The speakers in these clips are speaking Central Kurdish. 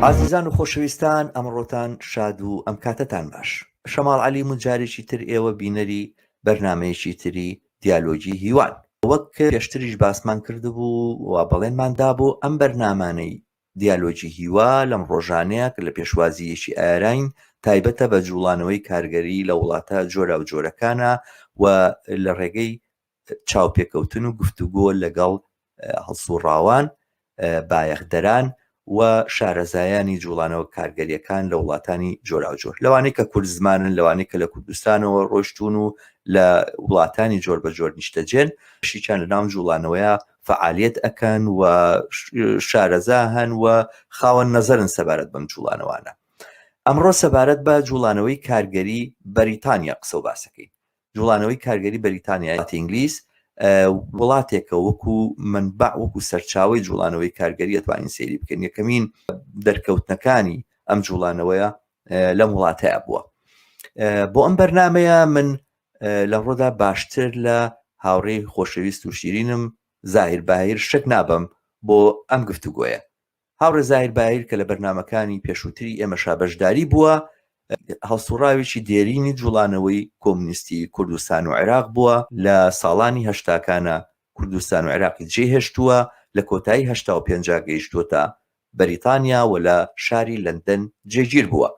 ئازیزان و خۆشەویستان ئەمڕۆتان شاد و ئەم کاتەتان باش. شەماڵ عەلیم و جارێکی تر ئێوە بینەری بەرنامەیەکی تری دیالۆگی هیوان. وەک پێشتریش باسمان کردبوو و بەڵێنمان دابوو ئەم بەرنامانەی دیالۆگی هیوا لەم ڕۆژانەیە کە لە پێشوازی یەکی ئایاراین تایبەتە بە جوڵانەوەی کارگەری لە وڵاتە جۆراوجۆرەکانە و لە ڕێگەی چاوپێکەوتن و گفتوگۆ لەگەڵ هەڵسوڕاوان، بایەخدەران و شارەزایانی جوڵانەوە کارگەریەکان لە وڵاتانی جۆراوجۆر لەوانەی کە کورد زمانن لەوانەی کە لە کوردستانەوە ڕۆشتون و لە وڵاتانی جۆر بە جۆر نیشتەجێن شیچان لە ناو جوڵانەوەیە فعالیت ئەکەن و شارەزا هەن و خاوەن نەزەرن سەبارەت بەم جوڵانەوانە ئەمڕۆ سەبارەت بە جوڵانەوەی کارگەری بەریتانیا قسە و باسەکەین جوڵانەوەی کارگەری بەریتانیا وڵاتی ئینگلیز وڵاتێکە وەکو منبع وەکو سەرچاوەی جوڵانەوەی کارگەری ئەتوانین سەیری بکەین یەکەمین دەرکەوتنەکانی ئەم جوڵانەوەیە لەم وڵاتەیە بووە بۆ ئەم بەرنمەیە من لەمڕۆدا باشتر لە هاوڕێی خۆشەویست و شیرینم زاهیر باهیر شک نابەم بۆ ئەم گفتوگۆیە هاوڕێ زاهیر بایر کە لە بەرنامەکانی پێشووتری ئێمەشا بەشداری بووە، هەڵسوڕاوێکی دێرینی جوڵانەوەی کۆمونیستی کوردستان و عێراق بووە، لە ساڵانی هەشتاکانا کوردستان و عێراقی جێهێشتووە، لە کۆتایی 85 گەیشتووەتە بەریتانیا و لە شاری لەندەن جێگیر بووە.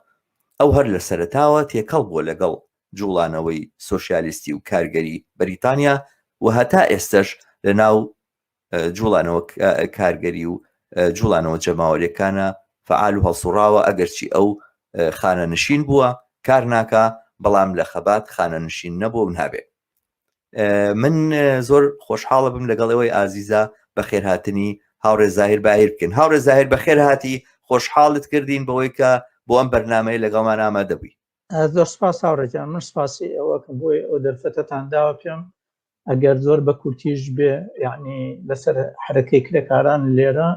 ئەو هەر لە سەرەتاوە تێکەڵ بووە لەگەڵ جوڵانەوەی سۆشیالیستی و کارگەری بەریتانیا و هەتا ئێستەش لە ناو جوڵانەوە کارگەری و جوڵانەوە جەماوەریەکانە فعال و هەڵسوڕاوە ئەگەرچی ئەو خانە نشین بووە کار ناکا بەڵام لە خەبات خانە نشین نەبوو و نابێ من زۆر خۆشحاڵە بم لەگەڵ ئەوەی ئازیزە بەخێرهاتنی هاوڕێ زاهیر باهیر بکەین هاوڕێ زاهیر بەخێر هاتی خۆشحاڵت کردین بەوەی کە بۆ ئەم بەرنمەیە لەگەڵمان ئامادە بووی زۆر سپاس هاوڕێجان من سپاسی ئەوەکەم بۆی ئەو دەرفەتەتان داوە پێم ئەگەر زۆر بە کورتیش بێ یعنی لەسەر حرەکەی کرێکاران لێرە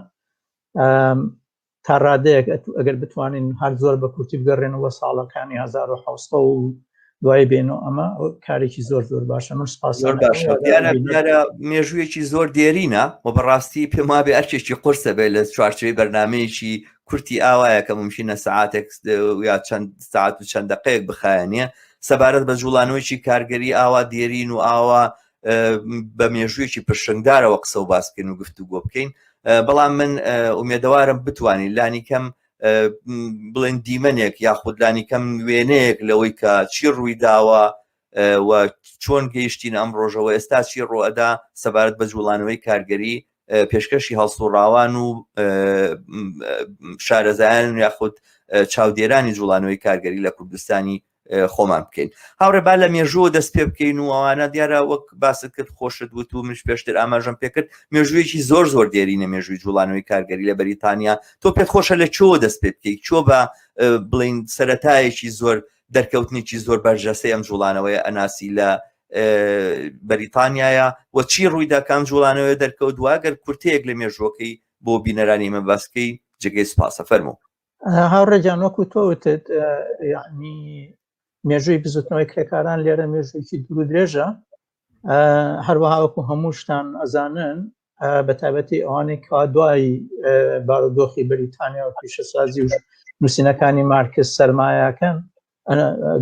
تا ڕادەیەک ئەگەر بتوانین هەر زۆر بە کورتی بگەڕێنەوە ساڵەکانی 1970 و دوای بێن و ئەمە کارێکی زۆر زۆر باشە من سپاس زۆر باشە دیارە دیارە مێژوویەکی زۆر دێرینە و بەڕاستی پێم وابێ ئەرکێکی قورسە بێ لە چوارچێوەی بەرنمەیەکی کورتی ئاوایە کە ممکنە سەعاتێک یا چەند ساعت و چەند دقەیەک بخایەنێ سەبارەت بە جوڵانەوەیکی کارگەری ئاوا دێرین و ئاوا بە مێژوویەکی پرشنگدارەوە قسە و باس بکەین و گفتوگۆ بکەین بەڵام من ئومێدەوارم بتوانین لانی کەم بڵێن دیمەنێک یاخود لانی کەم وێنەیەک لەوەی کە چی ڕووی داوە و چۆن گەیشتین ئەم ڕۆژەوە ئێستا چی ڕوئەدا سەبارەت بە جوڵانەوەی کارگەری پێشکەشی هەڵسوڕاوان و شارەزایان یاخود چاودێرانی جوڵانەوەی کارگەری لە کوردستانی خۆمان بکەین هاوڕێ با لە مێژووە دەست پێ بکەین و ئەوانە دیارە وەک باست کرد خۆشت وت و منش پێشتر ئاماژەم پێکرد مێژوویەکی زۆر زۆر دێرینە مێژووی جوڵانەوەی کارگەری لە بەریتانیا تۆ پێت خۆشە لە چۆ دەست پێ بکەیت چۆ بە بڵین سەتایەکی زۆر دەرکەوتنێکی زۆر بەرجەسەی ئەم جوڵانەوەی ئەناسی لە بەریتانیایە و چی ڕوویدا کام جوڵانەوەی دەرکەوت واگەر کورتەیەک لە مێژوەکەی بۆ بینەرانی ئمە باسکەی جێگەی سپاسە فەرموو هاوڕێ گیان وەکو تۆ وتت یعنی مێژووی بزوتنەوەی کرێکاران لێرە مێژوویەکی دوور و درێژە هەروەها وەکو هەموو شتان ئەزانن بە تایبەتی ئەوانەی کە دوای بارودۆخی بەریتانیا و پیشەسازی و نووسینەکانی مارکس سەرمایەکەن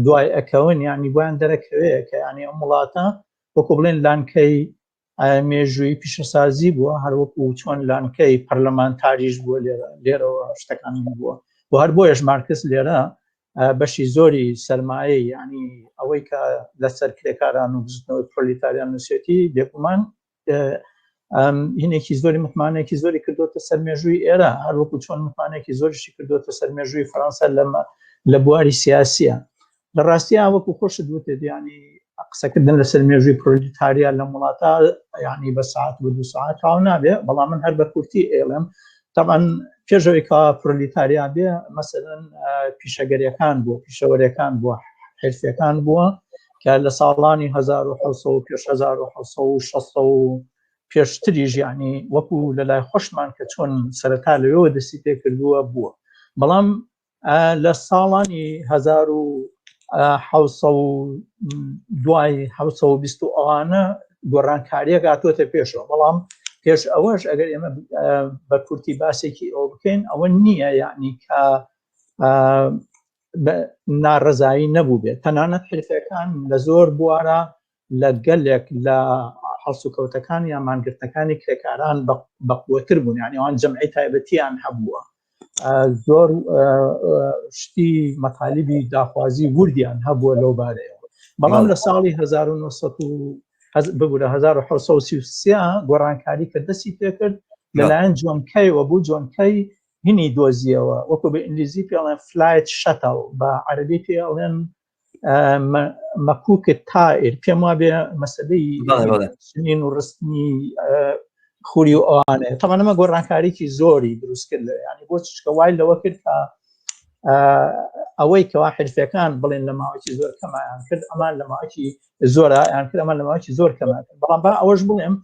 دوای ئەکەون یعنی بۆیان دەرەکەوێ کە ینی ئەم وڵاتە وەکو بڵێن لانکەی مێژووی پیشەسازی بووە هەروەکو چۆن لانکەی پەرلەمانتاریش بووە لێرە لێرەوە شتەکانی بووە و هەر بۆیەش مارکس لێرە بەشی زۆری سەرمایە ینی ئەوەی کە لەسەر کرێکاران و بزوتنەوەی پرۆلیتاریان نووسێتی بێگومان هینێکی زۆری متمانەیەکی زۆری کردوتە سەر مێژووی ئێرە هەروەکو چۆن متمانەیەکی زۆریشی کردوتە سەر مێژووی فەرەنسا لەمە لە بواری سیاسیە لە ڕاستیا وەکو خۆشت وتت یعنی قسەکردن لەسەر مێژووی پرۆلیتاریا لەم وڵاتە یعنی بە ساعت و دو ساعت تاو نابێ بەڵام من هەر بە کورتی ئێڵێم طبعا پێشەوەی کە پرۆلیتاریا بێ مەسەلەن پیشەگەریەکان بووە پیشەوەرەکان بووە حرفەکان بووە کە لە ساڵانی 1970 پێش 1960 و پێشتریش یعنی وەکو لە لای خۆشمان کە چۆن سەرەتا لەوێوە دەستی پێکردووە بووە بەڵام لە ساڵانی 1970 و دوای 1920 و ئەوانە گۆڕانکاریەک هاتووەتە پێشەوە بەڵام پێش ئەوەش ئەگەر ئێمە بە کورتی باسێکی ئەوە بکەین ئەوە نییە یعنی کە ناڕەزایی نەبوو بێت تەنانەت حرفەکان لە زۆر بوارە لە گەلێک لە هەڵسوکەوتەکان یا مانگرتنەکانی کرێکاران بەقوەتر بوون یعنی ئەوان جەمعی تایبەتیان هەبووە زۆر شتی مەتالیبی داخوازی وردیان هەبووە لەو بارەیەوە بەڵام لە ساڵی 1900 ببورە 1933 گۆڕانکاری کە دەستی پێکرد لەلایەن جۆن کەیەوە بوو جۆن کەی هینی دۆزیەوە وەکو بە ئینگلیزی پێڵێن flight shuttle بە عەربی پێڵێن مەکوکە تائر پێم وابێ مەسەلەی سنین و ڕستنی خوری و ئەوانەیە تەمان ئەمە گۆڕانکاریکی زۆری دروست کرد لە ینی بۆ چشکە وای لەوە کرد کە ئەوەی کەوا حرفەکان بڵێن لە ماوەی زۆر کەمایان کرد ئەمان لە ماوەی زۆرایان کرد ئەمان لە ماوەی زۆر کەمان کرد بەڵام با ئەوەش بڵێم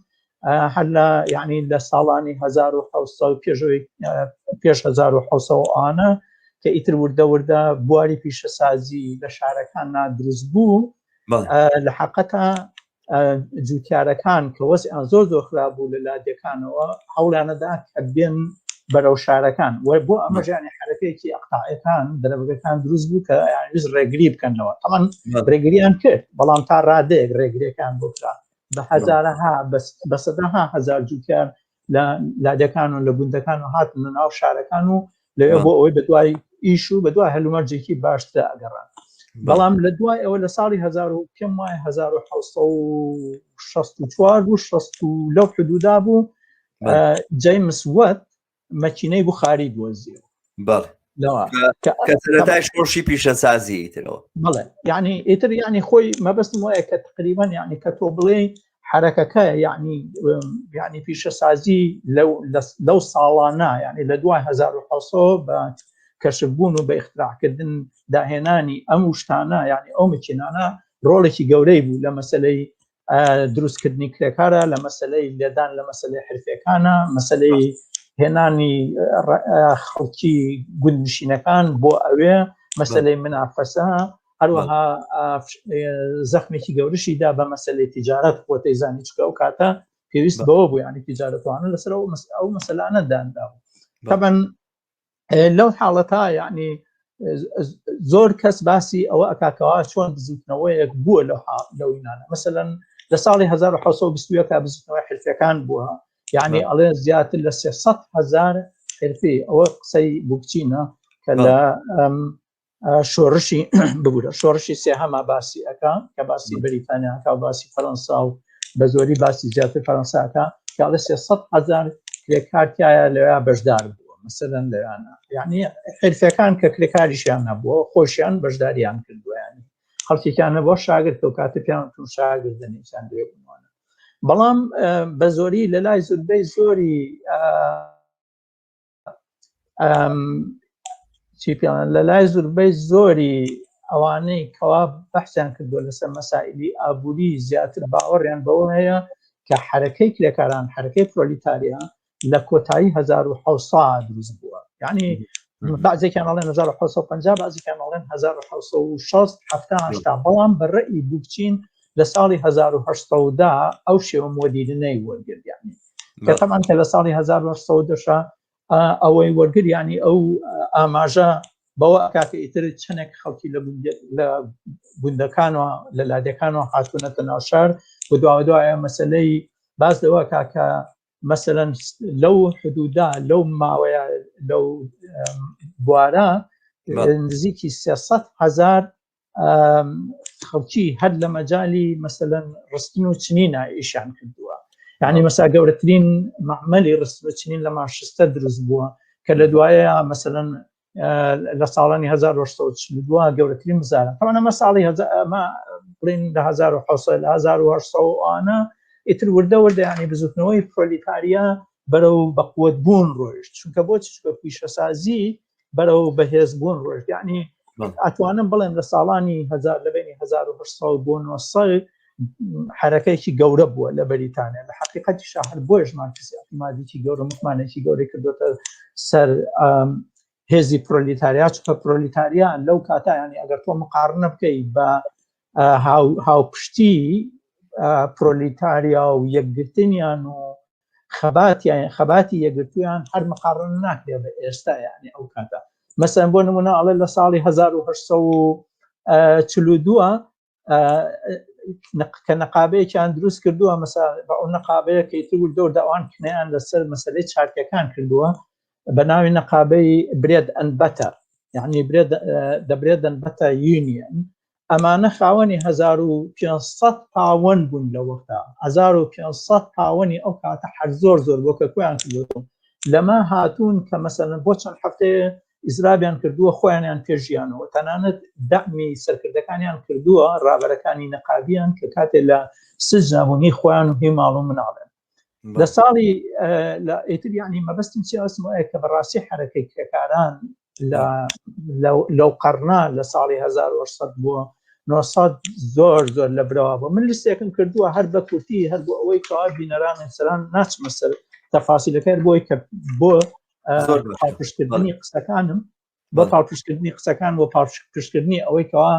هەر لە یعنی لە ساڵانی 1970 پێشەوەی پێش 1970 ئانە کە ئیتر وردە وردە بواری پیشەسازی لە شارەکان نادروست بوو لە حقەتە جوتیارەکان کە وەزعیان زۆر زۆر خراپ بوو لە لادێکانەوە هەوڵیانەدا کە بێن بەرەو شارەکان و بۆ ئەمە ژیانی حرەکەیەکی ئەقتاعەکان دەرەبەکان دروست بوو کە یانویست ڕێگری بکەنەوە تەمان ڕێگریان کرد بەڵام تا ڕادەیەک ڕێگریەکان بۆ کرا بە هەزارەها بە سەدەها هەزار جوتیار لە لادەکان و لە گوندەکان و هاتن و ناو شارەکان و لەوێ بۆ ئەوەی بە دوای ئیش و بە دوای هەلومەرجێکی باشترا ئەگەڕان بەڵام لە دوای ئەوە لە ساڵی 1000 پێم وایە 1964 بوو 60 لەو حدودا بوو جەیمس وەت مەکینەی بخاری دۆزیەوە بەڵێ کە سەرەتای شۆڕشی پیشەسازی ئیترەوە بەڵێ یعنی ئیتر یعنی خۆی مەبەستم وایە کە تقریبا یعنی کە تۆ بڵێ حرەکەکە یعنی یعنی پیشەسازی لەو لەو ساڵانە یعنی لە دوای 1970 بە کەشفبوون و بە اختراعکردن داهێنانی ئەم شتانە یعنی ئەو مەکینانە ڕۆڵێکی گەورەی بوو لە مەسلەی دروستکردنی کرێکارە لە مەسلەی لێدان لە مەسلەی حرفەکانە مەسلەی هێنانی خەڵکی گوندنشینەکان بۆ ئەوێ مەسلەی منافەسە هەروەها زەخمێکی گەورشی دا بە مەسلەی تیجارەت خۆتەی زانی چکە ئەو کاتە پێویست بەوە بوو ینی تیجارەتوانە لەسەر ئەو مەسەلانە دانرا طبعا لەو حاڵەتا یعنی زۆر کەس باسی ئەوە ئەکاکەوە چۆن بزوتنەوەیەک بووە لەو لەوینانە مثلەن لە ساڵی 1920 بزوتنەوەی حرفەکان بووە یعنی ئەڵێ زیاتر لە 300 هزار حرفی ئەوە قسەی بوکچینە کە لە شۆڕشی ببوورە شۆڕشی سێهەما باسی ئەکا کە باسی بەریتانیاکە و باسی فەرەنسا و بە زۆری باسی زیاتر فەرەنساکە کاڵێ 300 هزار کرێکار تایە لەوێ بەشدار بووە مەسەلەن لەوانە یعنی حرفەکان کە کرێکاریشیان نەبووە خۆشیان بەشداریان کردووە ینی خەڵکێکیان نەبووە شاگرد کە کاتە پیان تون شاگردنیان لێ بوونە بەڵام بە زۆری لە لای زوربەی زۆری چی پێڵێن لە لای زوربەی زۆری ئەوانەی کەوا بەحسیان کردووە لەسەر مەسائلی ئابووری زیاتر باوەڕیان بەوە هەیە کە حرەکەی کرێکاران حرەکەی پرۆلیتاریا لە کۆتایی 1970 دروست بووە یعنی بعضێکیان ئەڵێن 1950 بعضێکیان ئەڵێن 1960 هەفتا بەڵام بە ڕێی بوکچین لە ساڵی 1970 ئەو شێوە مۆدیرنەی وەرگرت یعنی کە تەمان کە لە ساڵی 1970 ئەوەی وەرگر ینی ئەو ئاماژە بەوە کاکە ئیتر چەندێک خەڵکی لە لە گوندەکانەوە لە لادەکانەوە هاتوونەتە ناوشار و دواوە مەسلەی باس لەوە کاکە مەسەەن لەو حدودا لەو ماوەیە لەو بوارە نزیکی 300 هزار خەڵکی هەر لە مەجای مەسەەن ڕستن و چنینە ئیشان کردووە یعنی مەسا گەورەترین معمەلی ڕستن و چنین لە ماشستە دروست بووە کە لە دوایە مەسەەن لە ساڵانی 1942 گەورەترین مزارە تەوانە ئەمە ساڵی ئەمە بڵین لە 1970 لە 1970 ئانە ئیتر وردە وردە ینی بزوتنەوەی پرۆلیتاریا بەرەو بەقوت بوون ڕۆیشت چونکە بۆ چ پیشەسازی بەرەو بەهێز بوون ڕۆژ یعنی ئەتوانم بڵێم لە ساڵانی هزار لە بینی 1970 بۆ 900 حرەکەیەکی گەورە بووە لە بەریتانیا لە حقیقەتی شاهر بۆیش مارکسی اعتمادێکی گەورە متمانێکی گەورەی کردوتە سەر هێزی پرۆلیتاریا چونکە پرۆلیتاریا لەو کاتا ینی ئەگەر تۆ مقارنە بکەی بە هاوپشتی پرۆلیتاریا و یەکگرتنیان و خەباتیان خەباتی یەکگرتوویان هەر مقاڕن ناکرێ بە ئێستا یعنی ئەو کاتە مەسەن بۆ نمونە ئەڵێ لە ساڵی 1842 کە نەقابەیەکیان دروست کردووە مەسا بە ئەو نەقابەیە کە ئیتر وردە وردە ئەوان کنەیان لەسەر مەسەلەی چارتەکان کردووە بە ناوی نەقابەی bread and butter یعنی bread the bread and butter union ئەمانە خاوەنی 1500 پاوەن بوون لە وەختا 1500 پاوەنی ئەو کاتە هەر زۆر زۆر بۆ کە کۆیان کردووە لەمە هاتوون کە مەسەلەن بۆ چەند هەفتەیە ئیزرابیان کردووە خۆیانیان پێ ژیانەوە تەنانەت دەعمی سەرکردەکانیان کردووە ڕابەرەکانی نەقابیان کە کاتێ لە سجنا بوون هی خۆیان و هی ماڵ و مناڵن لە ساڵی لە ئیتر یعنی مەبەستم چی ئەسم وایە کە بەڕاستی حەرەکەی کرێکاران لە لەو قەرنا لە ساڵی 1900 بۆ 900 زۆر زۆر لە برەوە بۆ من لیستێکم کردووە هەر بە کورتی هەر بۆ ئەوەی کەوا بینەران سەران ناچمە سەر تەفاسیلەکە بۆی کە بۆ پاڵپشتکردنی قسەکانم بۆ پاڵپشتکردنی قسەکان بۆ پاڵپشتکردنی ئەوەی کەوا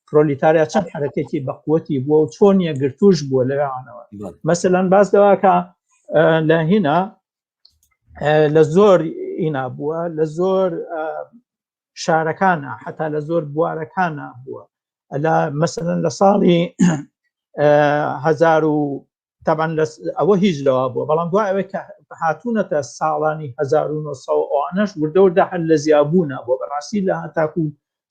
پرۆلیتاریا چەند حرەکێکی بەقوەتی بووە و چۆن یەکگرتوش بووە لەوانەوە مەسەلەن باس دەواکە لە هینا لە زۆر ئینا بووە لە زۆر شارەکانە حتا لە زۆر بوارەکانە بووە لە مەسەلەن لە ساڵی هزار و تەبعەن لە ئەوە هیچ لەوە بووە بەڵام دوای ئەوەی کە هاتوونەتە ساڵانی 1900 ئەوانەش وردە وردە هەر لە زیابوونە بۆ بەڕاستی لە هەتاکو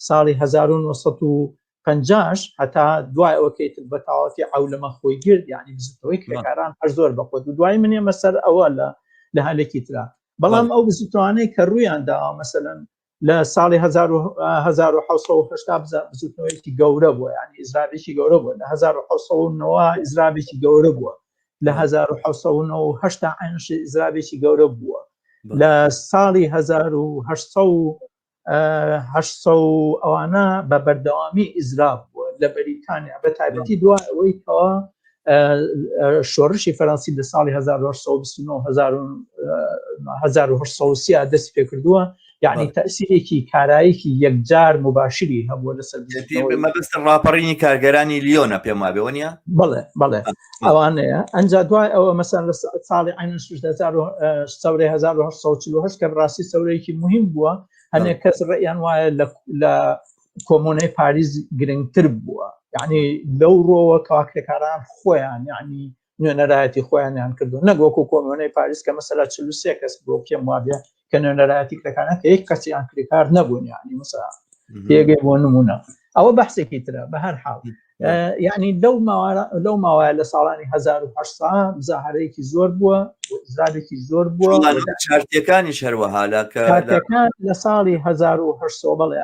ساڵی 1950 هەتا دوای ئەوە کە ئیتر بە تەواوەتی عەولەمە خۆی گرت یعنی بزوتنەوەی کرێکاران هەر زۆر بەخۆت و دوای من ئێمە سەر ئەوە لە لە هەلێکی ترا بەڵام ئەو بزوتنەوانەی کە ڕوویان داوە مەسەلەن لە ساڵی 1780 بزوتنەوەیەکی گەورە بووە یعنی ئیزرابێکی گەورە بووە لە 1790 ئیزرابێکی گەورە بووە لە 1790 عینش ئیزرابێکی گەورە بووە لە ساڵی 1800 ئەوانە بە بەردەوامی ئیزراب بووە لە بەریتانیا بە تایبەتی دوای ئەوەی کەوا شۆڕشی فەرەنسی لە ساڵی 1929 1830 دەستی پێکردووە یعنی تەسیرێکی کارایەکی یەکجار مباشری هەبووە لەسەر مەبەست ڕاپەڕینی کارگەرانی لیۆنە پێم وابێ وەنیە بڵێ بڵێ ئەوانەیە ئەنجا دوای ئەوە مەسەن لە ساڵی عین سەورەی 1948 کە بڕاستی سەورەیەکی مهم بووە هەنێک کەس ڕێیان وایە لە کۆمۆنەی پاریس گرنگتر بووە یعنی لەو ڕۆوە کەوا کرێکاران خۆیان یعنی نوێنەرایەتی خۆیانیان کردو نەک وەکو کۆمۆنەی پاریس کە مەسەلا 43 کەس بۆ پێم وابێ کە نوێنەرایەتی کرێکاران کە یەک کەسیان کرێکار نەبوون یعنی مەسەلا تێگەی بۆ نمونە ئەوە بەحسێکی ترە بە هەر حاڵ یعنی لەو لەو ماوەیە لە ساڵانی 1970 مزاهرەیەکی زۆر بووە زادێکی زۆر بووە چارتەکانی هەروەها لە کارتەکان لە ساڵی 1970 بەڵێ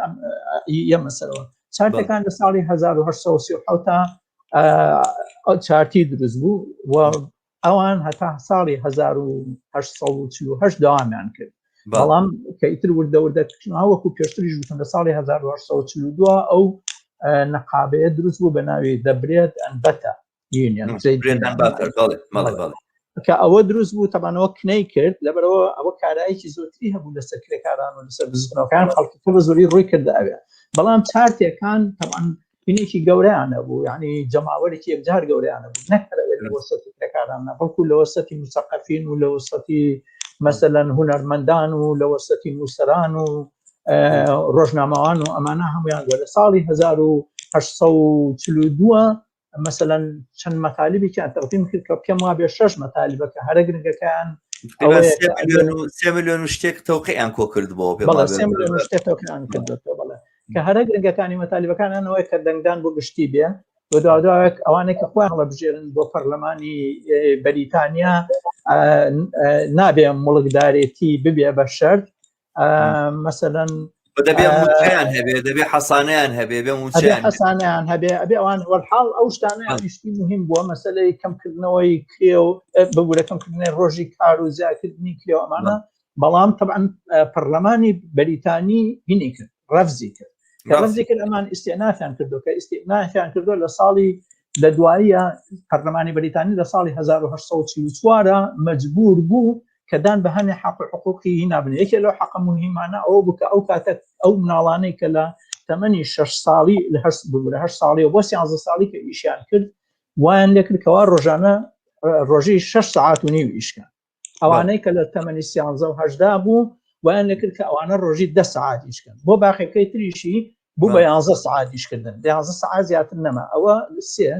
یەمە سەرەوە چارتەکان لە ساڵی 1937 چارتی دروست بوو و ئەوان هەتا ساڵی 1948 داوامیان کرد بەڵام کە ئیتر وردە وردە وەکو پێشتریش وتم لە ساڵی 1942 ئەو نەقابەیە دروست بوو بە ناوی the bread and butter کە ئەوە دروست بوو تەبانەوە کنەی کرد لەبەرەوە ئەوە کارایەکی زۆرتری هەبوو لەسەر کرێکاران و لەسەر بزوتنەوەکان خەڵکی بە زۆری ڕووی کردە ئەوێ بەڵام چارتێکان تەبان پینێکی گەورەیان هەبوو یعنی جەماوەرێکی یەکجار گەورەیان هەبوو نەک هەر ئەوێ لە وەسەتی کرێکاران نا بەڵکو لە وەسەتی موسەقەفین و لە وەسەتی مەسەلەن هونەرمەندان و لە وەسەتی نووسەران و ڕۆژنامەوان و ئەمانە هەمویان بووە لە ساڵی 1942 مەسەلەن چەند مەتالبێکیان تەقدیم کرد کە پێم وابێ شەش مەتالبە کە هەرە گرنگەکان سێ میلیۆن و شتێک تەوقیان کۆ کردبەوە پێ شتێک تەوقیان کردێتەوە بەڵێ کە هەرە گرنگەکانی مەتالیبەکانیان ئەوەیە کە دەنگدان بۆ گشتی بێ و دوادوایەک ئەوانەی کە خۆیان هەڵەبژێرن بۆ پەرلەمانی بەریتانیا نابێ مڵکدارێتی ببێ بە شەرت مەسەلەن دەبێ موچەیان هەبێ دەبێ حەسانیان هەبێ بێ موچەیان حەسانیان هەبێ ئەبێ ئەوان وەرحاڵ ئەو شتانە شتی مهم بووە مەسەلەی کەمکردنەوەی کرێ و ببوورە کەمکردنەوەی ڕۆژی کار و زیادکردنی کرێ و ئەمانە بەڵام طبعا پەرلەمانی بەریتانی هینی کرد ڕەفزی کرد کە ڕەفزی کرد ئەمان ئیستئنافیان کردو کە ئیستئنافیان کردو لە ساڵی لە دواییە پەرلەمانی بەریتانی لە ساڵی 1944 مەجبور بوو کە دان بە هەنێ حەق و حقوقی هینا بنێ یەکێ لەو حەقە مهمانە ئەوە بوو کە ئەو کاتە ئەو مناڵانەی کە لە تەمەنی شەش ساڵی لە هەشت ببورە هەشت ساڵی و بۆ سیانزە ساڵی کە ئیشیان کرد وایان لێکرد کەوا ڕۆژانە ڕۆژی شەش سەعات و نیو ئیشکەن. ئەوانەی کە لە تەمەنی سیانزە و هەشدا بوو وایان لەکرد کە ئەوانە ڕۆژی دە سعات ئیشکەن بۆ باقیەکەی تریشی بوو بە یانزە سعات ئیشکردن یانزە سعات زیاتر نەما ئەوە سێ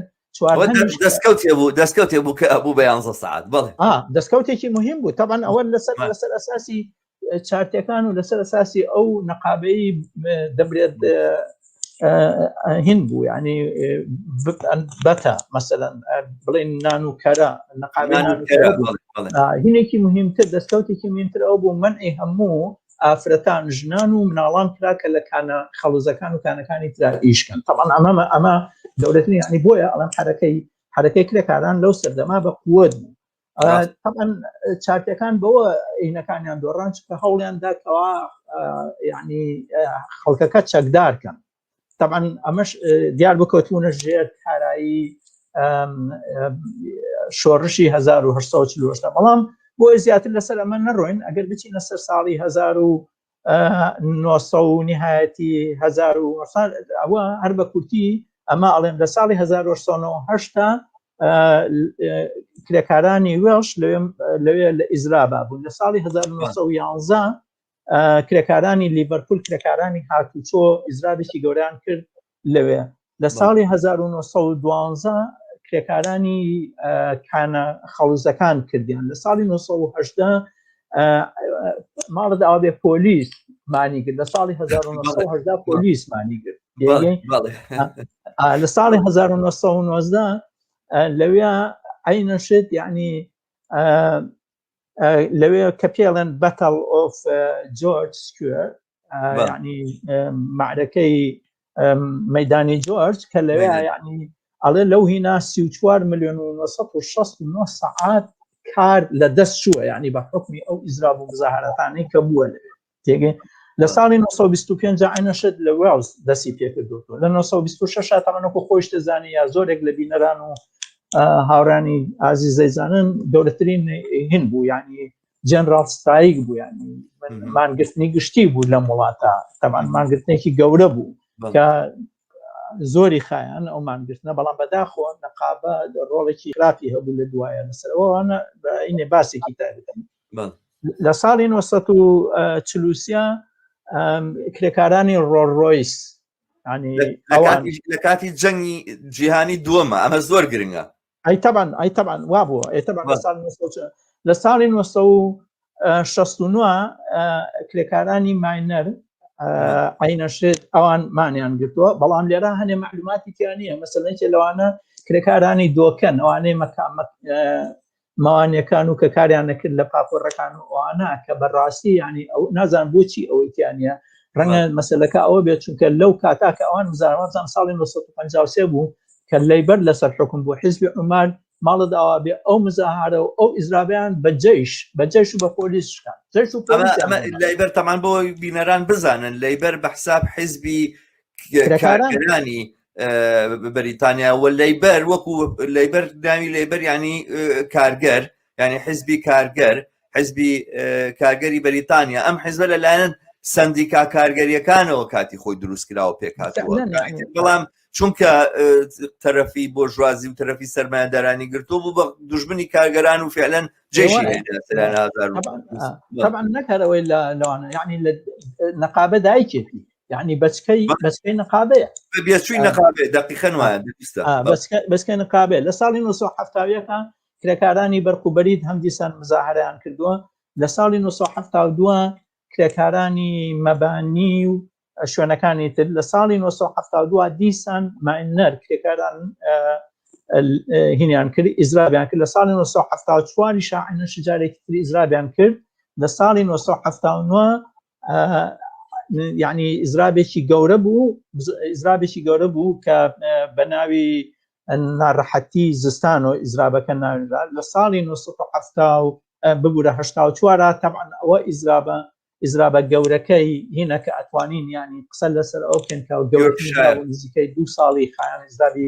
دەستکەوتێ بوو دەستکەوتێ بوو کە ئەبوو بە یانزە سعات بەڵێ دەستکەوتێکی مهم بوو تەبعەن ئەوە لەسەر لەسەر ئەساسی چارتەکان و لەسەر ئەساسی ئەو نەقابەی دەبرێت هین بوو ینی بەتە مەسەلەن بڵێن نان و کەرە هینێکی مهمتر دەستکەوتێکی مهمتر ئەو بوو منعی هەموو ئافرەتان ژنان و مناڵان کرا کە لە کانە خەڵوزەکان و کانەکانی ترا ئیشکەن تەبعەن ئەمە ئەمە گەورەترین ینی بۆیە ئەڵێم حرەکەی حرەکەی کرێکاران لەو سەردەما بە قوت بوو طبعا چارتەکان بەوە ئینەکانیان دۆڕان چکە هەوڵیان دا کەوا یعنی خەڵکەکە چەکدارکەن طبعا ئەمەش دیار بکەوتونە ژێر کارایی شۆڕشی 1940 بەڵام بۆ زیاتر لەسەر ئەمە نەڕۆین ئەگەر بچینە سەر ساڵی 1900 و نهایەتی 1900 ئەوە هەر بە کورتی ئەمە ئەڵێم لە ساڵی 1970 کرێکارانی وێڵش لەوێ لە ئیزرابا بوون لە ساڵی 1911 کرێکارانی لیڤەرپول کرێکارانی هاتوچۆ ئیزرابێکی گەوریان کرد لەوێ لە ساڵی 1912 کرێکارانی کانە خەڵوزەکان کردیان لە ساڵی 1970 ماڵت ئاوا بێ پۆلیس مانی کرد لە ساڵی 1970 پۆلیس مانی کرد لە ساڵی 1990 لەوێ عینەشت یعنی لەوێ کە پێڵێن Battle of George Square ینی معرەکەی مەدانی جۆرج کە لەوێ ینی ئەڵێ لەو هینا 34 میلیۆن و 969 سەعات کار لە دەست چووە ینی بە حکمی ئەو ئیزراب و مزاهرەتانەی کە بووە لەوێ تێگەی لە ساڵی 1925 عینەشت لە وێڵز دەستی پێکردوەوە لە 1926 تەمەنەکو خۆش دەزانی یا زۆرێک لە بینەران و هاورانی ئازیز دەیزانن گەورەترین هین بوو یعنی general strike بوو یعنی مانگرتنی گشتی بوو لەم وڵاتە تەمان مانگرتنێکی گەورە بوو کە زۆری خایان ئەو مانگرتنە بەڵام بەداخۆ نەقابە ڕۆڵێکی خراپی هەبوو لە دوایە لەسەرەوەوانە بەینێ باسێکی تایبەت لە ساڵی 1940 کرێکارانی ڕۆڵ ڕۆیس لە کاتی جەنگی جیهانی دووەمە ئەمە زۆر گرنگە ئەی تەبان ئەی تەبان وا بووە ئەی تەبان لە ساڵی 1969 کرێکارانی miner عینەشێت ئەوان مانیان گرتووە بەڵام لێرە هەنێ معلوماتی تیانە مەسەلەنێ لەوانە کرێکارانی دۆکەن ئەوانەی مەکە مەوانیەکان و کە کاریان نەکرد لە پاپۆڕەکان و ئەوانە کە بەڕاستی ینی ئەو نازان بۆچی ئەوەی تیانە ڕەنگە مەسلەکە ئەوە بێت چونکە لەو کاتا کە ئەوان مزاوازان ساڵی 1953 بوو کە لەیبەر لەسەر حکوم بوو حزبی عومار ماڵە داوا بێ ئەو مزاهارە و ئەو ئیزرابیان بە جەیش بە جەیش و بە پۆلیس شکان جەیش و لەیبەر تەمان بۆ بینەران بزانن لەیبەر بە حساب حزبی کرێکارانی بەریتانیا و لەیبەر وەکو لەیبەر ناوی لەیبەر ینی کارگەر ینی حزبی کارگەر حزبی کارگەری بەریتانیا ئەم حزبە لەلایەن سندیکا کارگەریەکانەوە کاتی خۆی دروستکراوە پێکهاتووە بەڵام چونکە تەرەفی بۆژوازی و تەرەفی سەرمایەدارانی گرتوو بوو بە دوژمنی کارگەران و فعلەن جێشی طبعا نەکەرەوەی لە لەوانە یعنی لە نەقابە دایکێتی یعنی بەچکەی بەچکەی نەقابەیە بێچووی نەقابێ دقیقەن وایە بەچکەی نەقابێ لە ساڵی 1970 کرێکارانی بەرق و بەرید هەم دیسان مزاهرەیان کردووە لە ساڵی 1972 کرێکارانی مەبانی و شوێنەکانی تر لە ساڵی 1972 دیسان miner کرێکاران هینیان کرد ئیزرابیان کرد لە ساڵی 1974 شاعینە شجارێکی تر ئیزرابیان کرد لە ساڵی 1979 یعنی ئیزرابێکی گەورە بوو ئیزرابێکی گەورە بوو کە بە ناوی ناڕەحەتی زستان و ئیزرابەکە ناوێنرا لە ساڵی 1970 ببوورە 84 تەبعەن ئەوە ئیزرابە ئیزرابە گەورەکەی هینە کە ئەتوانین ینی قسە لەسەر ئەو بکەین کە گەورەترین نزیکەی دوو ساڵی خایان ئیزرابی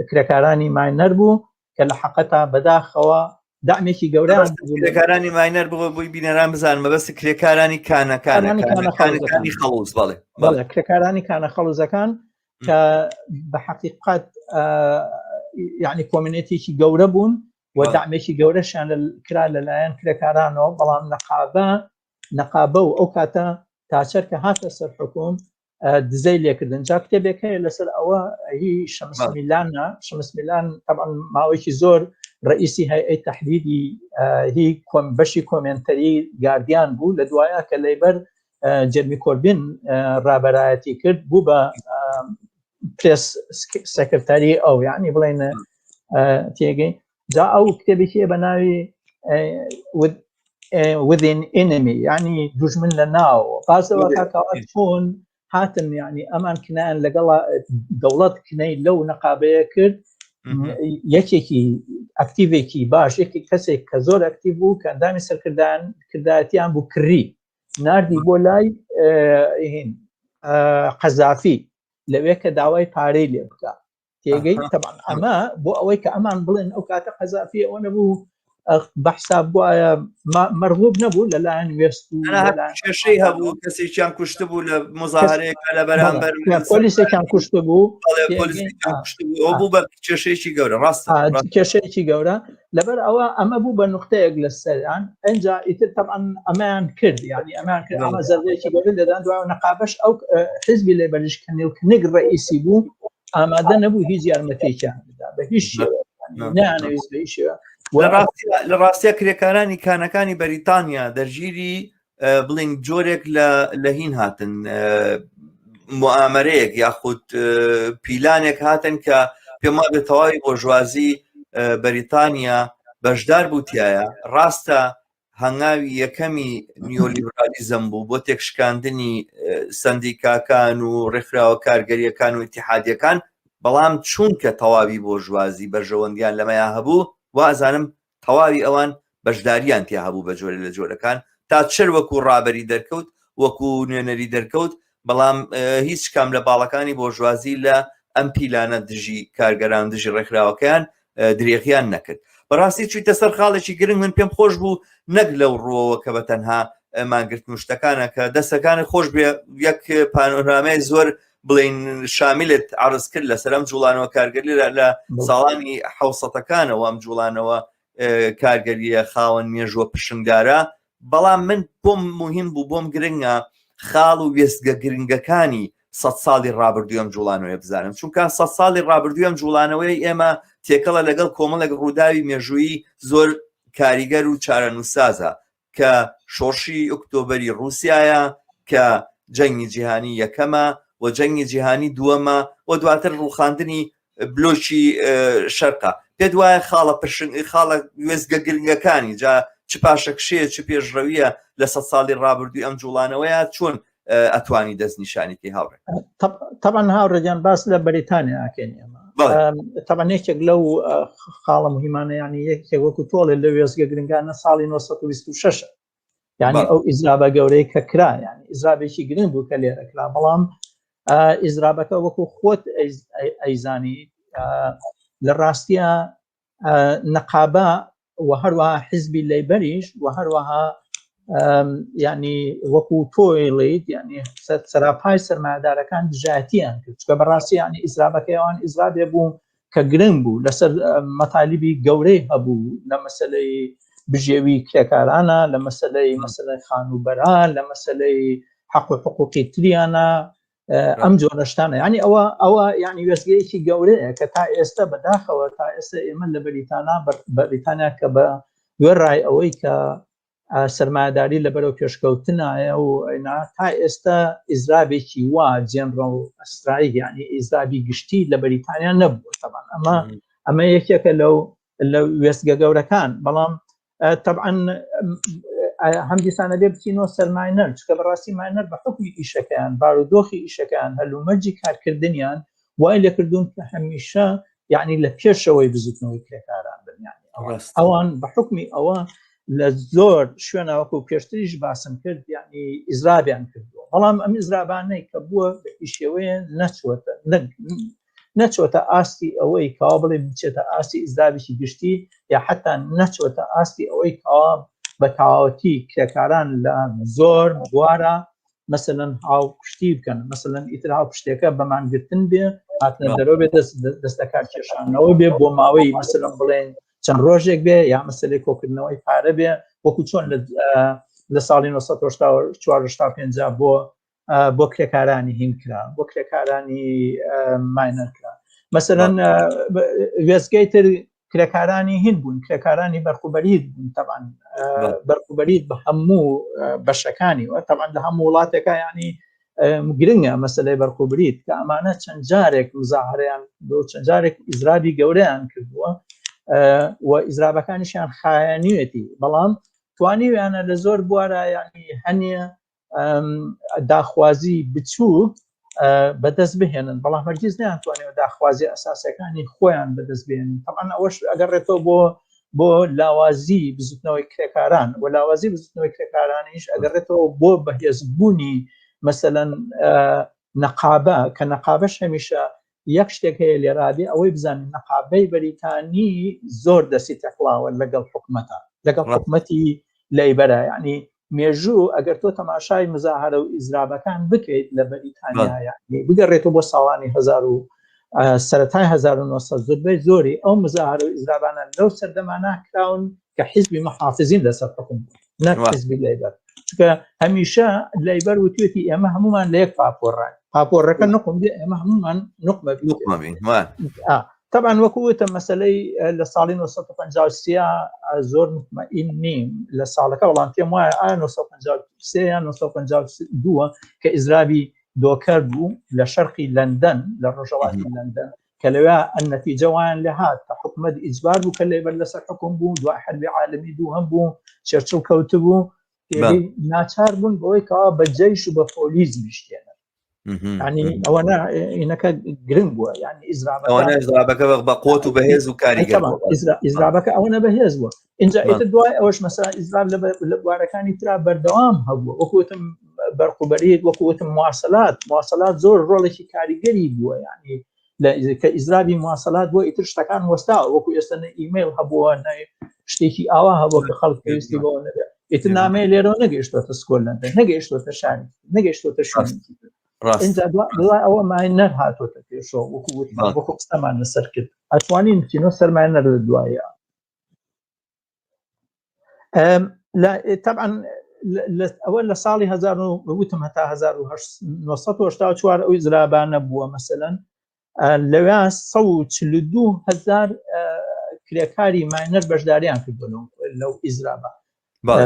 کرێکارانی miner بوو کە لە حقەتا بەداخەوە دامێکی گەورە کرێکارانی miner بۆ بۆی بینەران بزان مەبەست کرێکارانی کانەکانەکانی خەڵوز بەڵێ بەڵێ کرێکارانی کانە خەڵوزەکان کە بە حقیقت یعنی community ێکی گەورە بوون. و دامێکی گەورەشیان کرا لەلایەن کرێکارانەوە بەڵام نەقابە نەقابە و ئەو کاتە تاچەر کە هاتە سەر حکوم دزەی لێکردن جا کتێبێک هەیە لەسەر ئەوە هی شەمس میلانە شەمس میلان طبعا ماوەیەکی زۆر ڕئیسی هەیئەی تەحریری هی کۆم بەشی کۆمێنتەری گاردیان بوو لە دوایە کە لەیبەر جێرمی کۆربین ڕابەرایەتی کرد بوو بە پرێس سەکرتەری ئەو یعنی بڵێن تێگەی جا ئەو کتێبێکی بە ناوی within enemy یعنی دوژمن لە ناو پاسەوە کاکەوە چۆن هاتن یعنی ئەمان کنایان لەگەڵ دەوڵەت کنەی لەو نەقابەیە کرد یەکێکی ئەکتیڤێکی باش یەکی کەسێک کە زۆر ئەکتیv بوو کە ئەندامی سەرکردان کردایەتیان بوو کڕی نردی بۆ لای قەزافی لەوێ کە داوای پارەی لێ بکە تێگەی تەبان ئەمە بۆ ئەوەی کە ئەمان بڵێن ئەو کاتە قەزافی ئەوە نەبوو بەحساب وایە مەرغوب نەبوو لەلایەن وێست و کێشەی هەبوو کەسێکیان کوشت بوو لە مزاهرەیەکە لە بەرامبەر پۆلیسێکیان کوشت بوو ئەو بوو بە کێشەیەکی گەورە ڕاست کێشەیەکی گەورە لەبەر ئەوە ئەمە بوو بە نقطەیەک لە سەران ئەجا ئیتر تەبعەن ئەمەیان کرد یعنی ئەمان کرد ئەمە زەربەیەکی گەورە لێدان دوای نەقابەش ئەو حزبی لێبەریش کە نێوکنێک ڕئیسی بوو ئامادە نەبوو هیچ یارمەتێکیان بدا بە هیچ شێوەیەک نەیانەویست بە هیچ شێوە لە ڕاستیا کرێکارانی کانەکانی بەریتانیا دەرگیری بڵین جۆرێک لە هین هاتن معامەرەیەک یاخود پیلانێک هاتن کە پێم وابێت تەواوی بۆژوازی بەریتانیا بەشدار بووتایە ڕاستە هەنگاوی یەکەمی نیۆلیبرالیزم بوو بۆ تێکشکاندنی سندیکاکان و ڕێکخراوە کارگەریەکان و ئیتحادیەکان بەڵام چونکە تەواوی بۆژوازی بەرژەوەندیان لەمەیا هەبوو وازانم تەواوی ئەوان بەشداریان تیا هەبوو بە جۆرە لە جۆرەکان تا چر وەکو ڕابەری دەرکەوت وەکو نوێنەری دەرکەوت بەڵام هیچ کام لە باڵەکانی بۆژوازی لە ئەم پیلانە دژی کارگەران دژی ڕێکخراوەکەیان درێغیان نەکرد بەڕاستی چویتە سەر خاڵێکی گرنگ من پێم خۆش بوو نەک لەو ڕووەوە کە بە تەنها مانگرتن و شتەکانە کە دەستەکانی خۆش بێ یەک پانۆرامای زۆر بڵین شامیلت عرض کرد لەسەر ئەم جوڵانەوە کارگەری لە ساڵانی حوسەتەکانەوە ئەم جوڵانەوە کارگەریە خاوەن مێژوە پشنگارە بەڵام من بۆم مهم بوو بۆم گرنگە خاڵ و وێستگە گرنگەکانی سە ساڵی ڕابردووی ئەم جوڵانەوەی بزانم چونکە سە ساڵی ڕابردووی ئەم جوڵانەوەی ئێمە تێکەڵە لەگەڵ کۆمەڵێک ڕووداوی مێژوویی زۆر کاریگەر و چارەنووسسازە کە شۆڕشی ئۆکتۆبەری ڕووسایە کە جەنگی جیهانی یەکەمە و جەنگی جیهانی دووەمە و دواتر ڕووخاندنی بلۆکی شەرقە پێت وایە خاڵە پرشنگ خاڵە وێزگە گرنگەکانی جا چ پاشەکشەیە چ پێشڕەویە لە سە ساڵی ڕابردووی ئەم جوڵانەوەیە چۆن ئەتوانی دەستنیشانی کەی هاوڕێ طبعا هاوڕێجان باس لە بەریتانیا ئەکەین ئێمە طبعا یەکێک لەو خاڵە مهمانە ینی یەکێک وەکو تۆڵێ لە وێزگە گرنگانە ساڵی 1926 یعنی ئەو ئیزرابە گەورەی کە کرا یعنی ئیزرابێکی گرنگ بوو کە لێرە کرا بەڵام ئیزرابەکە وەکو خۆت ئەیزانی لە ڕاستیە نەقابە و هەروەها حزبی لەیبەریش و هەروەها ینی وەکو تۆیڵیت ینی سەراپای سەرمایهدارەکان دژایەتیان کرد چکە بەڕاستی ینی ئیزرابەکەی ئەوان ئیزرابێ بوو کە گرنگ بوو لەسەر مەتالیبی گەورەی هەبوو لە مەسلەی بژێوی کرێکارانە لە مەسلەی مەسلەی خانووبەرە لە مەسلەی حەق و حقوقی تریانە ئەم جۆرە شتانە ینی ئەوە ئەوە ینی وێستگەیەکی گەورەیە کە تا ئێستا بەداخەوە تا ئێستا ئێمە لە بەریتانا بەریتانیا کە بە وێڕای ئەوەی کە سەرمایەداری لە بەرەو پێشکەوتنایە و ئەینا تا ئێستا ئیزرابێکی وا general strike یعنی ئیزرابی گشتی لە بەریتانیا نەبووە تەبان ئەمە ئەمە یەکێکە لەو لە وێستگە گەورەکان بەڵام طبعا هەم دیسانە بێ بچینەوە سەر miner چکە بەڕاستی miner بە حکمی ئیشەکەیان بارودۆخی ئیشەکەیان هەلومەرجی کارکردنیان وای لەکردوون کە هەمیشە یعنی لە پێشەوەی بزوتنەوەی کرێکاران بن یعنی ئەوان بە حکمی ئەوە لە زۆر شوێنە وەکو پێشتریش باسم کرد یعنی ئیزرابیان کردووە بەڵام ئەم ئیزرابانەی کە بووە بە شێوەیە نەچوەتە نەچۆتە ئاستی ئەوەی کەوا بڵێ بچێتە ئاستی ئیزرابێکی گشتی یا حتا نەچۆتە ئاستی ئەوەی کەوا بە تەواوەتی کرێکاران لە زۆر بوارە مەسەلەن هاوپشتی بکەن مەسەلەن ئیتر هاوپشتەکە بە مانگرتن بێ هاتنە دەرەوە بێ دەست دەست لەکار کێشانەوە بێ بۆ ماوەی مەسەلەن بڵێن چەند ڕۆژێک بێ یا مەسلەی کۆکردنەوەی پارە بێ وەکو چۆن لە ساڵی 1945 بۆ بۆ کرێکارانی هین کرا بۆ کرێکارانی miner کرا مەسەلەن وێستگەی تر کرێکارانی هین بوون کرێکارانی بەرقوبەرید بوون تەبان بەرقوبەرید بە هەموو بەشەکانی و تەبان لە هەموو وڵاتێکە ینی گرنگە مەسلەی بەرقوبریت کە ئەمانە چەند جارێک مزاهرەیان بۆ چەند جارێک ئیزرابی گەورەیان کردووە و ئیزرابەکانیشیان خایەنیەتی بەڵام توانیویانە لە زۆر بوارە ینی هەنیە داخوازی بچووک بەدەست بهێنن بەڵام هەرگیز نیانتوانێت داخوازی ئەساسەکانی خۆیان بەدەست بێنن تەمان ئەوەش ئەگەڕێتەوە بۆ بۆ لاوازی بزوتنەوەی کرێکاران و لاوازی بزوتنەوەی کرێکارانیش ئەگەڕێتەوە بۆ بەهێزبوونی مەسەەن نەقابە کە نەقابەش هەمیشە یەک شتێک هەیە لێرابێ ئەوەی بزانین نەقابەی بەریتانی زۆر دەستی تەکڵاوە لەگەڵ حکومەتە لەگەڵ حکومەتی لەیبەرە یعنی مێژوو ئەگەر تۆ تەماشای مزاهرە و ئیزرابەکان بکەیت لە بەریتانیا یعنی بگەڕێتەوە بۆ ساڵانی هزار و سەرەتای 1900 زۆربەی زۆری ئەو مزاهرە و ئیزرابانە لەو سەردەمانە کراون کە حیزبی محافزین لەسەر حکوم نەک حیزبی لەیبەر چونکە هەمیشە لەیبەر وتوێتی ئێمە هەمومان لە یەک پاپۆڕای پاپۆڕەکە نقم بێ ئێمە هەمومان نقمە طبعا وەکو وتم مەسلەی لە ساڵی 1953 زۆر مطمئین نیم لە ساڵەکە بەڵام پێم وایە ئایا 1953 یان 1952 کە ئیزرابی دۆکەر بوو لە شەرقی لەندەن لە ڕۆژەڵاتی لەندەن کە لەوێ النتیجە وایان لێ هات کە حکومەت ئیجبار بوو کە لەیبەر لەسەر حکوم بوو دوای حربی عالمی دووهەم بوو چێرچڵ کەوتبوو ناچار بوون بەوەی کەوا بە جەیش و بە پۆلیس بیشتێنن ینی ئەوەنە ئینەکە گرنگ بووە یعنی ئیزرابەکە بە قوت و بەهێز و کاریگەر ئیزرابەکە ئەوەنە بەهێز بووە اینجا ئیتر دوای ئەوەش مەسا ئیزراب لە بوارەکانی ترا بەردەوام هەبووە وەکوتم بەرقوبەریت وەکوتم مواسەلات مواسەلات زۆر ڕۆڵێکی کاریگەری بووە یعنی کە ئیزرابی مواسەلات بۆ ئیتر شتەکان وەستا وەکو ئێستا نە ئیمەیل هەبووە نە شتێکی ئاوا هەبووە کە خەڵک پێویستی بەوە نەبێت ئیتر نامەیە لێرەوە نەگەیشتۆتە سکۆلەندە نەگەیشتۆتە شاری نەگەیشتۆتە شوێنێکی تر اینجا دوای ئەوە miner هاتۆتە پێشەوە وەکو وەکو قسەمان لەسەر کرد ئەتوانین بچینەوە سەر miner لە دوایە طبعا ئەوە لە ساڵی 1970 وتم هەتا 1984 ئەوی زرابانە بووە مەسەلەن لەوێ 142 هزار کرێکاری miner بەشداریان کردوون لەو ئیزرابە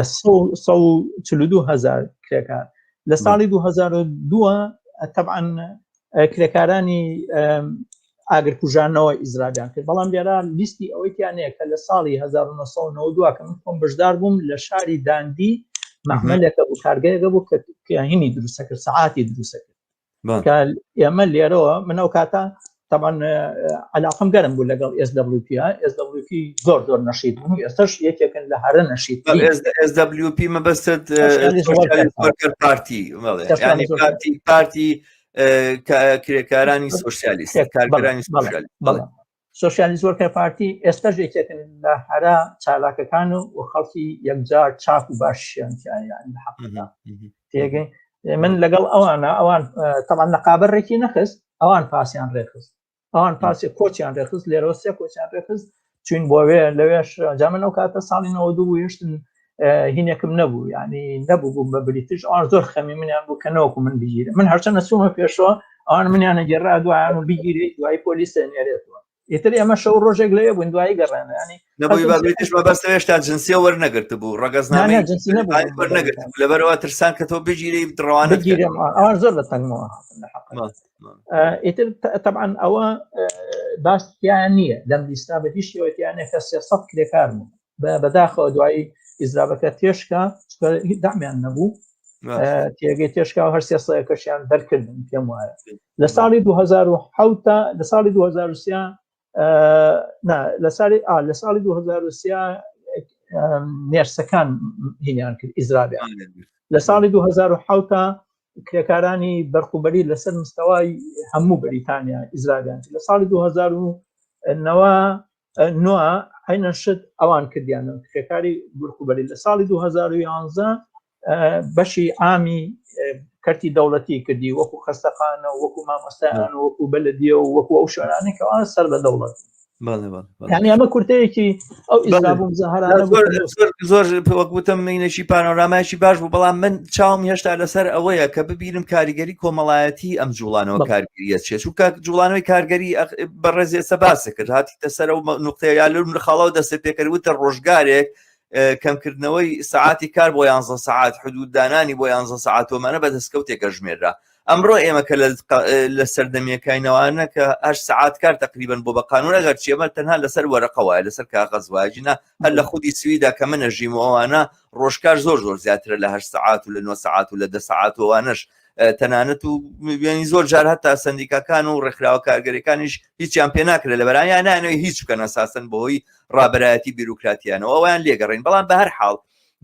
142 هزار کرێکار لە ساڵی 2002 طبعا کرێکارانی ئاگرکوژانەوە ئیزرابیان کرد بەڵام لێرە لیستی ئەوەی تیانەیە کە لە ساڵی 1992 کە من خۆم بەشدار بووم لە شاری داندی مەعمەلێکە بوو کارگەیەکە بوو کە هینی دروستە کرد سەعاتی دروستە کرد کە ئێمە لێرەوە من ئەو کاتە طبعا علاقم گەرم بوو لەگەڵ SWP SWP زۆر زۆر نەشید بوون ئێستاش یەکێکن لە هەرە نەشید SWP مەبەستت پارتی پارتی پارتی کرێکارانی سۆسیالیست کارگەرانی سۆسیالیست وەرکەر پارتی ئێستاش یەکێکن لە هەرە چالاکەکان و و خەڵکی یەکجار چاک و باشیان تیایان لە حەقدا تێگەی من لەگەڵ ئەوانە ئەوان تەمان نەقابە ڕێکی نەخست ئەوان پاسیان ڕێخست ئەوان پاسی کۆچیان ڕێخست لێرەوە سێ کۆچیان ڕێخست چوین بۆ وێ لەوێش جا من ئەو کاتە ساڵی 92 بوو هێشتن هینێکم نەبوو یعنی نەبوو بووم بە بریتش ئەوان زۆر خەمی منیان بوو کە نەوەکو من بگیرە من هەرچەندە چوومە پێشەوە ئەوان منیانە گێڕا دوایان و بگیرێت دوای پۆلیس نێرێتەوە ئیتر ئێمە شەو ڕۆژێک لەوێ بووین دوایی گەڕێنە ینی نەبووی بە بریتش مەبەستە هێشتا جنسیە وەرنەگرت بوو ڕەگەزنامەی جنسی نەبوو وەرنەگرت لەبەرەوە ترسان کە تۆ بگیری ڕەوانە بگیرێم ئەوان زۆر لە تەنگمەوە هاتن لە حەق ئیتر تەبعەن ئەوە باس تیان نییە لەم لیستا بە هیچ شێوەتیانە کە 300 کرێکار بوون بەداخەوە دوایی ئیزرابەکە تێشکا دامیان نەبوو تێگەی تێشکا و هەر سێ سەکەشیان دەرکردن پێم وایە لە ساڵی 2007 لە ساڵی 2023 لە ساڵی لە ساڵی 2023 نێرسەکان هینیان کرد ئیزرابیان لە ساڵی 2007 کرێکارانی بەرقوبەری لەسەر مستەوای هەموو بەریتانیا ئیزرابیان لە ساڵی 2009 نوە عینە شت ئەوان کردیانە کرێکاری برقوبەری لە ساڵی 2011 بەشی عامی کەرتی دەوڵەتی کردی وەکو خەستەخانە وەکو مامۆستایان وەکو بەلەدیە و وەکو ئەو شوێنانەی کەوا سەر بە دەوڵەت. یعنی ئەمە کورتەیەکی ئەو ئیزرابوو مزاهرانە زۆر وەک وتم مینێکی پانۆرامایکی باش بوو بەڵام من چاوم هێشتا لەسەر ئەوەیە کە ببینم کاریگەری کۆمەڵایەتی ئەم جوڵانەوە کارگەریە چێ چونکە جوڵانەوەی کارگەری بەڕێز ئێستا باسە کرد هاتیتە سەر ئەو نقطەیە یا لەو خاڵەوە دەست پێکرد وتە ڕۆژگارێک کەمکردنەوەی سەعاتی کار بۆ یانزە سەعات حدود دانانی بۆ یانزە سەعات ومانە بە دەستکەوتێکە ژمێرا ئەمڕۆ ئێمە کە لە سەردەمیەکەینەوانە کە هەش سەعات کار تقریبن بۆ بە قانون ئەگەر چێمە تەنها لەسەر وەرەقە وایە لەسەر کاغەز وایە هەر لە خودی سویدا کە منە ژیم و ئەوانە ڕۆژکار زۆر زۆر زیاترە لە هەشت سەعات و لە نۆ سەعات و لە دە سەعات و ئەوانەش تەنانەت و یعنی زۆر جار هەتا سندیکاکان و ڕێکخراوە کارگەرەکانیش هیچیان پێ ناکرێت لە بەرانیان نانەوەی هیچ بکەن ئەساسەن بەهۆی ڕابەرایەتی بیرۆکراتیانەوە ئەویان لێگەڕین بەڵام بە هەر حاڵ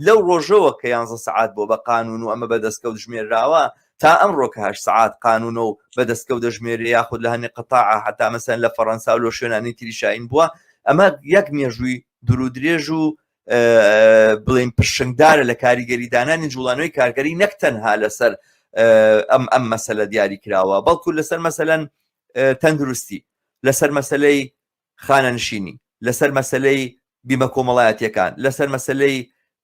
لەو ڕۆژەوە کە یانزە سەعات بۆ بە قانون و ئەمە بە دەستکەوت ژمێراوە تا ئەمڕۆ کە هەشت سەعات قانونە و بە دەستکەوت دەژمێرێ یاخود لە هەنێ قەتاعە حتا مەسەن لە فەڕەنسا و لە شوێنانی تریشاین بووە ئەمە یەک مێژووی دوورودرێژ و بڵین پرشنگدارە لە کاریگەری دانانی جوڵانەوەی کارگەری نەک تەنها لەسەر ئەم ئەم مەسەلە دیاری کراوە بەڵکو لەسەر مەسەلەن تەندروستی لەسەر مەسلەی خانەنشینی، لەسەر مەسەلەی بیمە کۆمەڵایەتیەکان، لەسەر مەسەلەی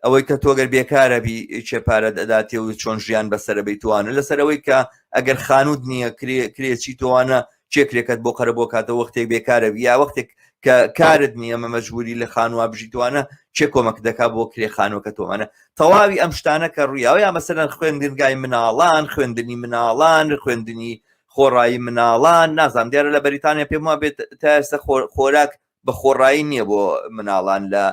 ئەوەی کە تۆ گەر بێکارە بی چێ پارەت ئەداتێ و چۆن ژیان بەسەرە بەی توانە لەسەر ئەوەی کە ئەگەر خانوت نییە کرێچی تۆوانە چێ کرێکەت بۆ قەرە بۆ کاتە وەختێک بێکارە بی یا وەختێک کە کارت نییە مە مەجبوری لە خانووا بژی توانە چێ کۆمەک دەکا بۆ کرێ خانووەکە تۆمانە تەواوی ئەم شتانە کە ڕوویاوە یا مەسەلەن خوێندنگای مناڵان خوێندنی مناڵان خوێندنی خۆڕایی مناڵان نازانم دیارە لە بەریتانیا پێم وا بێت تا ئێستا خۆراک بە خۆڕایی نییە بۆ مناڵان لە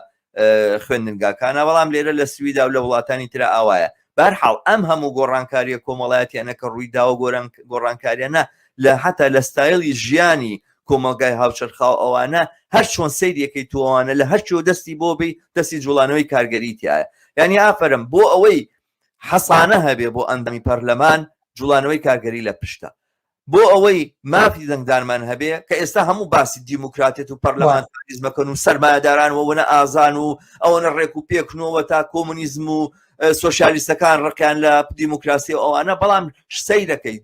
خوێندنگاکانە بەڵام لێرە لە سویدا و لە وڵاتانی ترە ئاوایە بەرحاڵ ئەم هەموو گۆڕانکاریە کۆمەڵایەتیانە کە ڕووی داوە گۆران گۆڕانکاریانە لە حتا لە ستایلی ژیانی کۆمەڵگای هاوچەرخاو ئەوانە هەر چۆن سەیرەکەی تو ئەوانە لە هەر دەستی بۆ بی دەستی جوڵانەوەی کارگەری تایە یعنی ئافرم بۆ ئەوەی حەسانە هەبێ بۆ ئەندامی پەرلەمان جوڵانەوەی کارگەری لە پشتە بۆ ئەوەی مافی دەنگدانمان هەبێ کە ئێستا هەموو باسی دیموکراتێت و پەرلەمانتاریزمەکەن و سەرمایەداران وەوەنە ئازان و ئەوەنە ڕێک و پێکنەوە تا کۆمونیزم و سۆسیالیستەکان ڕقیان لە دیموکراسی و ئەوانە بەڵام سەیرەکەی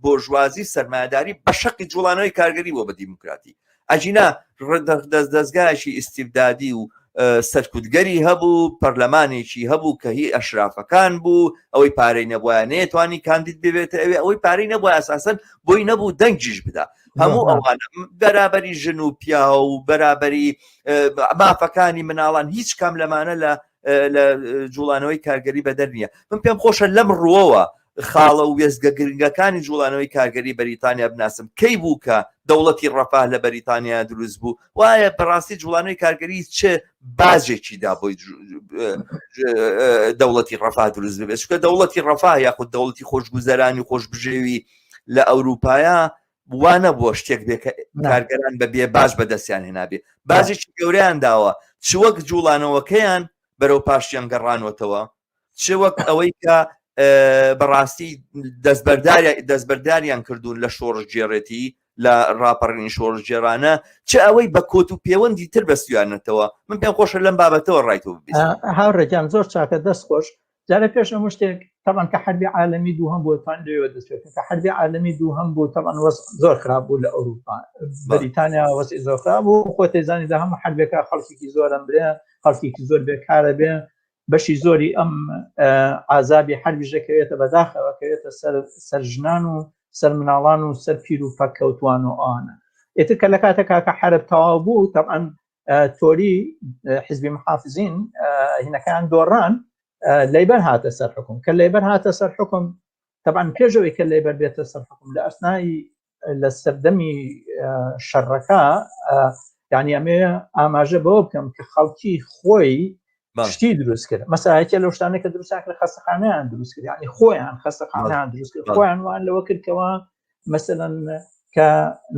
بۆرژوازی سەرمایەداری بە شەقی جوڵانەوەی کارگەری بۆ بە دیموکراتی ئەگینا دەزگایەکی ئیستیبدادی و سەرکوتگەری هەبوو پەرلەمانێکی هەبوو کە هی ئەشرافەکان بوو ئەوەی پارەی نەبووە نەیەتوانی کاندید ببێتە ئەوێ ئەوەی پارەی نەبووە ئەساسەن بۆی نەبوو دەنگیش بدا هەموو ئەوانە بەرابەری ژن و پیا و بەرابەری مافەکانی مناڵان هیچ کام لەمانە لە لە جوڵانەوەی کارگەری بەدەر نییە من پێم خۆشە لەم ڕووەوە خاڵە و وێستگە گرنگەکانی جوڵانەوەی کارگەری بەریتانیا بناسم کەی بوو کە دەوڵەتی ڕەفاه لە بەریتانیا دروست بوو وایە بەڕاستی جوڵانەوەی کارگەری چ باجێکی دا بۆی دەوڵەتی ڕەفاه دروست ببێت چونکە دەوڵەتی ڕەفاه یاخود دەوڵەتی خۆشگوزەرانی خۆشبژێوی لە ئەوروپایە وا نەبووە شتێک بێ کە کارگەران بە بێ باج بەدەستیان هێنابێ باجێکی گەورەیان داوە چ وەک جوڵانەوەکەیان بەرەو پاشیان گەڕانوەتەوە چ وەک ئەوەی کە بەڕاستی دەستبەرداریان کردوون لە شۆڕشگێڕێتی لە ڕاپەڕینی شۆڕشگێڕانە چ ئەوەی بە کۆت و پێوەندی تر بەستویانەتەوە من پێم خۆشە لەم بابەتەوە ڕای تۆ ببیستم. هاوڕێ گیان زۆر چاکە دەست خۆش جارێ پێش هەموو شتێک تەبعەن کە حەربی عالەمی دووهەم بوو توان لەوێوە دەست پێ بکەین کە حەربی عالەمی دووهەم بوو تەبعەن وەزع زۆر خراپ بوو لە ئەوروپا بەریتانیا وەزعی زۆر خراپ بوو خۆت دەزانی لە هەموو حەربێکا خەڵکێکی زۆر ئەمرێ خەڵکێکی زۆر بێکارە بێ بەشی زۆری ئەم عذابی حەربیش دەکەوێتە بەداخەوە کەوێتە سەر سەر ژنان و سەر مناڵان و سەر پیر و پەککەوتوان و ئەوانە ئیتر کە لە کاتێکا کە حەرب تەواو بوو تەبعەن تۆری حزبی محافزین هینەکان دۆڕان لەیبەر هاتە سەر حکوم کە لەیبەر هاتە سەر حکوم تەبعەن پێشەوەی کە لەیبەر بێتە سەر حکوم لە ئەسنای لە سەردەمی شەڕەکە یعنی ئەمێ ئاماژە بەوە بکەم کە خەڵکی خۆی شتی دروست کرد مەسایەکە لەو شتانە کە دروستان کرد خەستەخانەیان دروست کرد یعنی خۆیان خەستەخانەیان دروست کرد خۆیان وان لەوە کردەوە مەسەلەن کە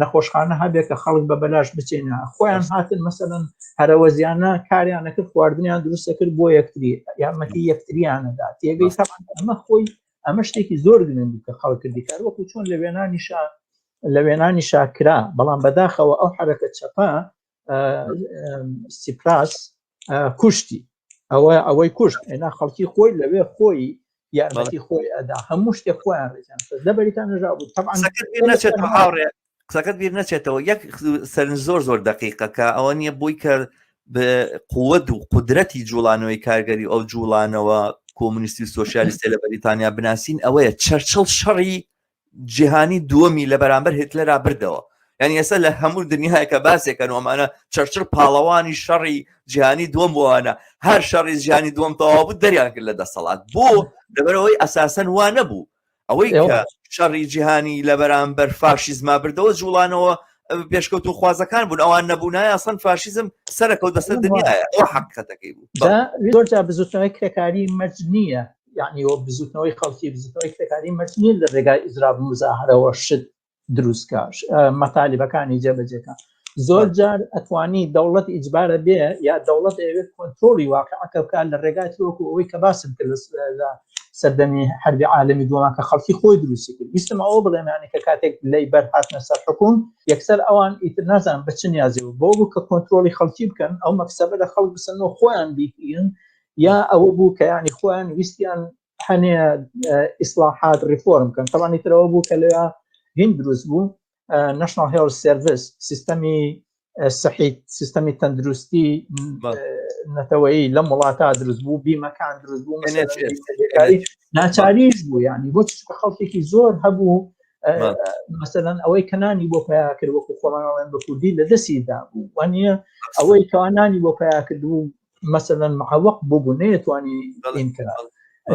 نەخۆشخانە هەبێ کە خەڵک بە بەلاش بچێنە خۆیان هاتن مەسەلەن هەرەوەزیانە کاریان نەکرد خواردنیان دروست کرد بۆ یەکتری یارمەتی یەکتریانەدا تێگەی ئەمە خۆی ئەمە شتێکی زۆر گرنگ بوو کە خەڵک کردی کار وەکو چۆن لە وێنانیشا لە وێنانیشا کرا بەڵام بەداخەوە ئەو حرەکە چەپە سیپراس کوشتی ئەوە ئەوەی کوشت ئێنا خەڵکی خۆی لەوێ خۆی یارمەتی خۆی ئەدا هەموو شتێک خۆیان ڕێزیان لە بەریتانیا بوو طبعا نەچێت هاوڕێ. قسەکەت بیر نەچێتەوە یەک سەرنج زۆر زۆر دقیقە کە ئەوە نییە بۆی کە قوت و قودرەتی جوڵانەوەی کارگەری ئەو جوڵانەوە کۆمونیستی و سۆسیالیستە لە بەریتانیا بناسین ئەوەیە چەرچڵ شەڕی جیهانی دووەمی لە بەرامبەر هتلەرا بردەوە یعنی ئێستا لە هەموو دنیایەکە باسێکەن و ئەمانە چەرچڵ پاڵەوانی شەڕی جیهانی دووەم بۆوانە هەر شەڕی جیهانی دووەم تەواو بوو دەریان کرد لە دەسەڵات بۆ لەبەرەوەی ئەساسەن وا نەبوو ئەوەی کە شەڕی جیهانی لە بەرامبەر فاشیزما بردەوە جوڵانەوە پێشکەوت و خوازەکان بوون ئەوان نەبوونایە ئەسڵەن فاشیزم سەرەکەوت بەسەر دنیاە ئەو حقیقەتەکەی بوو زۆر جار بزوتنەوەی کرێکاری مەرج نییە یعنی وە بزوتنەوەی خەڵکی بزوتنەوەی کرێکاری مەرج نییە لە ڕێگای ئیزراب مزاهرەوە شت دروستکە مەتالیبەکانی جێبەجێکە زۆر جار ئەتوانی دەوڵەت ئیجبارە بێ یا دەوڵەت ئەوێت کۆنتترۆلی واقعەکە بکات لە ڕێگای ترۆکو ئەوەی کە باسم کرد لە سەردەمی حربی عالمی دووەمە کە خەڵکی خۆی دروستی کرد ویستم ئەوە بڵێم یانی کە کاتێک لەی بەر هاتنە سەر حکوم یەکسەر ئەوان ئیتر نازانم بە چ نیازی بوو بۆ بوو کە کۆنتترۆلی خەڵکی بکەن ئەو مەکسەبە لە خەڵک بسەن و خۆیان بیکرن یا ئەوە بوو کە ینی خۆیان ویستیان هەنێ ئیسلاحات ریفۆرم بکەن تەوانی ترەوە بوو کە لەوێ هین دروست بوو National Health Service سیستەمی سەحی سیستەمی تەندروستی نەتەوەیی لەم وڵاتە دروست بوو بیمەکان دروست بوو ناچاریش بوو ینی بۆ چ خەڵکێکی زۆر هەبوو مەسەلەن ئەوەی کە نانی بۆ پیا کرد وەکو خۆمانڵێن بە کوردی لە دەستی دا بوو وانە ئەوەی کەوا نانی بۆ پیا کرد بوو مەسەلەن معوق بوو بوو نەیەتوانی این کرا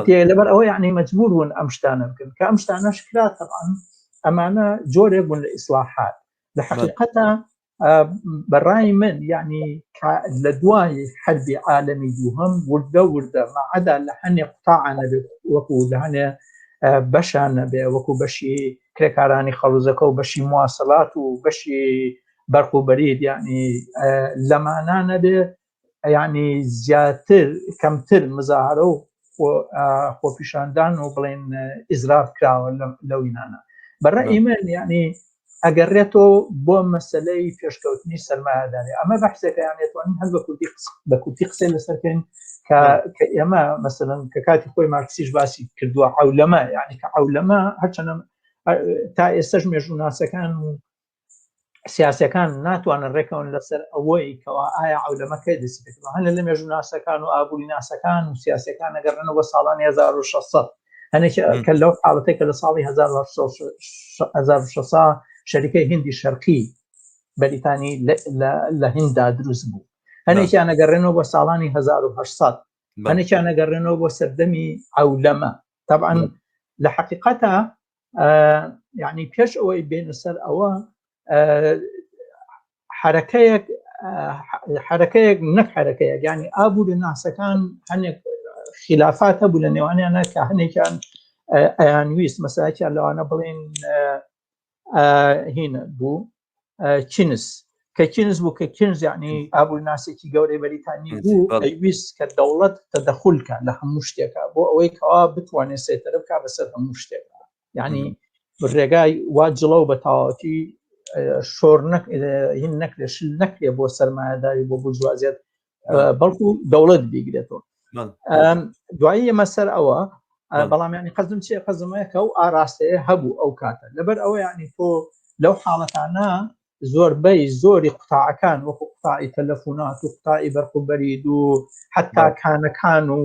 تێ لەبەر ئەوە یعنی مەجبور بوون ئەم شتانە بکەن کە ئەم شتانەش کرا تەبعەن ئەمانە جۆرێک بوون لە ئیسلاحات لە حقیقەتە بەڕای من یعنی لە دوای حربی عالەمی دووهەم وردە وردە مەعەدا لە هەنێ قوتاعە نەبێت وەکو لە هەنێ بەشان نەبێ وەکو بەشی کرێکارانی خەڵوزەکە و بەشی مواسەلات و بەشی بەرق و بەرید یعنی لەمانە نەبێ یعنی زیاتر کەمتر مزاهرە و خۆپیشاندان و بڵێن ئیزراب کراوە لەوینانە بەڕێ من یعنی ئەگەڕێتەوە بۆ مەسلەی پێشکەوتنی سەرمایەداری ئەمە بەحسێکە یان توانین هەر بە کوردی بە کورتی قسەی لەسەر کەین کە کە ئێمە مەسەلەن کە کاتی خۆی مارکسیش باسی کردووە عەولەمە یعنی کە عەولەمە هەرچەنە تا ئێستش مێژووناسەکان و سیاسەکان ناتوانن ڕێکەون لەسەر ئەوەی کەوا ئایا عەولەمە کەی دەستی پێکردووە هەنێ لە مێژووناسەکان و ئابووری ناسەکان و سیاسەکان ئەگەڕێنەوە بۆ ساڵانی 1600 هەنێک کە لەو حاڵەتێک کە لە ساڵی 1600 شەریکەی هندی شەرقی بەریتانی لە هیندا دروست بوو هەنێکیان ئەگەڕێنەوە بۆ ساڵانی 1800 هەنێکیان ئەگەڕێنەوە بۆ سەردەمی عەولەمە طبعا لە حقیقەتە یعنی پێش ئەوەی بێنە سەر ئەوە حرەکەیەک حرەکەیەک نەک حرەکەیەک ینی ئابووری ناسەکان هەنێک خلافات هەبوو لە نێوانیانە کە هەنێکیان ئەیان ویست مەساکیان لەوانە بڵێن هینە بوو کینز کە کینز بوو کە کینز یعنی ئابوور ناسێکی گەورەی بەریتانی بوو ئەیویست کە دەوڵەت تەدەخول کە لە هەموو شتێکە بۆ ئەوەی کەوا بتوانێت سەیتەرە بکا بەسەر هەموو شتێکە یعنی ڕێگای وا جڵەو بە تەواوەتی شۆر هین نەکرێ شل نەکرێ بۆ سەرمایەداری بۆ بورژوازیەت بەڵکو دەوڵەت بیگرێتەوە دوایی ئێمە سەر ئەوە بەڵام ینی قەزم چێ قەزمەیە کە ئەو ئاراستەیە هەبوو ئەو کاتە لەبەر ئەوە ینی تۆ لەو حاڵەتانە زۆربەی زۆری قوتاعەکان وەکو قوتاعی تەلەفۆنات و قوتاعی بەرق و بەرید و حتا کانەکان و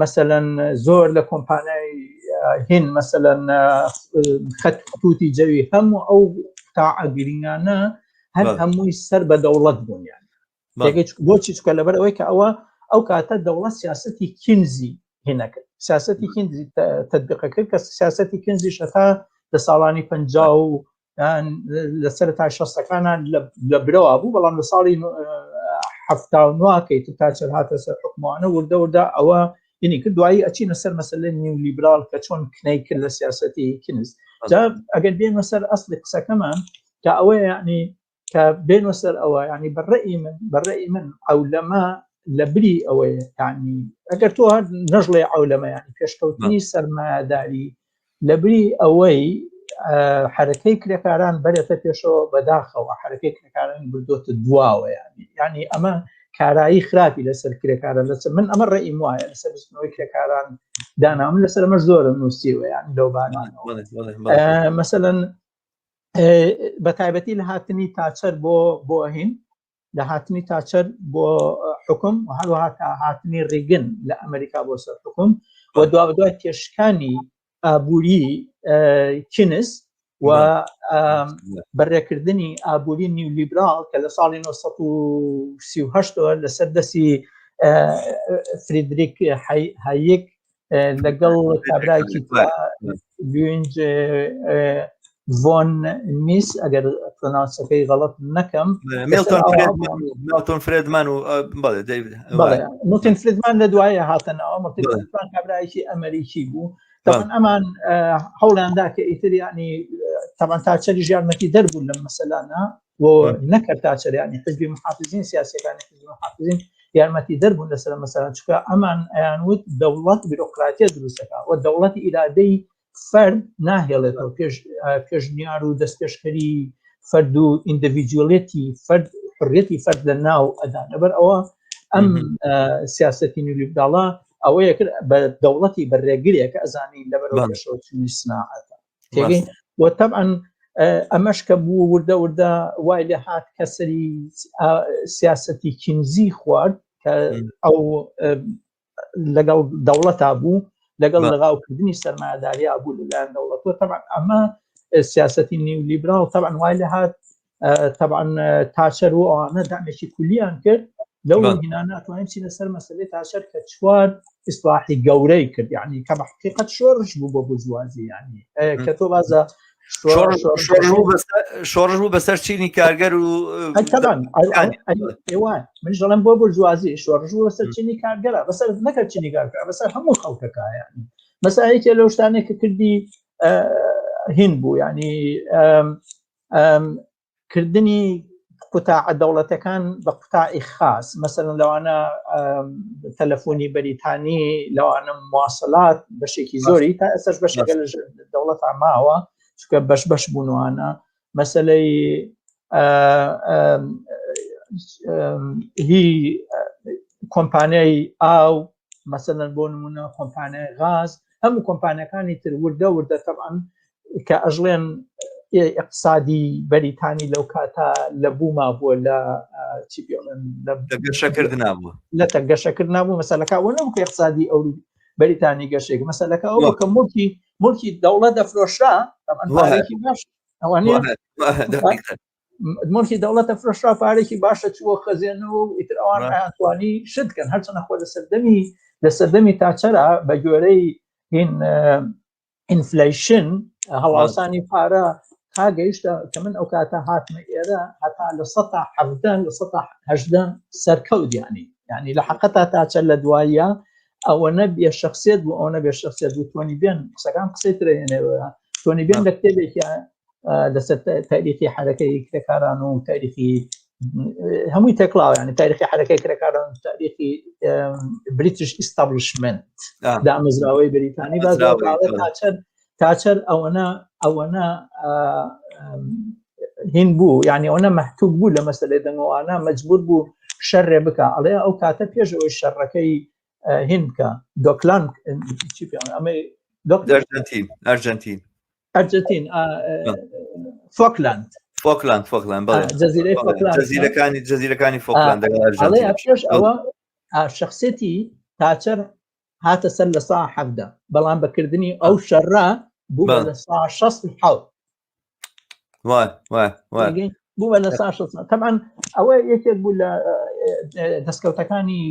مەسەلەن زۆر لە کۆمپانیای هین مەسەلەن خەت خطوطی جەوی هەموو ئەو قوتاعە گرنگانە هەر هەمووی سەر بە دەوڵەت بوون یان بۆچی چکە لەبەر ئەوەی کە ئەوە ئەو کاتە دەوڵەت سیاستی کینزی هینەکرد سیاستی کینزی تدبیقە کرد کە سیاستی کینزی شەتا لە ساڵانی پ و لە سەرەتای شەستەکانە لە برەوە بوو بەڵام لە ساڵی هەفتا کەی تا چەر هاتە سەر حکومانە وردە وردە ئەوە ینی کرد دوایی ئەچینە سەر مەسلە نیو لیبرال کە چۆن کنەی کرد لە سیاستی کنز جا ئەگەر بێنە سەر ئەسلی قسەکەمان کە ئەوە یعنی کە بێنە سەر ئەوە ینی بەڕێی من بەڕێی من ئەولەمە لە بری ئەوەیە ینی ئەگەر تۆ هەر نەژڵێ ئەولەمە ینی پێشکەوتنی سەرمایەداری لەبری ئەوەی حرەکەی کرێکاران بەرێتە پێشەوە بەداخەوە حرەکەی کرێکاران بردۆتە دواوە ینی ینی ئەمە کارایی خراپی لەسەر کرێکاران لەسەر من ئەمە ڕێیم وایە لەسەر بزنەوەی کرێکاران دانا من لەسەر ئەمە زۆرم نووسیوە یان لەو بانانەوە مەسەلەن. بە تایبەتی لە هاتنی تاچەر بۆ بۆ هین لە هاتنی تاچەر بۆ حکوم و هەروەها تا هاتنی ڕیگن لە ئەمریکا بۆ سەر حکوم و دوابدوای تێشکانی ئابووری کینز و بەڕێکردنی ئابووری نیولیبرال کە لە ساڵی 1938ەوە لەسەر دەستی فریدریک هایک لەگەڵ کابراایکی لوینج ڤۆن میس ئەگەر پرۆناسەکەی غەڵەت نەکەم میلتۆن فرێدمان و میلتۆن فرێدمان لە دوایە هاتنەوە میلتۆن کابراایکی ئەمریکی بوو طبعا ئەمان هەوڵیاندا کە ئیتر ینی طبعا تاچەری ژیانمەتی دەربوون لەم مەسەلانە و نەکرد تاچەر ینی حزبی محافزین سیاسەکانی حزبی محافزین یارمەتی دەربوون لەسەر مەسەلان چکە ئەمان ئەیان وت دەوڵەت بیرۆقراتیە دروستەکە و دەوڵەتی ئیرادەی فەرد ناهێڵێتەوە پێش پێشنیار و دەستپێشکەری فەرد و ئیندیڤیدوالێتی فەرد حڕەتی فەرد لە ناو ئەدا لەبەر ئەوە ئەم سیاستی نیولیبراڵە ئەوەیە کرد بە دەوڵەتی بە ڕێگرێک ئەزانی لەبەرەوە پێشەوە چوونی سناعەتە تێگەین و طبعا ئەمەش کە بوو وردە وردە وای لێ هات کە سەری سیاستی کینزی خوارد کە ئەو لەگەڵ دەوڵەتا بوو لەگەڵ لەغاوکردنی سەرمایەداریا بوو لەلایەن دەوڵەتەوە طبعا ئەمە سیاستی نیولیبراڵ طبعا وای لە هات طبعا تاچەر و ئەوانە دامێکی کولیان کرد لەو هینانە ئەتوانین بچینە سەر مەسەلەی تاچەر کە چوار ئیسلاحی گەورەی کرد یعنی کە بە حقیقەت شۆڕش بوو بۆ بورژوازی یعنی کە تۆ بازە شۆڕش بوو بەسەر چینی کارگەر و من دەڵێم بۆ بورژوازی شۆڕش بوو بەسەر چینی کارگەرە بەسەر نەکە چینی کارگەر بەسەر هەموو خەڵکەکە یعنی مەسا یەکێ لەو شتانێک کە کردی هین بوو یعنی کردنی قوتاعە دەوڵەتەکان بە قوتاعی خاص مەسەن لەوانە تەلەفۆنی بەریتانی لەوانە مواسەلات بەشێکی زۆری تا ئێستاش بەشێکە لە دەوڵەت ماوە چونکە بەش بەش بوونوانە مەسلەی هی کۆمپانیای ئاو مەسەلەن بۆ نمونە کۆمپانیای غاز هەموو کۆمپانیەکانی تر وردە وردە تەبعەن کە ئەژڵێن اقتصادی بەریتانی لەو کاتە لە بووما بووە لە چی پێڵێن لە گەشەکردن نابوو لە تە گەشەکرد نابوو مەسەلەکە وە نەبوو کە اقتصادی ئەو بەریتانی گەشێک مەسەلەکە ئەو کە مڵکی مڵکی دەوڵەت دەفرۆشرا پارێکی باش ئەوانە مڵکی دەوڵەتە فرۆشرا پارێکی باشە چووە خەزێنەوە و ئیتر ئەوان توانی شت کەن هەرچەنە خۆ لە سەردەمی لە سەردەمی تاچەرا بە گوێرەی هین ئینفلیشن هەڵاوسانی پارە تا گەیشتە کە من ئەو کاتە هاتمە ئێرە هەتا لە سە حەفدە لە سە هەشدە سەرکەوت ینی ینی لە حقەتا تاچە لە دوایە ئەوە نەبیە شخصیت بوو ئەو نەبێ شخصیت بوو تۆنی بێن قسەکان قسەی ترێنەوە تۆنی بێن لە کتێبێکی لەسەر تاریخی حرەکەی کرێکاران و تاریخی هەمووی تێکڵاوە ینی تاریخی حرەکەی کرێکاران تاریخی بریتش ئیستابلیشمنت دامەزراوەی بریتانی باز تاچەر تاچەر ئەوەنە ئەوەنە هین بوو یعنی ئەوەنە مەحتوب بوو لە مەسلەی دەنگۆوانە مەجبور بوو شەڕێ بکە ئەڵێ ئەو کاتە پێش ئەوەی شەڕەکەی هین بکە دۆکلان چی پێ ئەمەی ئەرجنتین ئەرجنتین ئەرجنتین فۆکلاند فۆکلاند فۆکلاند جزیرەی فۆکلاند جزیرەکانی جزیرەکانی فۆکلاند پێش ئەوە شخصێتی تاچەر هاتە سەر لە سا حەفدە بەڵام بەکردنی ئەو شەڕە بوو لە سا شەست حەوت بوو بە لە سا شەست تەبعەن ئەوە یەکێک بوو لە دەستکەوتەکانی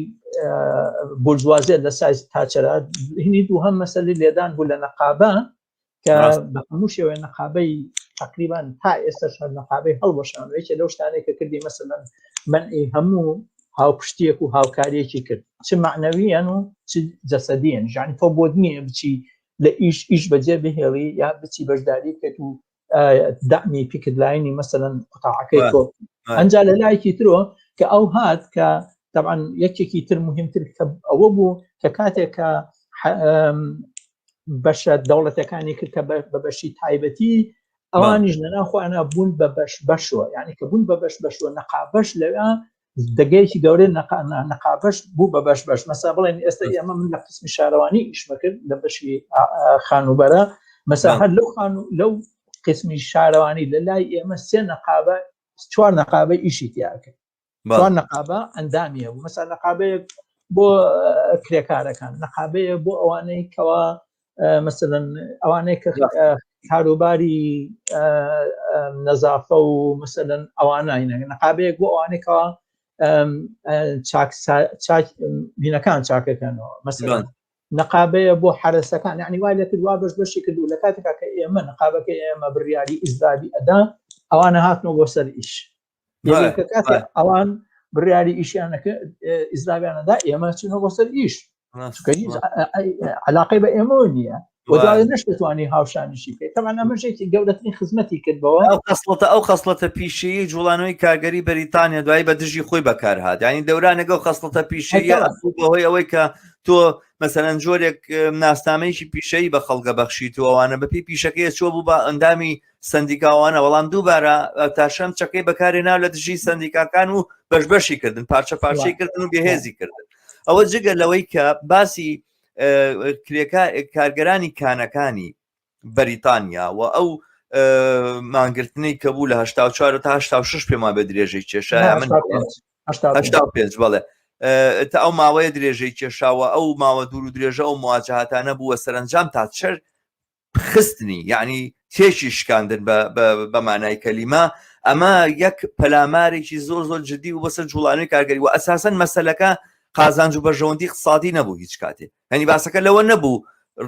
بورژوازیە لە سایز تاچەرا هینی دووهەم مەسەلی لێدان بوو لە نەقابە کە بە هەموو شێوەیە نەقابەی تقریبان تا ئێستاش هەر نەقابەی هەڵوەشان یەکێ لەو شتانەی کە کردی مەسەلەن منعی هەموو هاوپشتیەک و هاوکاریەکی کرد چ معنەویان و چ جەسەدیان ژانی تۆ بۆت نییە بچی لە ئیش ئیش بەجێ بهێڵی یا بچی بەشداری بکەیت و دەعمی picket line ی مەسەلەن قوتاعەکەی تۆ ئەنجا لە لایەکی ترۆ کە ئەو هات کە طبعا یەکێکی تر مهمتر کە ئەوە بوو کە کاتێک کە بەشە دەوڵەتەکانی کرد کە بە بەشی تایبەتی ئەوانیش لەنا خۆیانە بوون بە بەش بەشەوە یعنی کە بوون بە بەش بەشەوە نەقابەش لەوێ دەگەیەکی گەورەی نەقابەش بوو بە بەش بەش مەسا بڵێن ئێستا ئێمە من لە قسمی شارەوانی ئیشمە کرد لە بەشی خانووبەرە مەسا هەر لەو خانوو لەو قسمی شارەوانی لە لای ئێمە سێ نەقابە چوار نەقابە ئیشی تیاکرد چوار نەقابە ئەندامی هەبوو مەسا نەقابەیەک بۆ کرێکارەکان نەقابەیە بۆ ئەوانەی کەوا مثلەن ئەوانەی کە کاروباری نەزافە و مثلەن ئەوانە نەقابەیەک بۆ ئەوانەی کەوا چاک بینەکان چاکەکەنەوە مەسەلەن نەقابەیە بۆ حەرەسەکان یعنی وای لەکرد وا بەش بەشی کرد و لە کاتێکا کە ئێمە نەقابەکە ئێمە بڕیاری ئیزرابی ئەدا ئەوانە هاتنەوە بۆ سەر ئیش کاتێ ئەوان بڕیاری ئیشیانەکە ئیزرابیانەدا ئێمە چینەوە بۆ سەر ئیش علاقەی بە ئێمەوە نییە دوای نشتوانی هاوشانیشی بکەیت تەمان ئەمەشێکی گەورەترین خزمەتی کرد بەوە ئەو خەسڵەتە ئەو خەسڵەتە پیشەیی جوڵانەوەی کارگەری بەریتانیا دوایی بە دژی خۆی بەکارهات یعنی دەورانێک ئەو خەسڵەتە پیشەیە بەهۆی ئەوەی کە تۆ مەسەلەن جۆرێک ناسنامەیەکی پیشەیی بە خەڵکە بەخشیت و ئەوانە بەپی پیشەکەی چوە بوو بە ئەندامی سندیکاوانە بەڵام دووبارە تاشەم چەکەی بەکارێنا لە دژی سندیکاکان و بەش بەشی کردن پارچە پارچەی کردن و بێهێزی کردن ئەوە جگە لەوەی کە باسی کرێکار کارگەرانی کانەکانی بەریتانیا و ئەو مانگرتنەی کە بوو لە 84 تا 86 پێمان بە درێژەی کێشا من 85 بەڵێ تا ئەو ماوەیە درێژەی کێشاوە ئەو ماوە دوور و درێژە ئەو مواجهاتانە بووە سەرنجام تا چەر خستنی یعنی تێکی شکاندن بە مانای کەلیمە ئەمە یەک پەلامارێکی زۆر زۆر جددی و بەسەر جوڵانەوەی کارگەری و ئەساسەن مەسەلەکە قازانج و بەرژەوەندی اقتصادی نەبوو هیچ کاتێ هەنی باسەکە لەوە نەبوو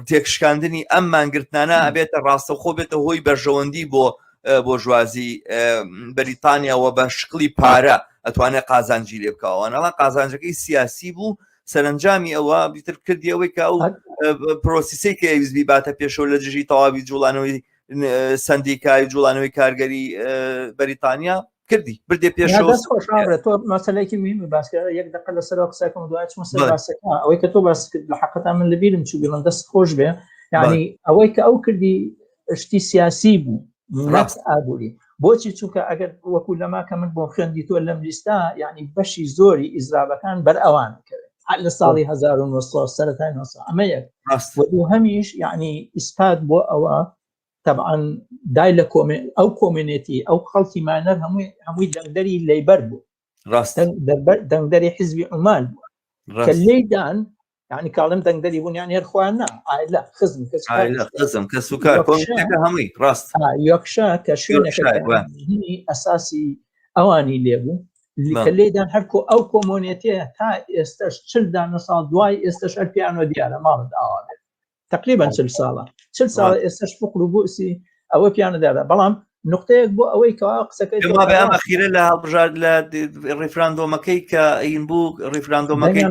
تێکشکاندنی ئەم مانگرتنانە ئەبێتە ڕاستەوخۆ بێتە هۆی بەرژەوەندی بۆ بۆژوازی بەریتانیاوە بە شکلی پارە ئەتوانێت قازانجی لێ بکەوە نەڵا قازانجەکەی سیاسی بوو سەرنجامی ئەوە بیتر کردی ئەوەی کە ئەو پرۆسیسی کە ئەویست بیباتە پێشەوە لە دژی تەواوی جوڵانەوەی سندیکای جوڵانەوەی کارگەری بەریتانیا کردی بردێ پێشەوە تۆ مەسەلەیەکی مهمی باس کرد یەک دقە لەسەر قسەکەم دوای چمە سەر باسەکە ئەوەی کە تۆ باس کرد لە حقەتا من لەبیرم چوو بڵم دەست خۆش بێ یعنی ئەوەی کە ئەو کردی شتی سیاسی بوو ڕاست ئابووری بۆچی چونکە ئەگەر وەکو لەما کە من بۆم خوێندی تۆ لەم لیستا یعنی بەشی زۆری ئیزرابەکان بەر ئەوان کەوێت لە ساڵی 1900 سەرەتای 900 ئەمە یەک هەمیش یعنی ئیسپات بۆ ئەوە تەبعا دای لە کۆمێ ئەو کۆمێنێتی ئەو خەڵکی مانەر هەمووی هەمووی دەنگدەری لەیبەر بوو ڕاست دەنگدەری حزبی عومان بوو کە لێدان یعنی کاڵم دەنگدەری بوون یان هەر خۆیان نا ئایلە خزم کەس خزم کەس و کار هەمووی ڕاست یەکشا کە شوێنەکە ئەساسی ئەوانی لێبوو کە لێدان هەرکۆ ئەو کۆمۆنێتەیە تا ئێستش چل دانە ساڵ دوای ئێستش هەر پیانۆ دیارە ماڵت ئاوا بێت تقریبا چل ساڵە چل ساڵە ئێستش فقر و بوسی ئەوە پیانە دادا بەڵام نقطەیەک بۆ ئەوەی کەوا قسەکەی ئەم ئەخیرە لە هەڵبژارد لە ڕیفراندۆمەکەی کە این بوو ڕیفراندۆمەکەی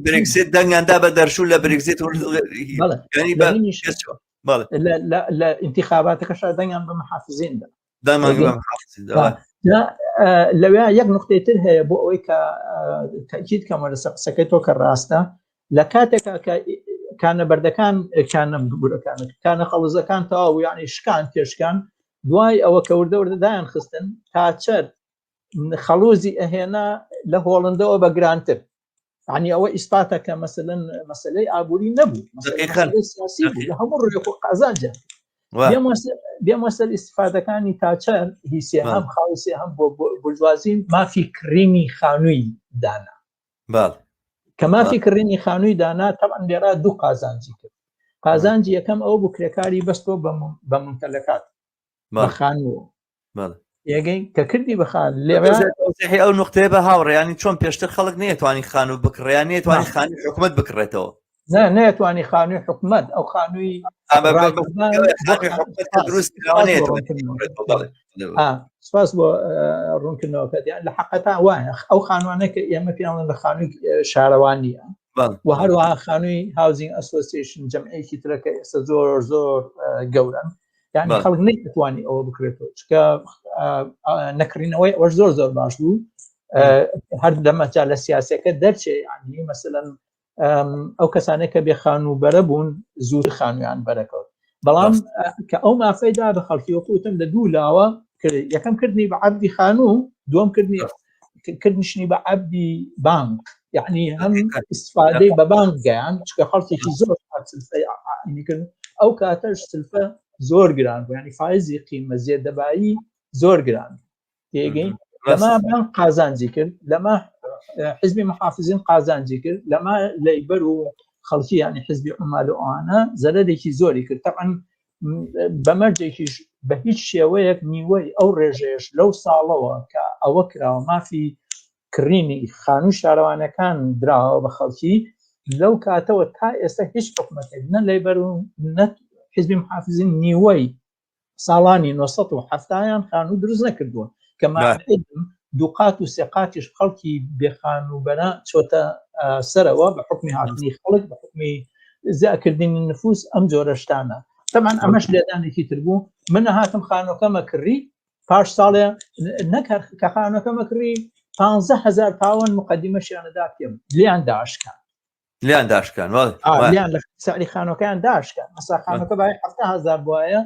برێکسیت دەنگیاندا بە دەرچوو لە برێکزیت لە ئینتیخاباتەکەش دەنگیان بە محافزیندا لەوێ یەک نقطەی تر هەیە بۆ ئەوەی کە تەکیید کەمەوە لەسەر قسەکەی تۆ کە ڕاستە لە کاتێکا کە کانە بەردەکان کانە بگورەکان کانە خەڵزەکان تەواو یعنی شکان تێشکان دوای ئەوە کە وردە وردە دایان خستن تا چەر خەڵوزی ئەهێنا لە هۆڵندەوە بە گرانتر ینی ئەوە ئیسپاتە کە مەسەلەن مەسلەی ئابووری نەبوو سیاسی بوو لە هەموو ڕوویەک و قازانجە بێمە سەر ئیسفادەکانی تاچەر هی سێهەم خاڵی سێهەم بۆ بورژوازی مافی کڕینی خانووی دانا کە مافی کڕینی خانووی دانا تەبعەن لێرا دوو قازانجی کرد قازانجی یەکەم ئەو بوو کرێکاری بەستۆ بە ممتەلەکات بە خانوو یەگەی کە کردی بە خان لێ ئەو نقطەیە بە هاوڕێیانی چۆن پێشتر خەڵک نەیەتوانی خانوو بکڕیان نەیەتوانی خانی حکومت بکڕێتەوە نا نەیەتوانی خانووی حکومت ئەو خانووی سپاس بۆ ڕوونکردنەوەکە دیان لە حقەتا وایە ئەو خانوانە کە ئێمە پێیان لە خانووی شارەوانیە و هەروەها خانووی housing association جەمعێکی ترەکە ئێستا زۆر زۆر گەورەن یعنی خەڵک نەیتوانی ئەوە بکرێتەوە چکە نەکڕینەوەی ئەوەش زۆر زۆر باش بوو هەر لەمەجا لە سیاسەکە دەرچێ یعنی مەسەلەن ئەو کەسانێک کە بێ خانوو بەرە بوون زوو خانویان بەرەکەوت بەڵام کە ئەو مافەیدا بە خەڵکی وەکوتم لە دوو لاوە یەکەم کردنی بە عەبدی خانوو دووەم کردنی کردنیشنی بە عەبدی بانک یعنی هەم استفادەی بە بانک گەیان چکە خەڵکێکی زۆر کرد ئەو کاتەش سلفە زۆر گران بوو ینی فایزی قیمە زێدەبایی زۆر گران تێگەین لەما بانک قازانجی کرد لەما حزبی محافزین قازانجی کرد لەما لەیبەر و خەڵکی ینی حزبی عمال و ئەوانە زەرەرێکی زۆری کرد تەعاان بەمەرجێکیش بە هیچ شێوەیەک نیوەی ئەو ڕێژەیەش لەو ساڵەوە کە ئەوە کراوە مافی کڕینی خانوو شارەوانەکان دراوە بە خەڵکی لەو کاتەوە تا ئێستا هیچ حکومەتێک نە لەیبەر و نە حزبی محافزین نیوەی ساڵانی 970یان خانوو دروست نەکردووە کە دووقات و سێقاتیش خەڵکی بێخانووبەرە چۆتە سەرەوە بە حکمی هاتنی خەڵک بە حکمی زیاکردنی نفوس ئەم جۆرە شتانە تەمان ئەمەش لێدانێکی تر بوو من هاتم خانۆکەمە کڕی پاش ساڵێ نەک هەر کە خانەکەمە کڕی 15000 پاوەن مقدمەشیانەدا پێم لیان داشکان لیان داشکان لیان لە سعری خانەکەیان داشکان مەسا خانەکە بای 7000 بواە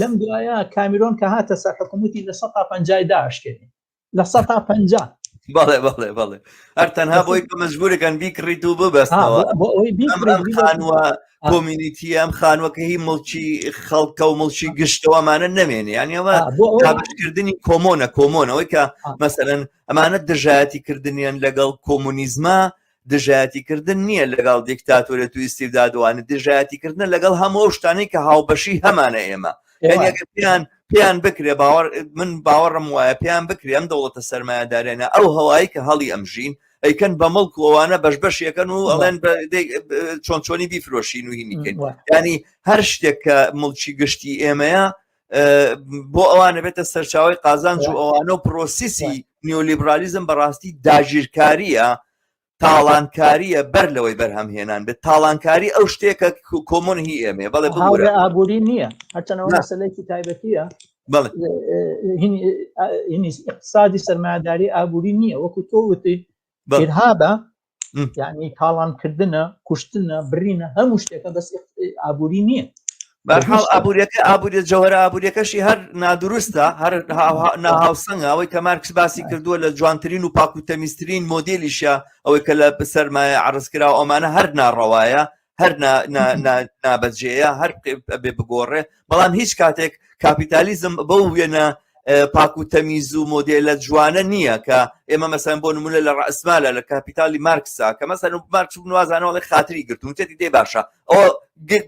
لەم دوایە کامیرۆن کە هاتە سەر حکوومەتی لە 150 داشکێنی لە 150 بەڵێ بەڵێ بەڵێ هەر تەنها بۆی کە مەجبورەکەن بیکڕیت و ببەستەوە بۆ ئەوەی خانووە community ئەم خانووەکە هی مڵکی خەڵکە و مڵکی گشتەوەمانە نەمێنێ یانی ئەوە دابەشکردنی common ە common ەوەی کە مەسەلەن ئەمانە دژایەتی کردنیان لەگەڵ کۆمۆنیزمە دژایەتی کردن نییە لەگەڵ دیکتاتۆرێت و ئیستیبدادوانە دژایەتی کردنە لەگەڵ هەموو ئەو شتانەی کە هاوبەشی هەمانە ئێمە یعنی ئەگەر پێیان پێیان بکرێ باوەڕ من باوەڕم وایە پێیان بکرێ ئەم دەوڵەتە سەرمایەدارێنە ئەو هەوایی کە هەڵی ئەمژین ئەیکەن بە مڵک و ئەوانە بەش بەشێکەن و ئەڵێن چۆن چۆنی بیفرۆشین و هینیکەین ینی هەر شتێک کە مڵکی گشتی ئێمەیە بۆ ئەوانە بێتە سەرچاوی قازانج و ئەوانە و پرۆسیسی نیۆلیبرالیزم بەڕاستی داگیرکاریە تاڵانکاریە بەر لەوەی بەرهەم هێنان بێت تاڵانکاری ئەو شتێکە common هی ئێمێ بەڵێ ببورە ئابووری نییە هەرچەنەوە مەسلەیەکی تایبەتیە اقتصادی سەرمایەداری ئابووری نییە وەکو تۆ وتی ئیرهابە یعنی تاڵانکردنە کوشتنە برینە هەموو شتێکە بەس ئابووری نییە بەرحاڵ ئابووریەکە ئابووریە جەوهرە ئابووریەکەشی هەر نادروستە هەر ناهاوسەنگە ئەوەی کە مارکس باسی کردووە لە جوانترین و پاک و تەمیزترین مۆدێلیشە ئەوەی کە لە سەرمایە عرضکرا ئەمانە هەر ناڕەوایە هەر نابەجێیە هەر بێ بگۆڕێ بەڵام هیچ کاتێک کاپیتالیزم بەو وێنە پاک و تەمیز و مۆدێلە جوانە نییە کە ئێمە مەسەن بۆ نمونە لە ڕئسمالە لە کاپیتالی مارکسا کە مەسەن مارکس نوازانەوەڵێ خاتری گرتون تێتی دێ باشە ئەو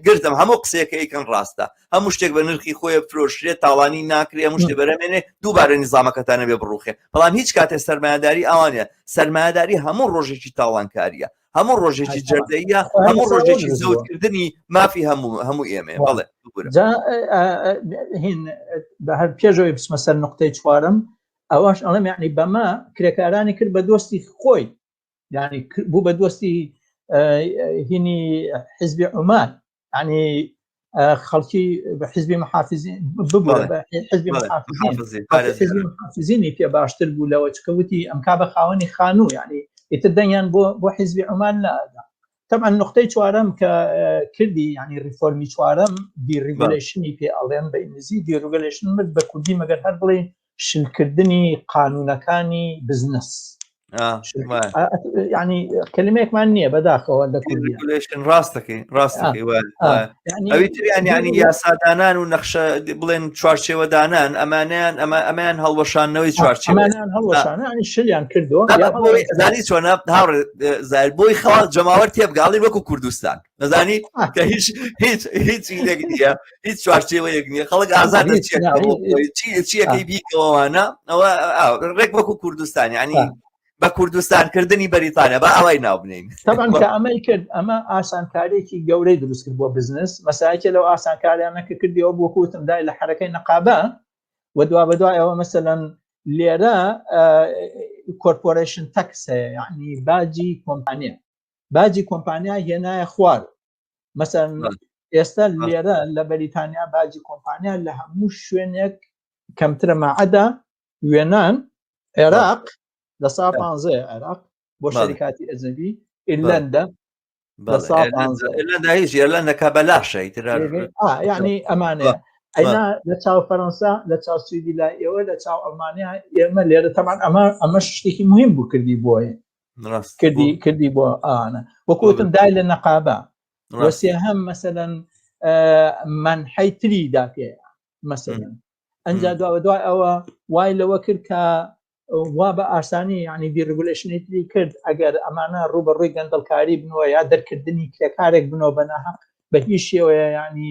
گرتم هەموو قسەیەکە یکەن ڕاستە هەموو شتێک بە نرخی خۆی فرۆشرێت تاڵانی ناکرێ هەموو شتێ بەرەمێنێ دووبارە نیزامەکەتانە بێ بڕوخێ بەڵام هیچ کاتێ سەرمایەداری ئەوانە سەرمایەداری هەموو ڕۆژێکی تاوانکاریە هەموو ڕۆژێکی جەردەیە هەموو ڕۆژێکی زەوتکردنی مافی هەموو هەموو ئێمە بەڵێ هین بە هەر پێشەوەی بچمە سەر نقطەی چوارم ئەوەش ئەڵێم یعنی بەمە کرێکارانی کرد بە دۆستی خۆی یعنی بوو بە دۆستی هینی حزبی عمان ینی خەڵکی بە حزبی محافزین ببوو حزبی محافزینی پێ باشتر بوو لەوە چکەوتی ئەم کا بە خاوەنی خانوو ینی ئیتر دەنگیان بۆ بۆ حزبی عمان نادا طبعا نقطەی چوارەم کە کردی ینی ریفۆرمی چوارەم deregulation ی پێ ئەڵێن بە ئینگلیزی deregulation مرد بە کوردی مەگەر هەر بڵێ شلکردنی قانونەکانی بزنس ینی کلمێکمان نییە بەداخەوە لە ڕاستەکەی ڕاستەکەی ئەوی تریان ینی یاسادانان و نەخشە بڵێن چوارچێوەدانان ئەمانیان ئەمە ئەمیان هەڵوەشانەوەی چوارچێوەیان هەڵوەشانانی شلیان کردو زانی چۆنە هاوڕێ زار بۆی خەڵ جەماوەر تێبگاڵی وەکو کوردستان دەزانی کە هیچ هیچ هیچ یەک نییە هیچ چوارچێوەیەک نییە خەڵک ئازاد چیەکەی بیکەوەوانە ئەوە ڕێک وەکو کوردستان ینی بە کوردستان کردنی بەریتانیا بە ئاوای ناو بنین طبعا کە ئەمەی کرد ئەمە ئاسانکاریێکی گەورەی دروست کرد بۆ بزنس مەسایکە لەو ئاسانکاریانە کە کردیەوە بۆ کوتم دای لە حرەکەی نەقابە و دوا بەدوای ئەوە مەسەلەن لێرە corporation tax هەیە یعنی باجی کۆمپانیا باجی کۆمپانیا هێنایە خوار مەسەن ئێستا لێرە لە بەریتانیا باجی کۆمپانیا لە هەموو شوێنێک کەمترە ماعەدا وێنان عێراق لە سا پ عێراق بۆ شەریکاتی ئەجنبی ئیرلەندا ئێرلەندەکە بەلاشە ینی ئەمانەیە ئەینا لە چاو فەرەنسا لە چاو سویدی لای ئێوە لە چاو ئەڵمانیا ئێمە لێرە تەمان ئەمە ئەمە شتێکی مهم بوو کردی بۆیە کردی کردی بۆ ئاانە وەکوتم دای لە نەقابە وەسێ هەم مەسەەن مەنحەی تری دا پێ مەسەلەن ئەنجا دوا دوای ئەوە وای لەوە کرد کە وا بە ئاسانی یعنی deregulation ی تری کرد ئەگەر ئەمانە ڕووبەڕووی گەندەڵکاری بنەوە یا دەرکردنی کرێکارێک بنەوە بە ناحەق بە هیچ شێوەیە یعنی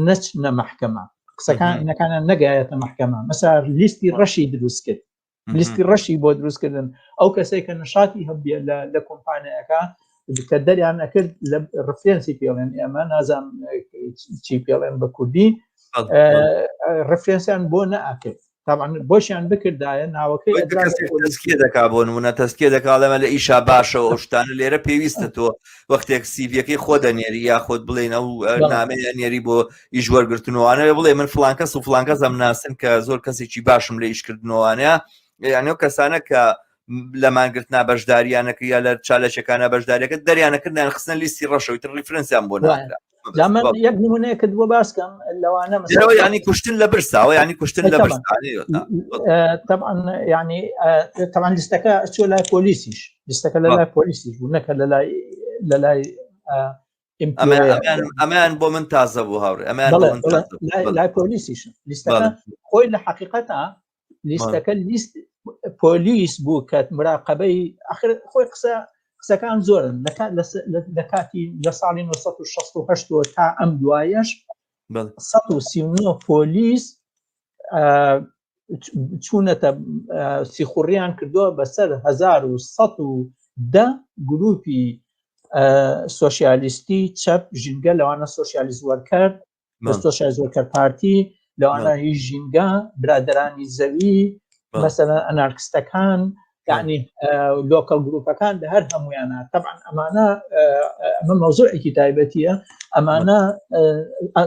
نەچنە مەحکەمە قسەکان نەکانە نەگایەتە مەحکەمە مەسا لیستی ڕەشی دروست کرد لیستی ڕەشی بۆ دروستکردن ئەو کەسێک کە نشاتی هەبیە لە کۆمپانیەکە کە دەریان ئەکرد لە reference ی پێڵێن ئێمە نازانم چی پێڵێن بە کوردی reference یان بۆ نەئەکرد طبعا بۆشیان بکردایە ناوەکەی تەزکیە دەکا بۆ نمونە تەزکیە دەکا لەمە لە ئیشا باشە ئەو شتانە لێرە پێویستە تۆ وەختێک CV یەکەی خۆ دەنێری یاخود بڵێن ئەو نامەیە نێری بۆ ئیش وەرگرتنەوانە بڵێ من فلان کەس و فلان کەس ئەم ناسن کە زۆر کەسێکی باشم لە ئیشکردنەوانە یعنی ئەو کەسانە کە لە مانگرتنا بەشداریانەکە یا لە چالەچەکانە بەشداریەکە دەریانەکردیان خستن لیستی ڕەشەوەی تر reference یان بۆ ناکرا یەک نمونەیەکت بۆ باسکەم لەوانە ینی کوشتن لە برساوە ینی کوشتن لە طبعا ینی طبعا لیستەکە چۆ لای پۆلیسیش لیستەکە لە لای پۆلیسیش بوو نەکە لە لای لە لای ئەمان بۆ من تازە بوو هاوڕێ ئەمان لای پۆلیسیش لیستەکە خۆی لە حقیقەتە لیستەکە لیست پۆلیس بوو کە مراقبەی ئەخر خۆی قسە قسەکان زۆرن لە کاتی لە ساڵی 1968 تا ئەم دوایەش 139 پۆلیس چوونەتە سیخوڕیان کردووە بەسەر 1110 گروپی سۆسیالیستی چەپ ژینگە لەوانە Socialist Worker Socialist Worker Party لەوانە هی ژینگە برادرانی زەوی مەسەلەن ئەنارکستەکان یعنی local گروپەکان لە هەر هەمویانە طبعا ئەمانە ئەمە مەوزوعێکی تایبەتیە ئەمانە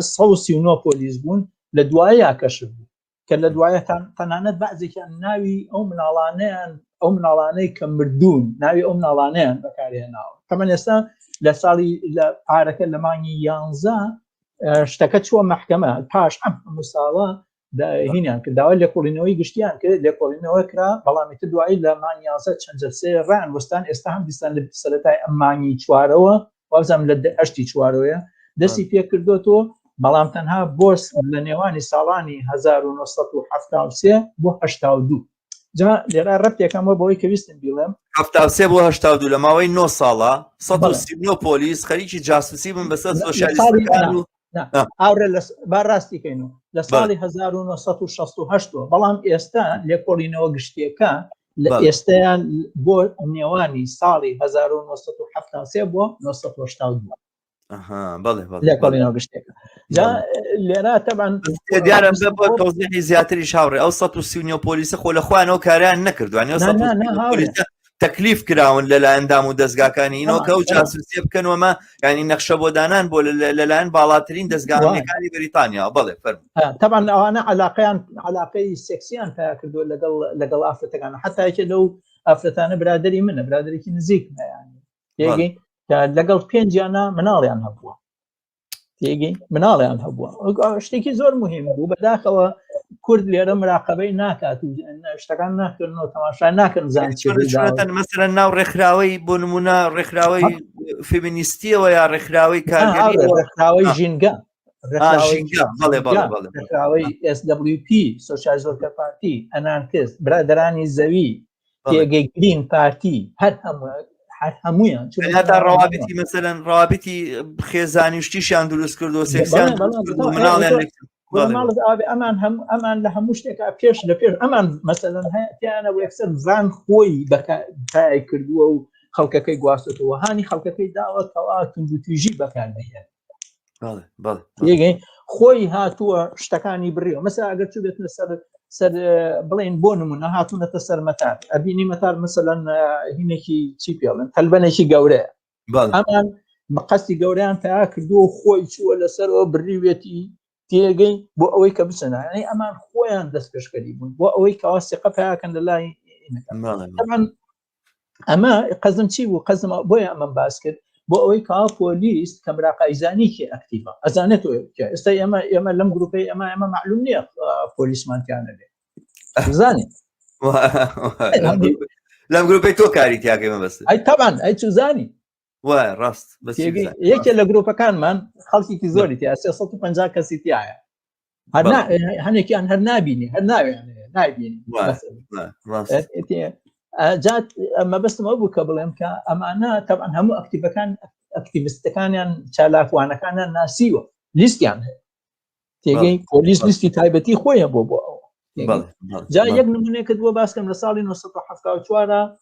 139 پۆلیس بوون لە دوایە کەشف بوو کە لە دوایە تەنانەت بەعزێکیان ناوی ئەو مناڵانەیان ئەو مناڵانەی کە مردوون ناوی ئەو مناڵانەیان بەکارهێناوە تەمەن ئێستا لە ساڵی لە پارەکە لە مانگی یانزە شتەکە چووە مەحکەمە پاش ئەم هەموو ساڵە هینیان کرد داوای لێکۆڵینەوەی گشتیان کرد لێکۆڵینەوە کرا بەڵام ئیتر دوایی لە مانگی یانزە چەند جەلسەیە ڕایان وەستان ئێستا هەم دیسان لە سەرەتای ئەم مانگی چوارەوە وابزانم لە هەشتی چوارەوەیە دەستی پێکردوەوە بەڵام تەنها بۆ لە نێوانی ساڵانی 1973 بۆ 82 جا لێرە ڕەتێکەمەوە بۆی کە ویستم بیڵێم 73 بۆ 82 لە ماوەی 9 ساڵە 139 پۆلیس خەریکی جاسوسی بن بەسەر سۆسیالیستەکان و ئاورە لە با ڕاستی کەین و لە ساڵی 1968 بەڵام ئێستا لێکۆڵینەوە گشتیەکە لە ئێستایان بۆ نێوانی ساڵی 1973 بۆ 1982 لێکۆڵینەوە گشتێکە جا لێرە تەبان دیارە بۆ تەوزیحی زیاتری هاوڕێ ئەو 139 پۆلیسە خۆ لە خۆیانەوە کاریان نەکردووە تەکلیف کراون لەلایەن دام و دەستگاکانی ئینۆکە و جاسوسیە بکەن وەمە ینی نەخشە بۆ دانان بۆ لەلایەن باڵاترین دەستگاکانی بەریتانیا بەڵێ فەرموو تەبعەن ئەوانە علاقەیان علاقەی سێکسیان پیا کردووە لەگەڵ لەگەڵ ئافرەتەکان حتا یەکێ لەو ئافرەتانە برادری منە برادێکی نزیک تێگەی لەگەڵ پێنجیانە مناڵیان هەبووە تێگەی مناڵیان هەبووە شتێکی زۆر مهم بوو بەداخەوە کورد لێرە مراقبەی ناکات و شتەکان ناکردن و تەماشا ناکەن زان مەسەرە ناو ڕێکخراوەی بۆ نمونە ڕێکخراوەی فێمینیستیەوە یا ڕێکخراوەی کارگەری ڕێکخراوەی ژینگە ڕێکخراوەی SWP Socialist Worker Party ئەنارکست برادرانی زەوی پێگەی Green Party هەر هەموو هەر هەمویان هەتا ڕوابطی مەسەلەن ڕوابطی خێزانی شتیشیان دروست کردو سێکسیان مناڵیان ئەمان هەم ئەمان لە هەموو شتێکا پێش لە پێش ئەمان مەسەلەن هەیەیانە بۆ یەکسەر زان خۆی بەکای کردووە و خەڵکەکەی گواستەوە هانی خەڵکەکەی داوە کەوا توندوتیژی بەکاربهێن خۆی هاتووە شتەکانی بڕیوە مەسا ئەگەر چوو بێتنە سەر سەر بڵێن بۆ نمونە هاتوونەتە سەر مەتار ئەبینی مەتار مثلەن هینێکی چی پێڵێن تەلبەنێکی گەورەیە ئەمان مقەستی گەوریان پیا کردووە خۆی چووە لەسەرەوە بڕیوێتی تێگەی بۆ ئەوەی کە بچنە ینی ئەمان خۆیان دەست پێشکەری بوون بۆ ئەوەی کەوا سقە پیاکەن لە لای ئەمە قەزم چی بوو قەزم بۆیە ئەمەم باس کرد بۆ ئەوەی کا پۆلیس کە مراقایزانی کێ ئەکتیڤە ئەزانێت تۆ ئێستا ئێمە ئێمە لەم گروپەی ئەمە ئێمە معلوم نییە پۆلیسمان تیانە بێ زانێت لەم گروپەی تۆ کاری تیاکەی مەبەست ئەی تەبان ئەی چزانی. وایە ڕاست یەکێ لە گروپەکانمان خەڵکێکی زۆری تیا 350 کەسی تایە هەنێکیان هەر نابینی هەر ناویان نابینی جات مەبەستم ئەو بوو کە بڵێم کە ئەمانە تەبعەن هەموو ئەکتیڤەکان ئەکتیڤستەکانیان چالاکوانەکانیان ناسیوە لیستیان هەیە تێگەی پۆلیس لیستی تایبەتی خۆیە بۆ بۆ ئەوە جا یەک نمونەیەکت بۆ باسکەم لە ساڵی 1970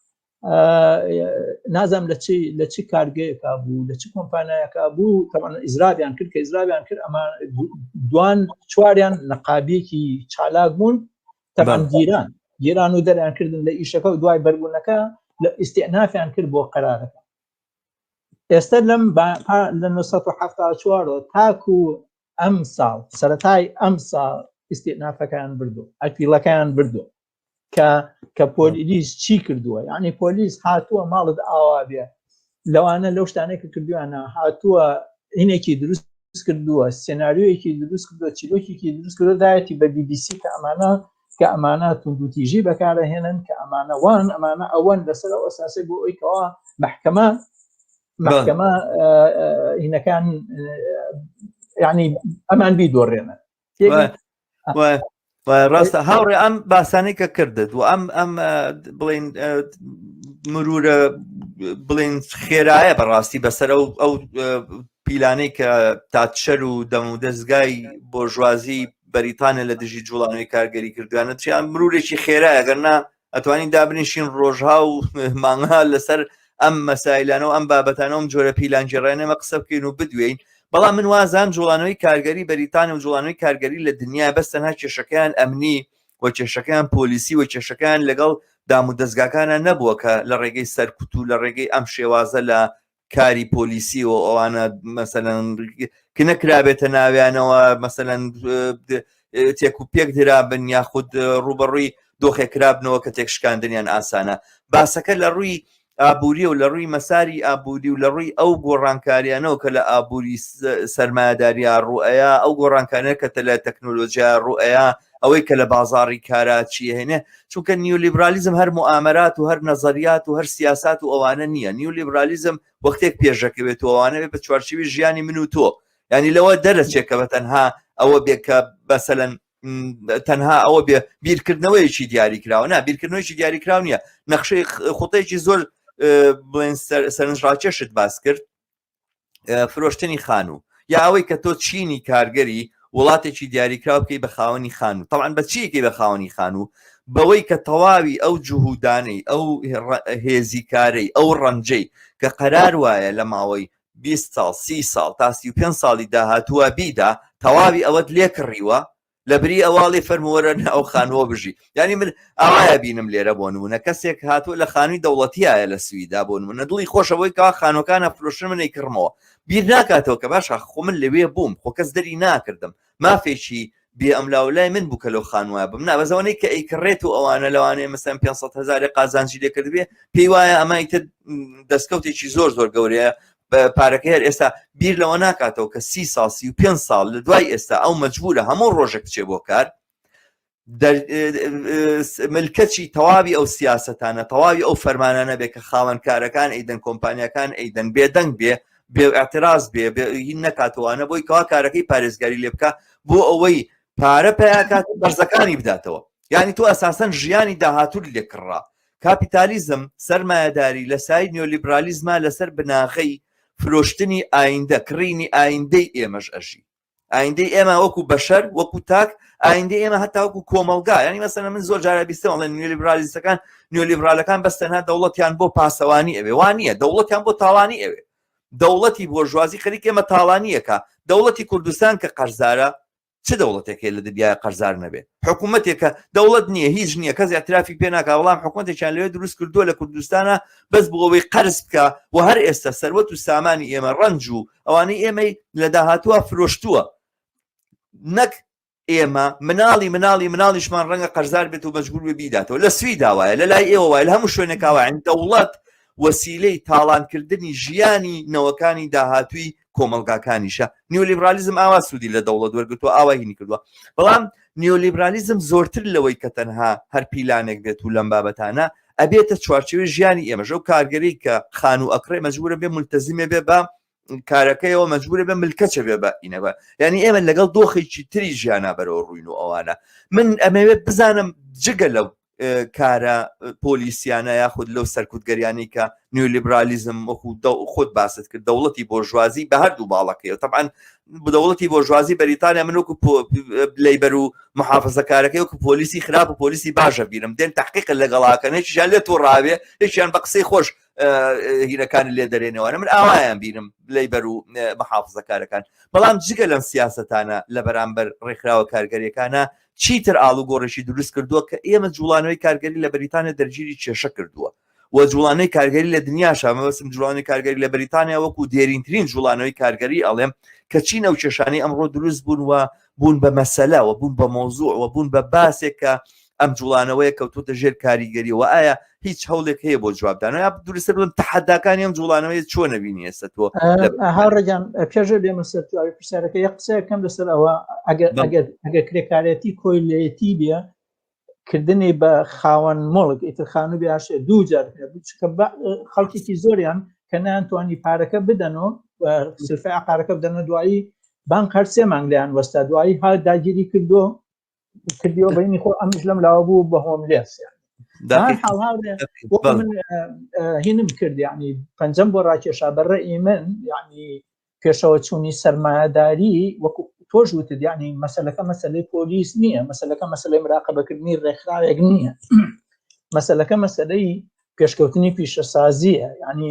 نازانم لە چی لە چی کارگەیەکا بوو لە چ کۆمپانیایەکا بوو تەبعەن ئیزرابیان کرد کە ئیزرابیان کرد ئەمە دوان چواریان نەقابیەکی چالاک بوون تەبعەن گیران گیران و دەریان کردن لە ئیشەکە و دوای بەربوونەکە لە ئیسیعنافیان کرد بۆ قەرارەکە ئێستا لەم لە 1970 تاکو ئەم ساڵ سەتای ئەم ساڵ ئیسیعنافەکان بردو ئەپیلەکەیان بردو کە کە پۆلیس چی کردووە یعنی پۆلیس هاتووە ماڵت ئاوا بێ لەوانە لەو شتانێک کە کردویانە هاتووە هینێکی دروست کردووە سناریۆیەکی دروست کردووە چیرۆکێکی دروست کردووە دایەتی بە BBC کە ئەمانە کە ئەمانە توندوتیژی بەکارەهێنن کە ئەمانە وان ئەمانە ئەوەن لەسەر ئەو ئەساسی بۆ ئەوی کەوا محکمە محکمە هینەکان یعنی ئەمان بیدۆڕێنن ڕاستە هاوڕێ ئەم باسانەی کە کردت و ئەم ئەم بڵین مرورە بڵین خێرایە بەڕاستی بەسەر ئەو ئەو پیلانەی کە تاتشەر و دەم و دەستگای بۆژوازی بەریتانیا لە دژی جوڵانەوەی کارگەری کردویانە چیان مرورێکی خێرایە گەرنا ئەتوانین دابنیشین ڕۆژها و مانگها لەسەر ئەم مەسایلانە و ئەم بابەتانە و ئەم جۆرە پیلانگێڕیانە ئێمە قسە بکەین و بدوێین بەڵام من وازان جوڵانەوەی کارگەری بەریتانیا و جوڵانەوەی کارگەری لە دنیا بەس تەنها کێشەکەیان ئەمنی و کێشەکەیان پۆلیسی و کێشەکەیان لەگەڵ دام و دەزگاکانە نەبووە کە لە ڕێگەی سەرکوت و لە ڕێگەی ئەم شێوازە لە کاری پۆلیسی و ئەوانە مەسەلەن کنە کرابێتە ناویانەوە مەسەلەن تێک و پێک درابن یاخود ڕوبەڕووی دۆخێک کرابنەوە کە تێکشکاندنیان ئاسانە باسەکە لە ڕووی ئابووری و لە ڕووی مەساری ئابووری و لە ڕووی ئەو گۆڕانکاریانەوە کە لە ئابووری سەرمایەداریا ڕوئەیە ئەو گۆڕانکاریە کە لە تەکنۆلۆژیا ڕوئەیە ئەوەی کە لە بازاڕی کارا چی هێنێ چونکە نیولیبرالیزم هەر موئامەرات و هەر نەزەریات و هەر سیاسات و ئەوانە نییە نیولیبرالیزم وەختێک پێشەکەوێت و ئەوانە بێ بە چوارچێوی ژیانی من و تۆ یعنی لەوە دەرەچێت کە بە تەنها ئەوە بێ کە بەسەلەن تەنها ئەوە بێ بیرکردنەوەیەکی دیاریکراوە نا بیرکردنەوەیەکی دیاریکراو نییە نەخشەی خوتەیەکی زۆر بڵێن سەرنجڕاکێشت باس کرد فرۆشتنی خانوو یا ئەوەی کە تۆ چینی کارگەری وڵاتێکی دیاریکراو بکەی بە خاوەنی خانوو تەوان بە چیەکەی بە خاوەنی خانوو بەوەی کە تەواوی ئەو جوهودانەی ئەو هێزی کارەی ئەو ڕەنجەی کە قەرار وایە لە ماوەی 20 ساڵ 30 ساڵ تا 35 ساڵی داهاتووە بیدا تەواوی ئەوەت لێکڕیوە لەبری ئەوە ئەڵێ فەرموو وەرە ناو خانووە بژی یعنی من ئاوایە بینم لێرە بۆ نمونە کەسێک هاتووە لە خانووی دەوڵەتیایە لە سویدا بۆ نمونە دڵی خۆشە بۆی کەوا خانووەکانە فرۆشن من ئەیکڕمەوە بیر ناکاتەوە کە باشە خۆ من لەوێ بووم خۆ کەس دەری ناکردم مافێکی بێ ئەملاولای من بوو کە لەو خانووە بم نا بەس ئەوەنەی کە ئەیکڕێت و ئەوانە لەوانەیە مەسەن 500 هەزارێ قازانجی لێ کردبێ پێی وایە ئەمە ئیتر دەستکەوتێکی زۆر زۆر گەورەیە پارەکەی هەر ئێستا بیر لەوە ناکاتەوە کە سی ساڵ 35 ساڵ لە دوای ئێستا ئەو مەجبورە هەموو ڕۆژێک بچێ بۆ کار ملکەچی تەواوی ئەو سیاستانە تەواوی ئەو فەرمانانە بێ کە خاوەنکارەکان ئەیدەن کۆمپانیەکان ئەیدەن بێدەنگ بێ بێ اعتراز بێ هین نەکاتەوەانە بۆی کەوا کارەکەی پارێزگاری لێ بکە بۆ ئەوەی پارە پیاکات بەرزەکانی بداتەوە یعنی تۆ ئەساسەن ژیانی داهاتوو لێکڕا کاپیتالیزم، سەرمایەداری، لە سای نیۆلیبرالیزما لەسەر بناغەی فرۆشتنی ئایندە، کڕینی ئایندەی ئێمەش ئەژی. ئایندەی ئێمە وەکو بەشەر، وەکو تاک، ئایندەی ئێمە هەتا وەکو کۆمەڵگا. یانی مەسەلەن من زۆر جارە بیستم ئەڵێن نیۆلیبرالیستەکان، نیۆلیبرالەکان بەس تەنها دەوڵەتیان بۆ پاسەوانی ئەوێ. وا نییە، دەوڵەتیان بۆ تاڵانی ئەوێ. دەوڵەتی بۆرژوازی خەریکە ئێمە تاڵانییەکە. دەوڵەتی کوردستان کە قەرزارە، چ دەوڵەتێک هەیە لە دنیای قەرزار نەبێ حکوومەتێکە دەوڵەت نییە هیچ نییە کەس اعترافی پێ ناکا بەڵام حکوومەتێکیان لەوێ دروست کردووە لە کوردستانە بەس بۆ ئەوەی قەرز بکە و هەر ئێستا سەروەت و سامانی ئێمە ڕەنج و ئەوانەی ئێمەی لە داهاتووە فرۆشتووە نەک ئێمە مناڵی مناڵی مناڵیشمان ڕەنگە قەرزار بێت و مەجبور بێ بیداتەوە لە سویدا وایە لە لای ئێوە وایە لە هەموو شوێنێکا وایە دەوڵەت وەسیلەی تاڵانکردنی ژیانی نەوەکانی داهاتووی کۆمەڵگاکانیشە نیۆلیبرالیزم ئاوا سوودی لە دەوڵەت وەرگتووە ئاوا هینی کردووە بەڵام نیۆلیبرالیزم زۆرتر لەوەی کە تەنها هەر پیلانێک بێت و لەم بابەتانە ئەبێتە چوارچێوەی ژیانی ئێمەش ئەو کارگەری کە خانوو ئەکڕێ مەجبورە بێ ملتەزیمێ بێ بە کارەکەیەوە مەجبورە بێ ملکەچە بێ بە ئینەوە یعنی ئێمە لەگەڵ دۆخێکی تری ژیانە بەرەوە ڕووین و ئەوانە من ئەمەوێت بزانم جگە لەو کارە پۆلیسیانە یاخود لەو سەرکوتگەریانی کە نیولیبرالیزم وەکو خۆت باست کرد دەوڵەتی بۆرژوازی بە هەردوو باڵەکەی تەبعەن دەوڵەتی بۆرژوازی بەریتانیا من وەکو لەیبەر و محافزەکارەکەی وەکو پۆلیسی خراپ و پۆلیسی باشە بیرم دێن تحقیق لەگەڵاکەن یەکیان لێ تووڕاوێ یەکیان بە قسەی خۆش هینەکانی لێ دەرێنەوە من ئاوایان بینم لەیبەر و محافزەکارەکان بەڵام جگە لەم سیاستانە لە بەرامبەر ڕێکخراوە کارگەریەکانە چیتر ئاڵوگۆڕێکی دروست کردووە کە ئێمە جوڵانەوەی کارگەری لە بەریتانیا دەرگیری کێشە کردووە و جوڵانەی کارگەری لە دنیاشا مەبەستم جوڵانی کارگەری لە بەریتانیا وەکو دێرینترین جوڵانەوەی کارگەری ئەڵێم کە چین ئەو کێشانەی ئەمڕۆ دروست بوون و بوون بە مەسەلە و بوون بە مۆزوع و بوون بە باسێک کە ئەم جوڵانەوەیە کەوتوتە ژێر کاریگەریەوە ئایا هیچ هەوڵێک هەیە بۆ جوابدانەوە یا دروستە بڵێم تەحەداکانی ئەم جوڵانەوەی چۆن نەبینی ئێستا تۆ هاوڕێگیان پێشە بێمە سەر جوابی پرسیارەکە یەک قسەیەکەم لەسەر ئەوە ئەگەر ئەگەر ئەگەر کرێکارێتی کۆیلەتی بێ کردنی بە خاوەن مڵک ئیتر خانوو بیاشێ دوو جار چکە خەڵکێکی زۆریان کە نەیانتوانی پارەکە بدەن و سلفەی عقارەکە بدەن و دوایی بانک هەر سێ مانگ لێیان وەستا دوایی ها داگیری کردو کردیەوە بینی خۆ ئەمش لەم لاوە بوو بە هۆملێس من هینم کرد یعنی پەنجەم بۆ ڕاکێشا بە ڕێی من یعنی پێشەوە چوونی سەرمایەداری وەکو تۆش وتت یعنی مەسلەکە مەسلەی پۆلیس نییە مەسلەکە مەسلەی مراقبەکردنی ڕێکخراوێک نییە مەسلەکە مەسلەی پێشکەوتنی پیشەسازیە یعنی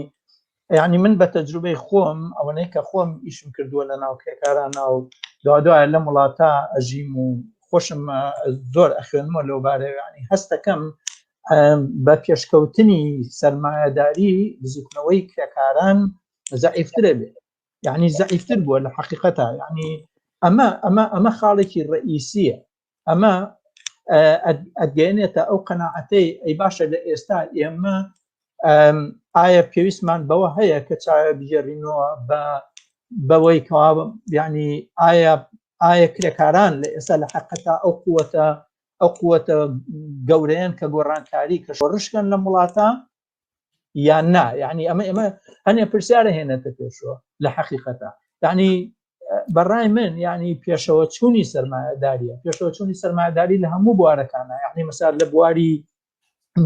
یعنی من بە تەجروبەی خۆم ئەوەنەی کە خۆم ئیشم کردووە لە ناو کرێکارانە و دوادوایە لەم وڵاتە ئەژیم و خۆشم زۆر ئەخوێنمەوە لەو بارەیە یعنی هەستەکەم بە پێشکەوتنی سەرمایەداری بزوتنەوەی کرێکاران زەعیفترە بێ یعنی زەعیفتر بووە لە حقیقەتە یعنی ئەمە ئەمە ئەمە خاڵێکی ڕئیسیە ئەمە ئەتگەێنێتە ئەو قەناعەتەی ئەی باشە لە ئێستا ئێمە ئایا پێویستمان بەوە هەیە کە چاوە بگێڕینەوە بە بەوەی کەوا یعنی ئایا ئایا کرێکاران لە ئێستا لە حقەتا ئەو قوتە ئەو قوتە گەورەیەن کە گۆڕانکاری کە شۆڕشکەن لەم وڵاتە یان نا یعنی ئەمە ئێمە هەنێ پرسیارە هێنێتە پێشەوە لە حەقیقەتە یعنی بەڕای من یعنی پێشەوە چوونی سەرمایەداریە پێشەوە چوونی سەرمایەداری لە هەموو بوارەکانە یعنی مەسار لە بواری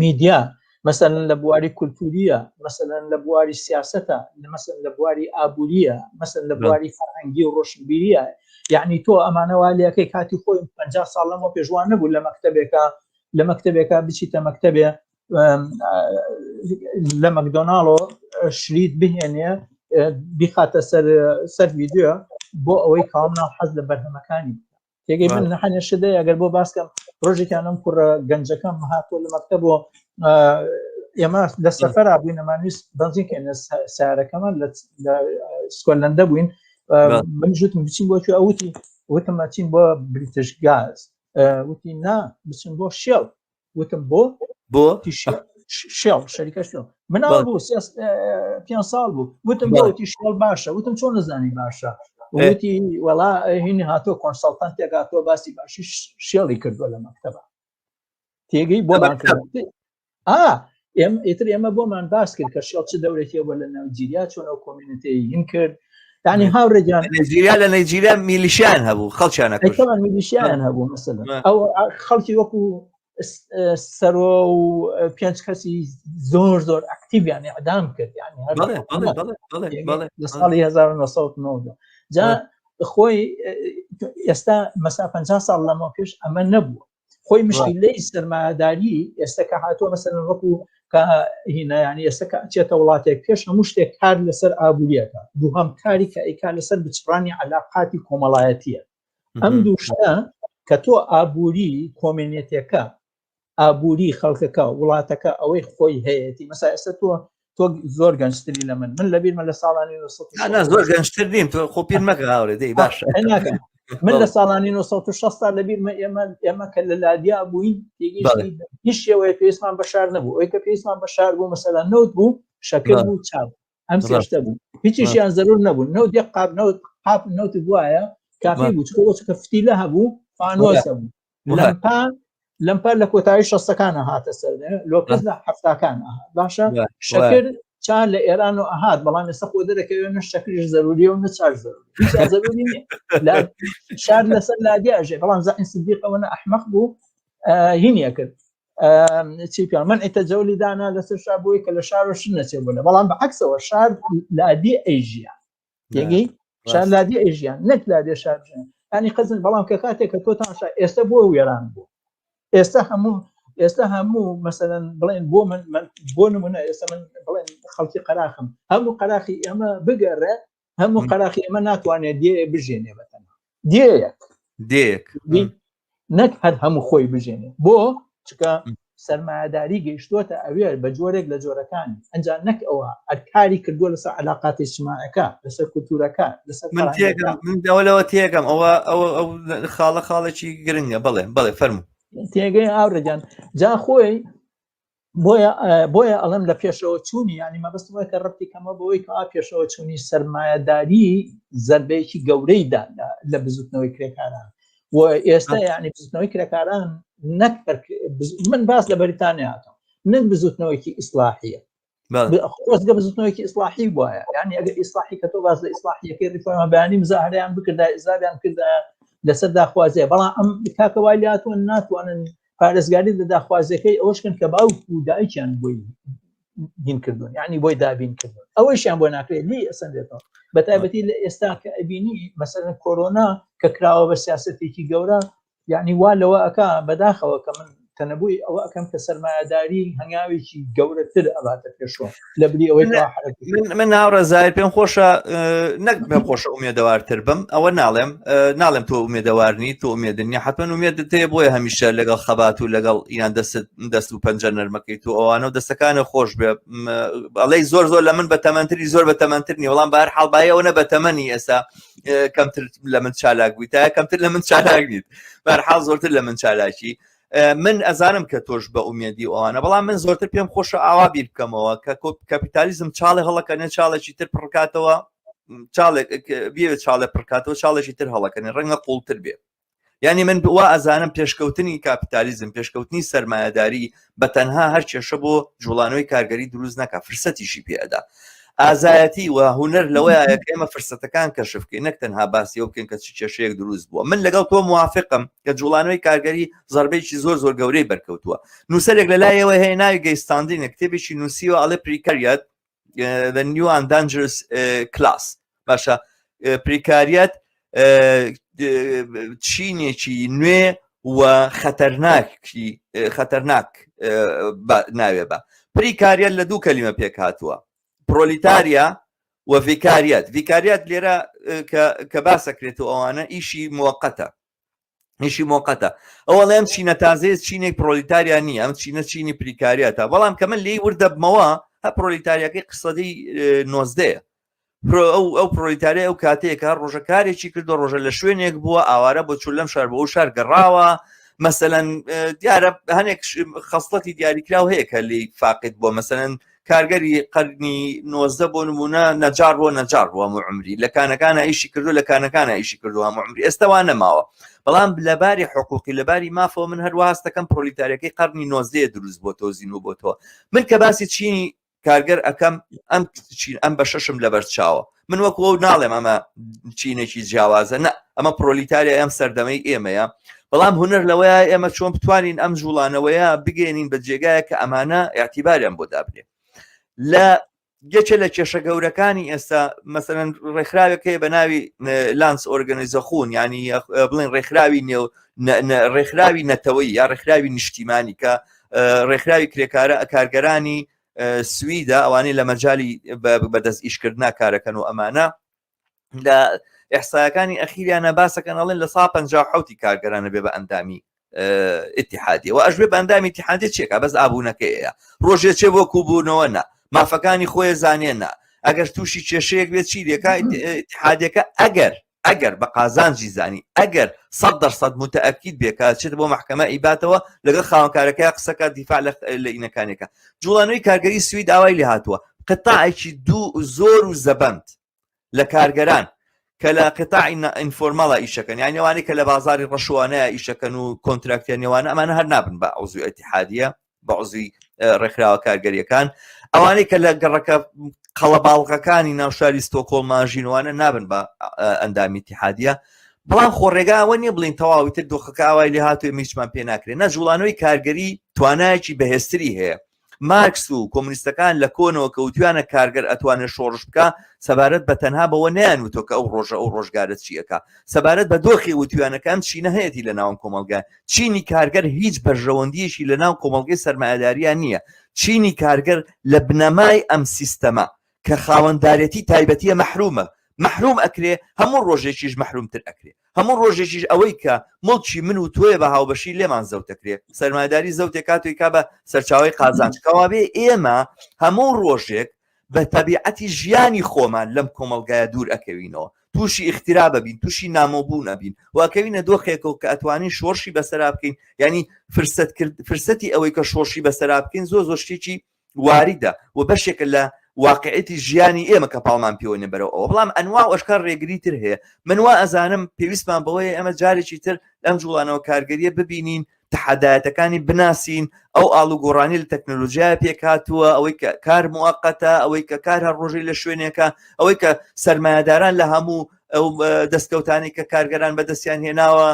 میدیا مەسەلەن لە بواری کولتوریە مەسەلەن لە بواری سیاستە مەسەلەن لە بواری ئابووریە مەسەلەن لە بواری فەرهەنگی و ڕۆشنبیریە یعنی تۆ ئەمانەوە لەکەی کاتی خۆی 50 ساڵ لەمە پێشوان نەبوو لە مەکتەبێکە لە مەکتەبێکە بچیتە مەکتەبێ لە مەکدۆناڵۆ شریت بهێنێ بیخاتە سەر سەر ڤیددیو بۆ ئەوەی کاوم ناو حەز لە بەرهەمەکانی تێگەی من هەنێ شدەیە ئەگەر بۆ باسکەم ڕۆژێکیان ئەم کوڕە گەنجەکەم هاتۆ لە مەکتەب بۆ ئێمە لە سەفەرا بووین ئەمانویست بەنزین کەینە سارەکەمان لە سکۆلەندە بووین من ژوتم بچین بۆ کوێ ئەوتی وتم ئەچین بۆ بریتش گاز وتی نا بچین بۆ شێڵ وتم بۆ بۆ شێڵ شەریکە شێڵ مناڵ بوو پێ ساڵ بوو وتم بۆ وتی شێڵ باشە وتم چۆن نزانی باشە وتی وەڵا هینی هاتۆ consultant ێک هاتۆ باسی باشی شێڵی کردووە لە مەکتەبە تێگەی بۆمان کرد ئا ئێم ئیتر ئێمە بۆمان باس کرد کە شێڵ چ دەورێکی بۆ لە نایجیریا چۆن ئەو community هین کرد یعنی هاوڕێ گیان نەیجیریا لە نەیجیریا میلیشیان هەبوو خەڵکیان ئەکوشت طبعا میلیشیان هەبوو مثلا ئەو خەڵکی وەکو سەرۆ و پێنج کەسی زۆر زۆر ئەکتیڤیان ئەعدام کرد یعنی هەر لە ساڵی 1990 جا خۆی ئێستا مەسا 50 ساڵ لەمە پێش ئەمە نەبووە خۆی مشکلەی سەرمایەداری ئێستا کە هاتووە مەسەلەن وەکو کە هینایانی ئێستا کە ئەچێتە وڵاتێک پێش هەموو شتێک کار لەسەر ئابووریەکە دووهەم کاری کە ئەیکا لەسەر بچڕانی علاقاتی کۆمەڵایەتیە ئەم دوو شتە کە تۆ ئابووری community ەکە ئابووری خەڵکەکە وڵاتەکە ئەوەی خۆی هەیەتی مەسا ئێستا تۆ تۆ زۆر گەنجتری لە من من لەبیرمە لە ساڵانی 960 زۆر گەنجتر نیم تۆ خۆ پیر مەکە هاوڕێ دەی باشە من لە ساڵانی 960 لە بیرمە ئێمە ئێمە کە لە لادیا بووین تێگەیشتین هیچ شێوەیە پێویستمان بە شار نەبوو ئەوەی کە پێویستمان بە شار بوو مەسەلا نەوت بوو شەکر بوو چاو ئەم سێشتە بوو هیچیشیان زەرور نەبوو نەوت یەک قاب نەوت قاپ نەوت بواە کافی بوو چکە چکە فتیلە هەبوو فانۆس هەبوو لەمپا. لەمپەر لە کۆتایی شەستەکانە هاتە سەر لۆکەس لە هەفتاکان باشە شەکر چا لە ئێران و ئەهات بەڵام ئێستا خۆ دەرەکەوێت نە شەکریش زەروریە و نە چاش زەروری نییە شار لەسەر لادی ئەژێ بەڵام زەحین سدیق ئەوە نە ئەحمەق بوو هینیە کرد چی پێ من ئەتەجەولی دانا لەسەر شار بۆی کە لە شار و شت نەچێ بوو لە بەڵام بە عکسەوە شار لادی ئەیژیا تێگەی شار لادی ئەیژیان نەک لادێ شار بژێن ینی قەزن بەڵام کە کاتێک کە تۆ تاشا ئێستا بۆ وێران بوو ئێستا هەموو ئێستا هەموو مەسەلەن بڵێن بۆ من من بۆ نمونە ئێستا من بڵێن خەڵکی قەراخم هەموو قەراخی ئێمە بگەڕێ هەموو قەراخی ئێمە ناتوانێت دێ بژێنێ بەتەنها دێیەک دێک نەک هەر هەموو خۆی بژێنێ بۆ چکە سەرمایەداری گەیشتووەتە ئەوێ بە جۆرێک لە جۆرەکانی ئەنجا نەک ئەوە ئەرکاری کردووە لەسەر علاقاتی اجتماعەکە لەسەر کولتورەکە لەسەر من تێگەم من ئەوە لەوە تێگەم ئەوە ئەوە ئەو خاڵە خاڵێکی گرنگە بەڵێ بەڵێ فەرموو تێگەی ئاورەجان جا خۆی بۆیە بۆیە ئەڵێم لە پێشەوە چوونی ینی مەبەستم وایە کە ڕەبتی کەمە بەوەی کە پێشەوە چوونی سەرمایەداری زەربەیەکی گەورەی دا لە بزوتنەوەی کرێکاران و ئێستا یعنی بزوتنەوەی کرێکاران نەک من باس لە بەریتانیا ئەکەم نەک بزوتنەوەیکی ئیسلاحیە خۆزگە بزوتنەوەیکی ئیسلاحی وایە یعنی ئەگەر ئیسلاحی کە تۆ باس لە ئیسلاحیەکەی ڕیفۆرمە بەیانی مزاهرەیان بکردا ئیزابیان کردا لەسەر داخوازیە بەڵام ئەم کاکە وای لاتوە ناتوانن پارێزگاری لە داخوازیەکەی ئەوەش کەن کە باوک و دایکیان بۆی هین کردوون یعنی بۆی دابین کردوون ئەوەیشیان بۆ ناکرێت لی ئەسەندێتەوە بە تایبەتی لە ئێستا کە ئەبینی مەسەلەن کۆرۆنا کە کراوە بە سیاسەتێکی گەورە یعنی وا لەوە ئەک بەداخەوە کە من تەنەبووی ئەوە ئەەکەم کە سەرمایەداری هەنگاوێکی گەورەتر ئەباتە پێشەوە لە بری ئەوەی من هاوڕێ زاهیر پێم خۆشە نەک پێم خۆشە ئومێدەوارتر بم ئەوە ناڵێم ناڵێم تۆ ئومێدەوارنی تۆ ئومێدن نیە حتمما ئومێدت هەیە بۆیە هەمیشە لەگەڵ خەبات و لەگەڵ یان دەست دەست و پەنجە نەرمەکەی تو ئەوانە و دەستەکانە خۆش بێ ئەڵێ زۆر زۆر لە من بە تەمەنتری زۆر بە تەمەنتر نی وەڵام بار حاڵ بایە ئەوە نە بە تەمەنی ئێستا کەمتر لە من چالاک بووی تا کەمتر لە من چالاک نیت بەرحاڵ زۆرتر لە من چالاکی من ئەزانم کە تۆش بە ئومێدی ئەوانە بەڵام من زۆرتر پێم خۆشە ئاوا بیر بکەمەوە کە کەپیتالیزم چاڵێ هەڵەکەنێ چاڵێکی تر پڕکاتەوە چاڵێک بێ چاڵێ پڕکاتەوە چاڵێکی تر هەڵەکەنێ ڕەنگە قوڵتر بێ یعنی من وا ئەزانم پێشکەوتنی کاپیتالیزم پێشکەوتنی سەرمایەداری بە تەنها هەر کێشە بۆ جوڵانەوەی کارگەری دروست نەکا فرسەتیشی پێ ئەدا ئازایەتی و هونەر لەوەیە کە ئێمە فرسەتەکان کەشف بکەین نەک تەنها باسی ئەو بکەین کە چ کێشەیەک دروست بووە من لەگەڵ تۆ موافقم کە جوڵانەوەی کارگەری زەربەیەکی زۆر زۆر گەورەی بەرکەوتووە نووسەرێک لە لایەوە هەیە ناوی گەیستاندینە کتێبێکی نووسیوە ئەڵێ پریکاریات The New and Dangerous Class باشە پریکاریات چینێکی نوێ و خەتەرناکی خەتەرناک ناوێ بە پریکاریات لە دوو کەلیمە پێک هاتووە پرۆلیتاریا و ڤیکاریات ڤیکاریات لێرە کە باسەکرێت و ئەوانە ئیشی موقتە ئیشی مۆقەتە ئەوە ئەم چینە تازەیە چینێک پرۆلیتاریا نییە ئەم چینە چینی پریکاریاتە بەڵام کە من لێی وردەبمەوە هە پرۆلیتاریاکەی قسەدەی نۆزدەیە ئەو ئەو پرۆلیتاری ئەو کاتەیە کە ڕۆژە کارێکی کردو ڕۆژە لە شوێنێک بووە ئاوارە بۆ چون لەم شار بۆ ئەو شار گەڕاوە مەسەەن دیارە هەنێک خەسڵەتی دیاریکراو هەیە کە لی فاقیت بووە مەسەەن کارگەری قەرنی 19 بۆ نمونە نەجار بۆ نەجار بووە هەموو عمری لە کانەکانە ئیشی کردو لە کانەکانە ئیشی کردو هەموو عمری ئێستا وا نەماوە بەڵام لەباری حقوقی لەباری مافەوە من هەروە هەستەکەم پرۆلیتاریەکەی قەرنی 19 دروست بۆ تۆ زیینوو بۆتەوە من کە باسی چینی کارگەر ئەەکەم ئەم چین ئەم بەشەشم لەبەر چاوە من وەکو ئەو ناڵێم ئەمە چینێکی جیاوازە نە ئەمە پرۆلیتاریا ئەم سەردەمەی ئێمەیە بەڵام هونەر لەوەیە ئێمە چۆن بتوانین ئەم جوڵانەوەیە بگەێنین بە جێگایە کە ئەمانە اعتیباریان بۆ دابنێ لە یەکێ لە کێشە گەورەکانی ئێستا مەسەرەن ڕێکخراوێک هەیە بە ناوی لانس ئۆرگەنیزەخون ینی بڵێن ڕێکخراوی نێو ڕێکخراوی نەتەوەی یا ڕێکخراوی نیشتیمانی کە ڕێکخراوی کرێکارە کارگەرانی سویدە ئەوانەی لە مەجای بەدەست ئیشکردنا کارەکەن و ئەمانە لە ئەحسایەکانی ئەخیریانە باسەکەن ئەڵێن لە سا 57 کارگەرانە بێ بە ئەندامی اتحادی و ئەشبێ بە ئەندامی اتحادی چێکا بەس ئابوونەکەیە ڕۆژێ چێ بۆ کوبوونەوە نا مافەکانی خۆی زانێ نا ئەگەر تووشی کێشەیەک بێت چی لێکا اتحادەکە ئەگەر ئەگەر بە قازانجی زانی ئەگەر 100% متأکید بێ کە چێت بۆ محکمە ئیباتەوە لەگەڵ خاوەنکارەکەی قسەکە دیفاع لە ئینەکانێکە جوڵانەوەی کارگەری سوید ئاوای لێ هاتووە قطاعێکی دوو زۆر و زەبەند لە کارگەران. کە لە قطاعی informal ا ئیشەکەن یانی ئەوانەی کە لە بازاری ڕەشوانەیە ئیشەکەن و کۆنتراکتیان نێوانە ئەمانە هەر نابن بە عضوی ئیتیحادیە بە عضوی ڕێکخراوە کارگەریەکان ئەوانەی کە لە گەڕەکە قەڵەباڵغەکانی ناو شاری ستۆکۆڵما ژینوانە نابن بە ئەندامی ئیتیحادیە بەڵام خۆ ڕێگا ئەوە نییە بڵین تەواوی تر دۆخەکە ئاوای لێ هاتووە ئێمە هیچمان پێ ناکرێت نە جوڵانەوەی کارگەری توانایەکی بەهێزتری هەیە مارکس و کۆمونیستەکان لە کۆنەوە کە وتویانە کارگەر ئەتوانێت شۆڕش بکا سەبارەت بە تەنها بەوە نەیان وتۆ کە ئەو ڕۆژە ئەو ڕۆژگارە چی ئەکا سەبارەت بە دۆخی وتویانە کە ئەم چینە هەیەتی لە ناوم کۆمەڵگا چینی کارگەر هیچ بەرژەوەندیەکی لە ناو کۆمەڵگەی سەرمایەداریان نییە چینی کارگەر لە بنەمای ئەم سیستەمە کە خاوەندارێتی تایبەتیە مەحرومە مەحروم ئەکرێ هەموو ڕۆژێکیش مەحرومتر ئەکرێ هەموو ڕۆژێکیش ئەوەی کە موڵکی من و تۆیە بە هاوبەشی لێمان زەوتەکرێ سەرمایەداری زەوتێکات و کا بە سەرچاوی قازانج کەوابێ ئێمە هەموو ڕۆژێک بە تەبیعەتی ژیانی خۆمان لەم کۆمەڵگایە دوور ئەکەوینەوە تووشی ئیغتیراب ئەبین تووشی نامۆبوون ئەبین و ئەکەوینە دۆخێکەوە کە ئەتوانین شۆڕشی بەسەرا بکەین یعنی فرسەت کرد فرسەتی ئەوەی کە شۆڕشی بەسەرا بکەین زۆر زۆر شتێکی واریدە و بەشێکە لە واقعیەتی ژیانی ئێمە کە پاڵمان پێوە نیە بەرەو ئەوە بەڵام ئەنوا و ئەشکال ڕێگری تر هەیە من وا ئەزانم پێویستمان بەوەیە ئێمە جارێکی تر لەم جوڵانەوە کارگەریە ببینین تەحەدایەتەکانی بناسین ئەو ئاڵوگۆڕانی لە تەکنەلۆژیای پێکهاتووە ئەوەی کە کار موقتە ئەوەی کە کار هەر ڕۆژەی لە شوێنێکە ئەوەی کە سەرمایەداران لە هەموو ئەو دەستکەوتانی کە کارگەران بەدەستیان هێناوە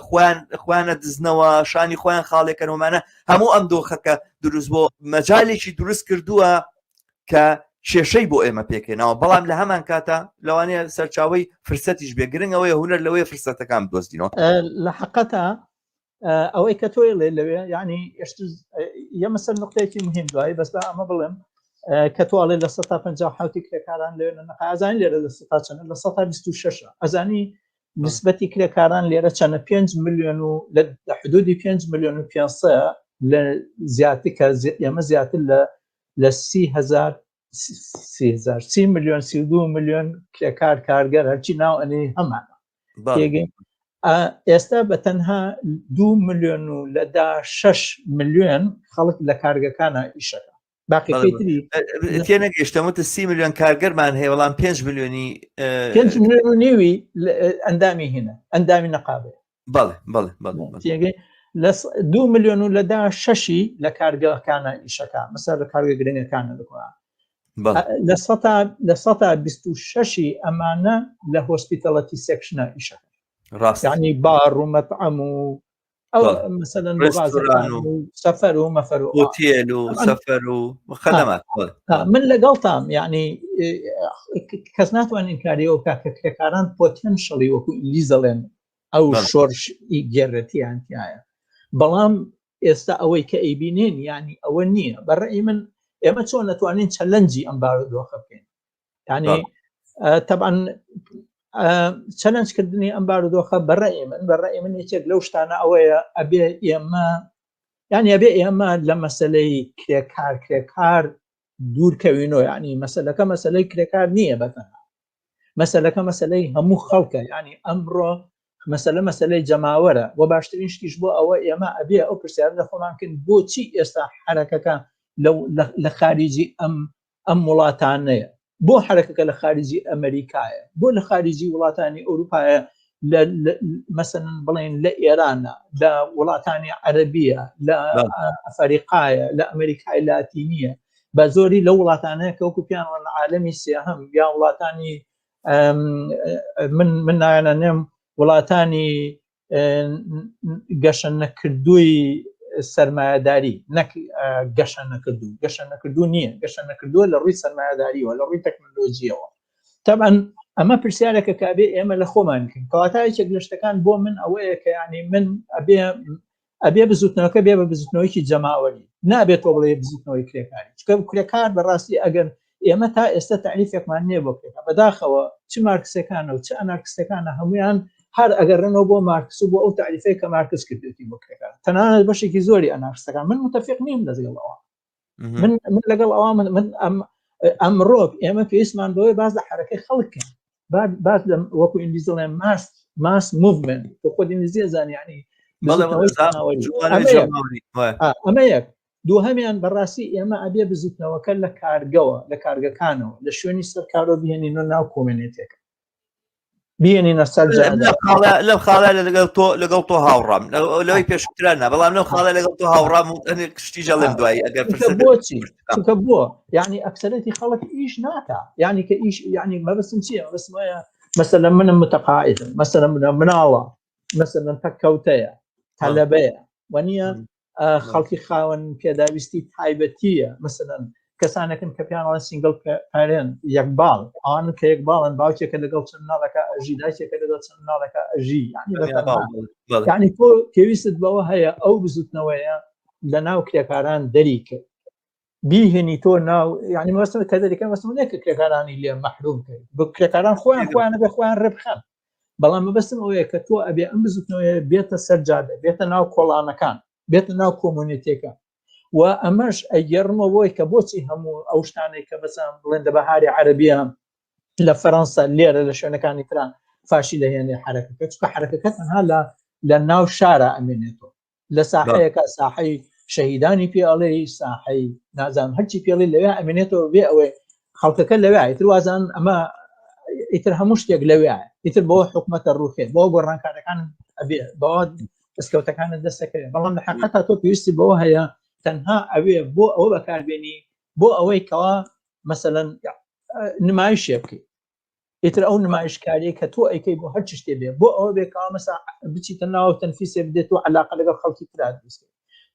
خۆیان خۆیانە دزنەوە شانی خۆیان خاڵێکەنەوەمانە هەموو ئەم دۆخەکە دروست بۆ مەجالێکی دروست کردووە کە کێشەی بۆ ئێمە پێکهێناوە بەڵام لە هەمان کاتە لەوانەیە سەرچاوی فرسەتیش بێ گرنگ ئەوەیە هونەر لەوەیە فرسەتەکان بدۆزینەوە لە حقەتە ئەوەی کە تۆی ڵێ لەوێ یعنی یەمە سەر نقطەیەکی مهم دوایی بەس بە ئەمە بڵێم کە تۆ ئەڵێ لە 157 کرێکاران لەوێ ئەزانی لێرە لە سەتا چەنە لە 126 ئەزانی نسبەتی کرێکاران لێرە چەنە 5 میلیۆن و لە حدودی 5 میلیۆن و 500 لە زیاتر کە ئێمە زیاتر لە لە 30هزار 30 میلیۆن 32 میلیۆن کرێکار کارگەر هەرچی ناو ئەنێ هەمانە تێگەی ئێستا بە تەنها دو میلیۆن و لەدا 6 میلیۆن خەڵک لە کارگەکانە ئیشەکە باقیەکەی تری تێنەگەیشتم وتت سی میلیۆن کارگەرمان هەیە بەڵام 5 میلیۆنی 5 میلیۆن و نیوی ئەندامی هینە ئەندامی نەقابێ بەڵێ بەڵێ بەڵێ تێگەی لە دو میلیۆن و لەدا شەشی لە کارگەکانە ئیشەکە مەسەر لە کارگە گرنگەکانە لەکۆیان لە سەتا لە سەتا 26ی ئەمانە لە hospitality section ە ئیشەکە ڕاستانی باڕ و مەطعەم و ئەو مەسەلەن سەفەر و مەفەر و هۆتێل و سەفەر و خەدەمات من لەگەڵتام یعنی کەس ناتوانێت ئینکاری ئەو بکات کە کرێکاران potentially وەکو ئینگلیز دەڵێن ئەو شۆرش گێڕێتیان تایە بەڵام ئێستا ئەوەی کە ئەیبینین یعنی ئەوە نییە بەڕێی من ئێمە چۆن نەتوانین challenge ی ئەم بارودۆخە بکەین یعنی تەبعەن challenge کردنی ئەم بارودۆخە بەڕێی من بەڕێی من یەکێک لەو شتانە ئەوەیە ئەبێ ئێمە یعنی ئەبێ ئێمە لە مەسلەی کرێکار کرێکار دوورکەوینەوە یعنی مەسلەکە مەسلەی کرێکار نییە بەتەنها مەسلەکە مەسلەی هەموو خەڵکە یعنی ئەمڕۆ مەسەلە مەسەلەی جەماوەرە و باشترین شتیش بۆ ئەوە ئێمە ئەبێ ئەو پرسیار لە خۆمان بکەین بۆچی ئێستا حرەکەکە لە خارجی ئەم ئەم وڵاتانەیە بۆ حرەکەکە لە خارجی ئەمریکایە بۆ لە خارجی وڵاتانی ئەوروپایە مەسەن بڵێن لە ئێرانە لە وڵاتانی عەربیە لە ئەفریقایە لە ئەمریکای لاتینیە بە زۆری لە وڵاتانەیە کە وەکو پیان لە عالەمی سێهەم یا وڵاتانی من من نایانە نێم وڵاتانی گەشە نەکردووی سەرمایەداری نەک گەشە نەکردو گەشە نەکردو نییە گەشە نەکردووە لە ڕووی سەرمایەداریەوە لە ڕووی تەکنەلۆژیەوە تەبعەن ئەمە پرسیارێکە کە ئەبێ ئێمە لە خۆمان بکەین کەواتە یەکێک لە شتەکان بۆ من ئەوەیە کە یعنی من ئەبێ ئەبێ بزوتنەوەکە بێ بە بزوتنەوەیکی جەماوەری نابێت تۆ بڵێ بزوتنەوەی کرێکاری چکە کرێکار بەڕاستی ئەگەر ئێمە تا ئێستا تعریفێکمان نییە بۆ کرێکار بەداخەوە چ مارکسەکانە و چ ئەنارکستەکانە هەمویان هەر ئەگەڕنەوە بۆ مارکس و بۆ ئەو تعریفەی کە مارکس کردێتی بۆ کرێکار تەنانەت بەشێکی زۆری ئەنارکستەکان من متفق نیم لەگەڵ ئەوە من من لەگەڵ ئەوە من من ئەم ئەمڕۆ ئێمە پێویستمان بەوەی باز لە حرەکەی خەڵک باز لە وەکو ئینگلیزی دەڵێن mass mass movement تۆ خۆت ئینگلیزی ئەزانی یعنی ئەمە یەک دووهەمیان بەڕاستی ئێمە ئەبێ بزوتنەوەکە لە کارگەوە لە کارگەکانەوە لە شوێنی سەرکارۆ بهێنینەوە ناو community ەکە. بێنینە سەر لەم خاڵە لەگەڵ تۆ لەگەڵ تۆ هاوڕام لەوەی پێشتران نا بەڵام لەم خاڵە لەگەڵ تۆ هاوڕام و هەنێک شتی ژەڵێم دوایی ئەگەر بۆچی چونکە بۆ یعنی ئەکسەرەتی خەڵک ئیش ناکا یعنی کە ئیش یعنی مەبەستم چییە مەبەستم وایە مەسەلەن منم متەقاعدم مەسەلەن منە مناڵە مەسەلەن پەککەوتەیە تەلەبەیە وەنیە خەڵکی خاوەن پێداویستی تایبەتیە مەسەلەن کەسانێکن کە پێیان ئەڵێن single parent یەک باڵ ئەوان کە یەک باڵن باوکێکە لەگەڵ چەند مناڵەکە ئەژی دایکێکە لەگەڵ چەند مناڵەکە ئەژی یعنی تۆ پێویستت بەوە هەیە ئەو بزوتنەوەیە لە ناو کرێکاران دەری کرد بیهێنی تۆ ناو یعنی مەبەستم کە دەریکەن مەبەستم نییە کە کرێکارانی لێ مەحروم کرد بە کرێکاران خۆیان خۆیان بە خۆیان ڕێبخەن بەڵام مەبەستم ئەوەیە کە تۆ ئەبێ ئەم بزوتنەوەیە بێتە سەر جادە بێتە ناو کۆڵانەکان بێتە ناو community ەکە و ئەمەش ئەگەڕمەوە بۆی کە بۆچی هەموو ئەو شتانەی کە بەسان بڵێن لە بەهاری عەرەبیە لە فەرەنسا لێرە لە شوێنەکانی تران فاشی لە هێنێ حرەکەکە چونکە حرەکەکە تەنها لە لە ناو شارە ئەمێنێتەوە لە ساحەیەکە ساحەی شەهیدانی پێ ئەڵێ ساحەی نازانم هەرچی پێڵی لەوێ ئەمێنێتەوە بێ ئەوەی خەڵکەکە لەوێ ئیتر وازان ئەمە ئیتر هەموو شتێک لەوێ ئیتر بۆ حکومەتە ڕوخێت بۆ گۆڕانکارەکان ئەبێ بۆ دەستکەوتەکانت دەستەکەوێت بەڵام لە حقیقەتا تۆ پێویستی بەوە هەیە تەنها ئەوێ بۆ ئەوە بەکاربێنی بۆ ئەوەی کەوا مەسەلەن نمایشێ بکەیت ئیتر ئەو نمایشکاریە کە تۆ ئەیکەی بۆ هەر شتێ بێ بۆ ئەوە بێ کەوا مەسا بچیتە ناو تەنفیسێ بدێت و علاقە لەگەڵ خەڵکی ترا دروست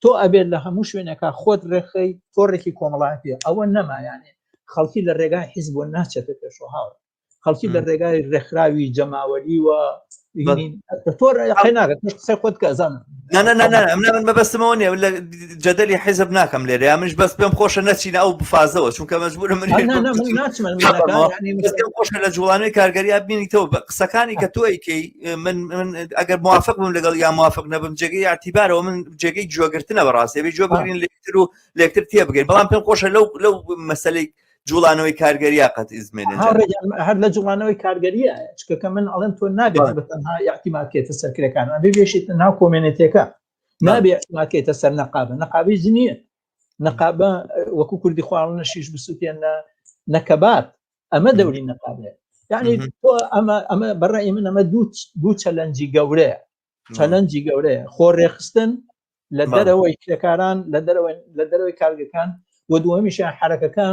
تۆ ئەبێت لە هەموو شوێنەکە خۆت ڕێکخەی تۆڕێکی کۆمەڵایەتی ئەوە نەما یانێ خەڵکی لە ڕێگای حیزب بۆ ناچێتە پێشەوە هاوڕێ خەڵکی لە ڕێگای ڕێکخراوی جەماوەری و تۆ ناکە قسەی خۆت کە ئەزانم من مەبەستمەوە نیە لە جەدەلی حیزب ناکەم لێرە یا منش بەس پێم خۆشە نەچینە ئەو بفازەوە چونکە مەجبورە من خۆشە لە جوڵانەوەی کارگەری بینیتەوە بە قسەکانی کە تۆ ئەیکەی من من ئەگەر موافق بم لەگەڵ یا موافق نەبم جێگەی اعتیبارەوە من جێگەی گوێگرتنە بەڕاستی بێ گوێ بگرین لەکتر و لەکتر تێبگەین بەڵام پێم خۆشە لەو لەو مەسلەی جوڵانەوەی کارگەریە قەت ئیزمێنێ هەر لە جوڵانەوەی کارگەریە چکەکە من ئەڵێم تۆ نابێت بە تەنها اعتیمادکێتە سەر کرێکان ئەبێ بێشیت ناو community ەکە نابێ اعتیمادکێتە سەر نەقابە نەقابی نییە نەقابە وەکو کوردی خواڵ نەشیش بسووتێن نەکەبات ئەمە دەوری نەقابێ یعنی تۆ ئەمە ئەمە بەڕای من ئەمە دوو challenge ی گەورەیە challenge ی گەورەیە خۆ ڕێخستن لە دەرەوەی کرێکاران لە دەرەوەی لە دەرەوەی کارگەکان و دووەمیشیان حرەکەکە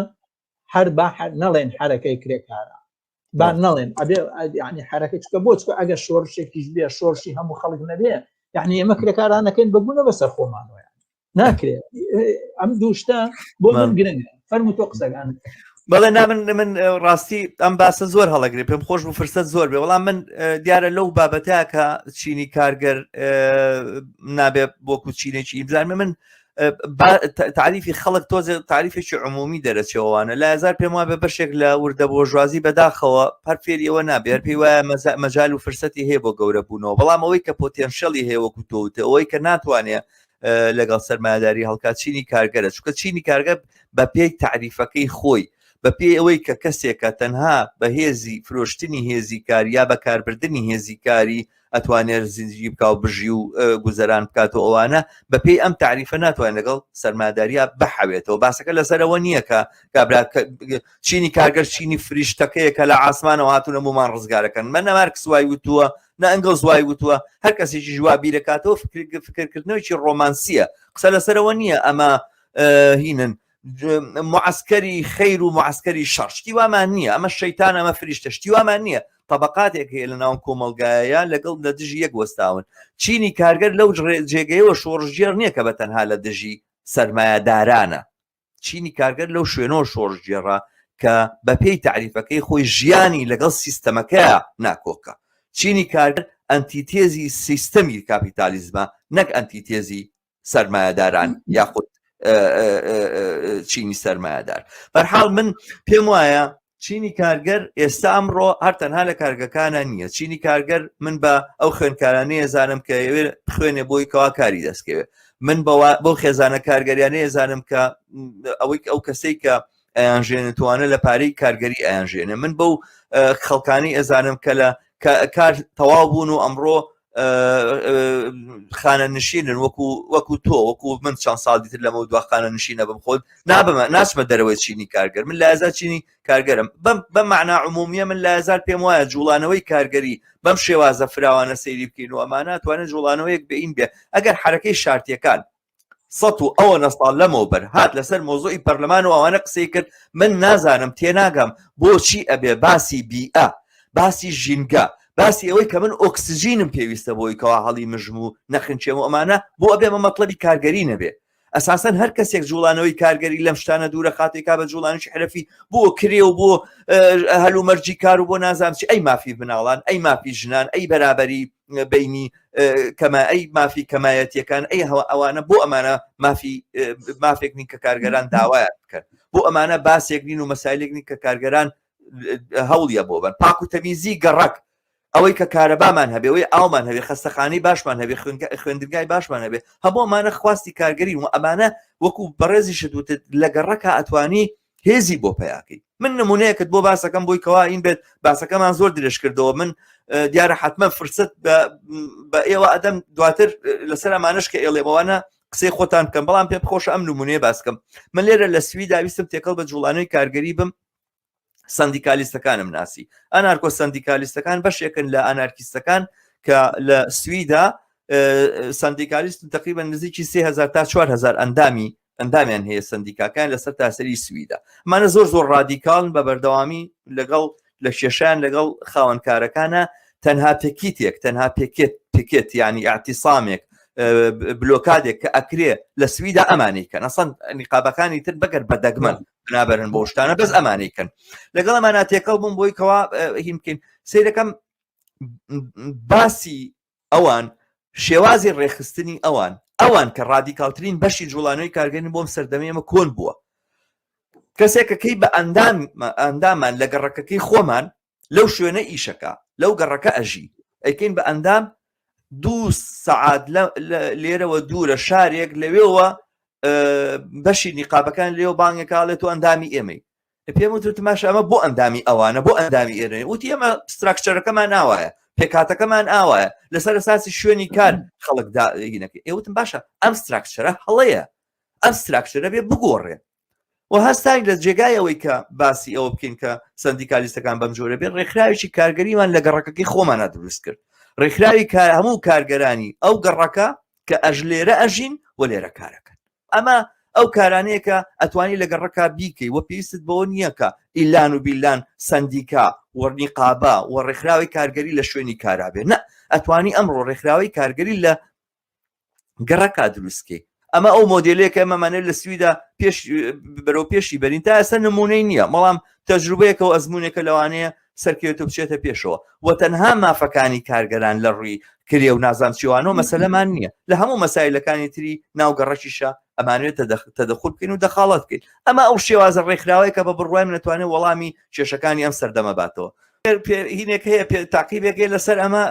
هەر با نەڵێن حرەکەی کرێکارە با نەڵێن ئەبێ ینی حرەکە چکە بۆ چکە ئەگەر شۆڕشێکیش بێ شۆڕشی هەموو خەڵک نەبێ یعنی ئێمە کرێکارانەکەین بەبوونە بەسەر خۆمانەوە ناکرێت ئەم دوو شتە بۆ من گرنگە فەرموو تۆ قسەکان بەڵێ نا من من ڕاستی ئەم باسە زۆر هەڵەگرێ پێم خۆش بوو فرسەت زۆر بێ بەڵام من دیارە لەو بابەتە کە چینی کارگەر نابێ وەکو چینێکی ئیبزانمە من تعریفی خەڵک تۆزێ تعریفێکی عمومی دەرەچەوەوانە لا هزار پێم وابێ بەشێک لە وردە بۆژوازی بەداخەوە هەر فێری ئەوە نابێ هەر پێی وایە مەجال و فرسەتی هەیە بۆ گەورە بوونەوە بەڵام ئەوەی کە پۆتێنشەلی هەیە وەکو تۆوتە ئەوەی کە ناتوانێ لەگەڵ سەرمایەداری هەڵکات چینی کارگەرە چونکە چینی کارگەر بە پێی تعریفەکەی خۆی بە پێی ئەوەی کە کەسێکە تەنها بە هێزی فرۆشتنی هێزی کار یا بەکاربردننی هێزی کاری ئەتوانێت زیندگی بکا و بژی و گوزەران بکات و ئەوانە بە پێی ئەم تعریفە ناتوانێت لەگەڵ سەرماداریا بحەوێتەوە باسەکە لەسەرەوە نییە کە کابرا چینی کارگەر چینی فریشتەکەیە کە لە ئاسمانەوە هاتوونە بۆمان ڕزگارەکەن مە نەمارکس وای وتووە نە ئەنگڵز وای وتووە هەر کەسێکیش وا بیرەکاتەوە فکرکردنەوەی ڕۆمانسیە قسە لەسەرەوە نییە ئەمە هینن معسکەری خیر و معسکەری شەڕ شتی وامان نییە ئەمە شەیتان ئەمە فریشتە شتی وامان نییە طبقاتێک هەیە لە ناو کۆمەڵگایە لەگەڵ لە دژی یەک وەستاون چینی کارگەر لەو جێگەیەوە شۆڕشگێڕ نییە کە بە تەنها لە دژی سەرمایەدارانە چینی کارگەر لەو شوێنەوە شۆڕشگێڕە کە بەپێی تاریفەکەی خۆی ژیانی لەگەڵ سیستەمەکەیا ناکۆکە. چینی کارگەر ئەنتیتێزی سیستەمی کاپیتالیزمە نەک ئەنتیتێزی سەرمایەداران یاخود چینی سەرمایەدار. بەرحاڵ من پێم وایە چینی کارگەر ئێستا ئەمڕۆ هەر تەنها لە کارگەکانە نییە چینی کارگەر من بە ئەو خوێنکارانەیە زانم کە ئەوێ خوێنێ بۆی کەوا کاری دەستکەوێت من بەو خێزانە کارگەریانەیە زانم کە ئەوەی ئەو کەسەی کە ئەیانژێنێتوانە لە پارەی کارگەری ئەیانژێنێ من بەو خەڵکانی ئەزانم کە لە کار تەواو بوون و ئەمڕۆ خانە نشینن وەکو وەکو تۆ وەکو من چەند ساڵی تر لەمە دوا خانە نشینە بم خۆت نابمە ناچمە دەرەوەی چینی کارگەر من لازا چینی کارگەرم بەم بەم معنا عمومیە من لازار پێم وایە جوڵانەوەی کارگەری بەم شێوازە فراوانە سەیری بکەین و ئەمانە توانێت جوڵانەوەیەک بەین بێ ئەگەر حرەکەی شارتیەکان سە و ئەوە ساڵ لەمەوبەر هات لەسەر مۆزۆی پەرلەمان و ئەوانە قسەی کرد من نازانم تێناگەم بۆچی ئەبێ باسی بیئە باسی ژینگە باسی ئەوەی کە من ئۆکسجینم پێویستە بۆی کەوا هەڵی مژم و نەخنچێم و ئەمانە بۆ ئەبێ مە مەطلبی کارگەری نەبێ ئەساسەن هەر کەسێک جوڵانەوەی کارگەری لەم شتانە دوورە خاتێکا بە جوڵانێکی حرەفی بۆ کرێ و بۆ هەلومەرجی کار و بۆ نازانم چی ئەی مافی مناڵان ئەی مافی ژنان ئەی بەرابەری بینی کەما ئەی مافی کەمایەتیەکان ئەی هەوە ئەوانە بۆ ئەمانە مافی مافێک نین کە کارگەران داوایان بکەن بۆ ئەمانە باسێک نین و مەسایلێک نین کە کارگەران هەوڵیە بۆ بن پاک و تەمیزی گەڕەک ئەوەی کە کارەبامان هەبێ ئەوەی ئاومان هەبێ خەستەخانەی باشمان هەبێ خوێندنگای باشمان هەبێ هەموو ئەمانە خواستی کارگەری و ئەمانە وەکو بەڕێزیشت وتت لە گەڕەکە ئەتوانی هێزی بۆ پیاکەی من نمونەیەکت بۆ باسەکەم بۆی کەوا این بێت باسەکەمان زۆر درێژ کردەوە من دیارە حتمما فرسەت بە ئێوە ئەدەم دواتر لەسەر ئەمانش کە ئێڵێمەوانە قسەی خۆتان بکەم بەڵام پێم خۆشە ئەم نمونەیە باسکەم من لێرە لە سویدا ویستم تێکەڵ بە جوڵانەوەی کارگەری بم سندیکالیستەکانم ناسی ئەنارکۆ سندیکالیستەکان بەشێکن لە ئەنارکیستەکان کە لە سویدا سندیکالیست تقریبا نزیکی 3000 تا 4000 ئەندامی ئەندامیان هەیە سندیکاکان لەسەر تاسەری سویدا ئەمانە زۆر زۆر ڕادیکاڵن بە بەردەوامی لەگەڵ لە کێشیان لەگەڵ خاوەنکارەکانە تەنها پێکیتێک تەنها پێکێت پکێت ینی اعتصامێک بلۆکادێک کە ئەکرێ لە سویدا ئەمانەی کەن ئەسەن نیقابەکانی تر بەگەر بە دەگمەن نابەرن بۆ شتانە بەس ئەمانەی کەن لەگەڵ ئەمانە تێکەڵ بووم بۆی کەوا هین بکەین سیرەکەم باسی ئەوان شێوازی ڕێکخستنی ئەوان ئەوان کە ڕادیکاڵترین بەشی جوڵانەوەی کارگەرین بۆم سەردەمی ئێمە کۆن بووە کەسێکەکەی بە ئەندام ئەندامان لە گەڕەکەکەی خۆمان لەو شوێنە ئیشەکە لەو گەڕەکە ئەژی ئەیکەین بە ئەندام دوو سەعات لێرەوە دوورە شارێک لەوێوە بەشی نیقابەکان لێو بانگەکاڵێت و ئەندامی ئێمەی پێم وت وتم باشە ئەمە بۆ ئەندامی ئەوانە بۆ ئەندامی ئێرەیە وتی ئەمە structure ەکەمان ئاوایە پێکهاتەکەمان ئاوایە لەسەر ئەساسی شوێنی کار خەڵک داینەکە ئێوتم باشە ئەم structure ە هەڵەیە ئەم structure ە بێ بگۆڕێ و هەستاین لە جێگای ئەوەی کە باسی ئەوە بکەین کە سندیکالیستەکان بەم جۆرە بێن ڕێکخراوێکی کارگەریمان لە گەڕەکەکەی خۆمانە دروست کرد ڕێکخراوی کار هەموو کارگەرانی ئەو گەڕەکە کە ئەژ لێرە ئەژین و لێرە کارەکەن ئەمە ئەو کارانەیە کە ئەتوانی لە گەڕەکە بیکەی و پێویستت بەوە نییە کە ئیلان و بیلان سەندیکا و نیقابە و ڕێکخراوی کارگەری لە شوێنی کارا بێ نە ئەتوانی ئەمڕۆ ڕێکخراوی کارگەری لە گەڕەکا دروستکەی ئەمە ئەو مۆدلێکە ئەمەمانە لە سویدا پێش بەرەو پێشی بەرین تا ئێستا نمونەی نییە بەڵام تەجروبەیەکە و ئەزمونێکە لەوانەیە سەرکەوێت و بچێتە پێشەوە و تەنها مافەکانی کارگەران لە ڕووی کرێ و نازام چیوانەوە مەسەلەمان نییە لە هەموو مەسایلەکانی تری ناو گەڕەکیشە ئەمانوێت تەدەخول بکەین و دەخاڵەت بکەین ئەمە ئەو شێوازە ڕێکخراوەیە کە بە بڕوای من دەتوانێت وەڵامی کێشەکانی ئەم سەردەمە باتەوە هینێک هەیە تاقیبێک هەیە لەسەر ئەمە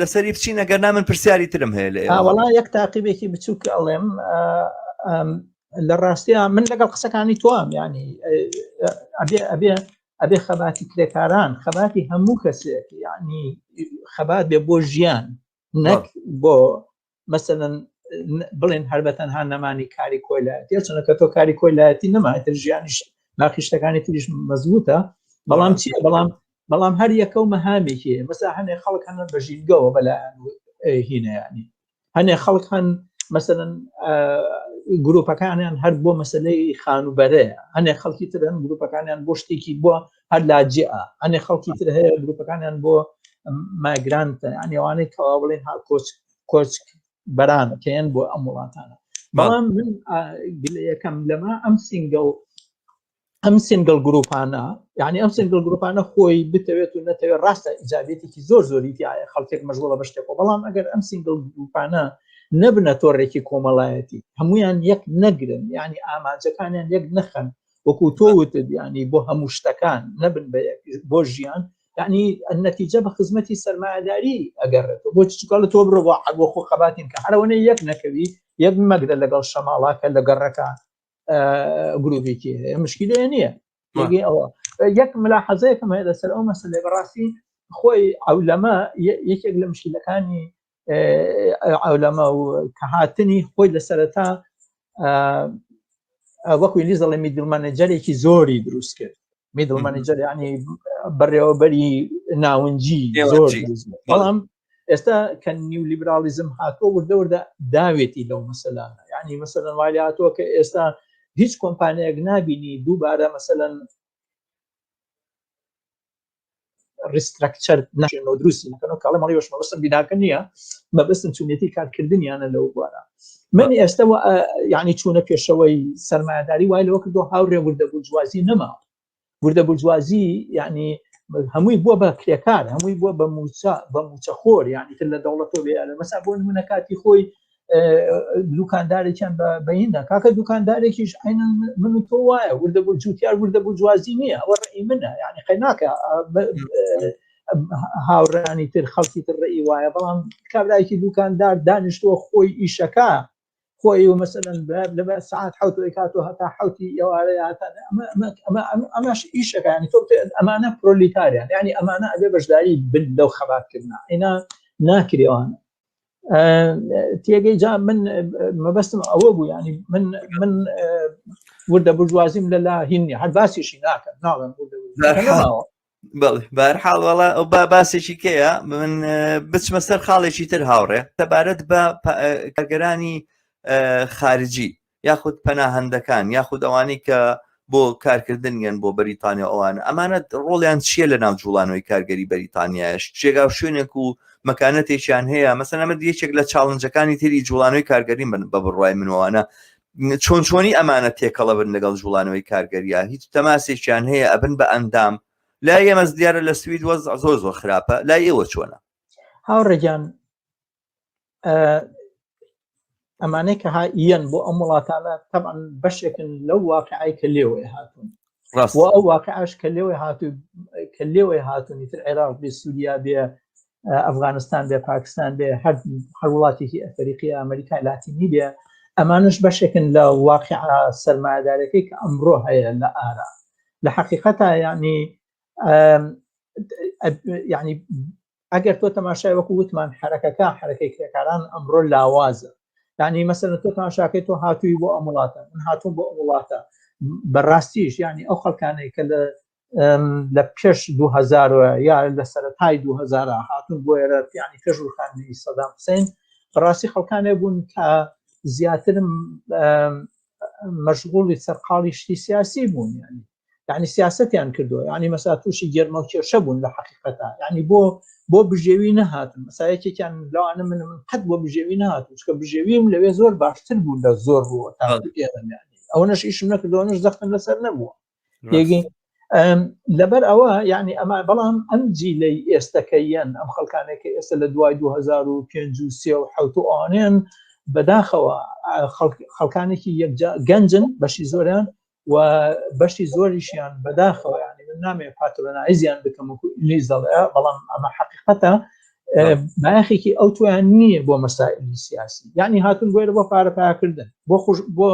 لەسەری بچین ئەگەر نا من پرسیاری ترم هەیە لە ئێوە وەڵا یەک تاقیبێکی بچووک ئەڵێم لە ڕاستیا من لەگەڵ قسەکانی تۆم ینی ئەبێ ئەبێ ئەبێ خەباتی کرێکاران خەباتی هەموو کەسێک یعنی خەبات بێ بۆ ژیان نەک بۆ مەسەلەن بڵێن هەر بە تەنها نەمانی کاری کۆیلایەتی چونە کە تۆ کاری کۆیلایەتی نەما تر ژیانیش باقی شتەکانی تریش مەزبوتە بەڵام چیە بەڵام بەڵام هەر یەکە و مەهامێکی مەسا هەنێ خەڵک هەنە بە ژینگەوە بەلایەن هینەیانی هەنێ خەڵک هەن مەسەلەن گروپەکانیان هەر بۆ مەسلەی خانوبەرەیە هەنێ خەڵکی تر هەن گروپەکانیان بۆ شتێکی بۆ هەر لاجئە هەنێ خەڵکی تر هەیە گروپەکانیان بۆ migrant ە یانی ئەوانەی کەوا بڵێن ها کۆچ کۆچ بەران کەیەن بۆ ئەم وڵاتانە بەڵام من گلەیەکەم لەمە ئەم single ئەم single گروپانە یعنی ئەم single گروپانە خۆی بتەوێت و نەتەوێت ڕاستە ئیجابێتێکی زۆر زۆری تایە خەڵکێک مەشغوڵە بە شتێکەوە بەڵام ئەگەر ئەم single گروپانە نەبنە تۆڕێکی کۆمەڵایەتی هەمویان یەک نەگرن یعنی ئامانجەکانیان یەک نەخەن وەکو تۆ وتت یعنی بۆ هەموو شتەکان نەبن بە یەک بۆ ژیان یعنی النتیجە بە خزمەتی سەرمایەداری ئەگەڕێتەوە بۆ چکاڵە تۆ بڕۆ بۆ بۆ خۆ خەباتین کە هەرەوەنە یەک نەکەوی یەک مەگرە لەگەڵ شەماڵا کە لە گەڕەکە گروپێکی هەیە مشکلەیە نییە تێگەی ئەوە یەک ملاحەزەیەکم هەیە لەسەر ئەو مەسەلەیە بەڕاستی خۆی عەولەمە یەکێک لە مشکلەکانی عەولەمە و کە هاتنی خۆی لە سەرەتا وەکو ئینگلیز دەڵێ middle manager ێکی زۆری دروست کرد middle manager ینی بەڕێوەبەری ناونجی زۆر بەڵام ئێستا کە نیو لیبرالیزم هاتووە وردە وردە داوێتی لەو مەسەلانە یعنی مەسەلەن وای هاتووە کە ئێستا هیچ کۆمپانیایەک نابینی دووبارە مەسەلەن restructure نەکەنەوە دروستی نەکەنەوە کاڵێ مەڵی وەش مەبەستم بیناکە نییە مەبەستم چونێتی کارکردنیانە لەو بوارە من ئێستا یعنی چوونە پێشەوەی سەرمایەداری وای لەوە کردو هاوڕێ وردە بورجوازی نەما وردە بورجوازی یعنی هەمووی بووە بە کرێکار هەمووی بووە بە موچە بە موچەخۆر یعنی تر لە دەوڵەتەوە بێ مەسا بۆ نمونە کاتی خۆی دوکاندارێکیان بە بەیندا کاکە دوکاندارێکیش عینەن من و تۆ وایە وردە بۆ جوتیار وردە بۆ جوازی نییە ئەوە ڕێی منە یعنی قەیناکە هاوڕانی تر خەڵکی تر ڕێی وایە بەڵام کابرایکی دوکاندار دانیشتووە خۆی ئیشەکە خۆی و مەسەلەن لە سعات حوت کاتۆ هەتا حوتی ئێوارە هەتا ئەمەش ئیشەکە ینی تۆ ئەمانە پرۆلیتاریان یعنی ئەمانە ئەبێ بەشداری بن لەو خەباتکردنا ئینا ناکرێوانە تێگەی جا من مەبەستم ئەوە بوو ینی من من وردە بورجوازیم لەلا هینی هەر باسیشی ناکەم ناڵێم بەڵێ بارحاڵ وەڵا ئەو با باسێکی کەیە من بچمە سەر خاڵێکی تر هاوڕێ سەبارەت بە کارگەرانی خارجی یاخود پەناهەندەکان یاخود ئەوانەی کە بۆ کارکردن یان بۆ بەریتانیا ئەوانە ئەمانە ڕۆڵیان چییە لە ناو جوڵانەوەی کارگەری بەریتانیایش جێگا و شوێنێک و مەکانەتێکیان هەیە مەسەن ئەمە یەکێک لە challenge ەکانی تری جوڵانەوەی کارگەری من بە بڕوای منوانە چۆن چۆنی ئەمانە تێکەڵە بن لەگەڵ جوڵانەوەی کارگەریە هیچ تەماسێکیان هەیە ئەبن بە ئەندام لای ئێمە دیارە لە سوید وەز زۆر زۆر خراپە لای ئێوە چۆنە؟ هاوڕێگیان ئەمانەی کە یەن بۆ ئەم وڵاتانە تەبعەن بەشێکن لەو واقعی کە لێوەی هاتوون و ئەو واقعش کە لێوەی هاتوو کە لێوەی هاتوونی تر عێراق بێ سووریا بێ ئەفغانستان بێ پاکستان بێ هەر هەر وڵاتێکی ئەفریقی ئەمریکای لاتینی بێ ئەمانش بەشێکن لە واقع سەرمایەدارەکەی کە ئەمڕۆ هەیە لە ئارا لە حقیقەتا یعنی یعنی ئەگەر تۆ تەماشای وەکو وتمان حرەکەکە حرەکەی کرێکاران ئەمڕۆ لاوازە یعنی مەسەلەن تۆ تەماشاکەی تۆ هاتووی بۆ ئەم وڵاتە من هاتووم بۆ ئەم وڵاتە بەڕاستیش یعنی ئەو خەڵکانەی کە لە لە پێش 2000 یا لە سەرەتای 2000 هاتون بۆ ئێرە یعنی پێش ڕوخاندنی سەدام حسین بەڕاستی خەڵکانێ بوون کە زیاتر مەشغوڵی سەرقاڵی شتی سیاسی بوون یعنی یعنی سیاستیان کردووە یعنی مەسا تووشی گەرمە و کێشە بوون لە حقیقەتا یعنی بۆ بۆ بژێوی نەهاتن مەسا یەکێکیان لەوانە من من قەت بۆ بژێوی نەهاتوو چکە بژێویم لەوێ زۆر باشتر بوو لە زۆر بووە تا یعنی ئەوەنەش ئیشم نەکردەوە نەش زەختم لەسەر نەبووە تێگەین لەبەر ئەوە یعنی ئەمە بەڵام ئەم جیلەی ئێستەکەیەن ئەم خەڵکانێک کە ئێستا لە دوای 2005 و سێ و حوت و ئەوانەیان بەداخەوە خەڵکانێکی یەکجا گەنجن بەشی زۆریان و بەشی زۆریشیان بەداخەوە یعنی من نامێ patronize یان بکەم وەکو ئینگلیز دەڵێ بەڵام ئەمە حقیقەتە بایەخێکی ئەو تویان نییە بۆ مەسائلی سیاسی یعنی هاتون بۆیە بۆ پارە پاکردن بۆ خۆش بۆ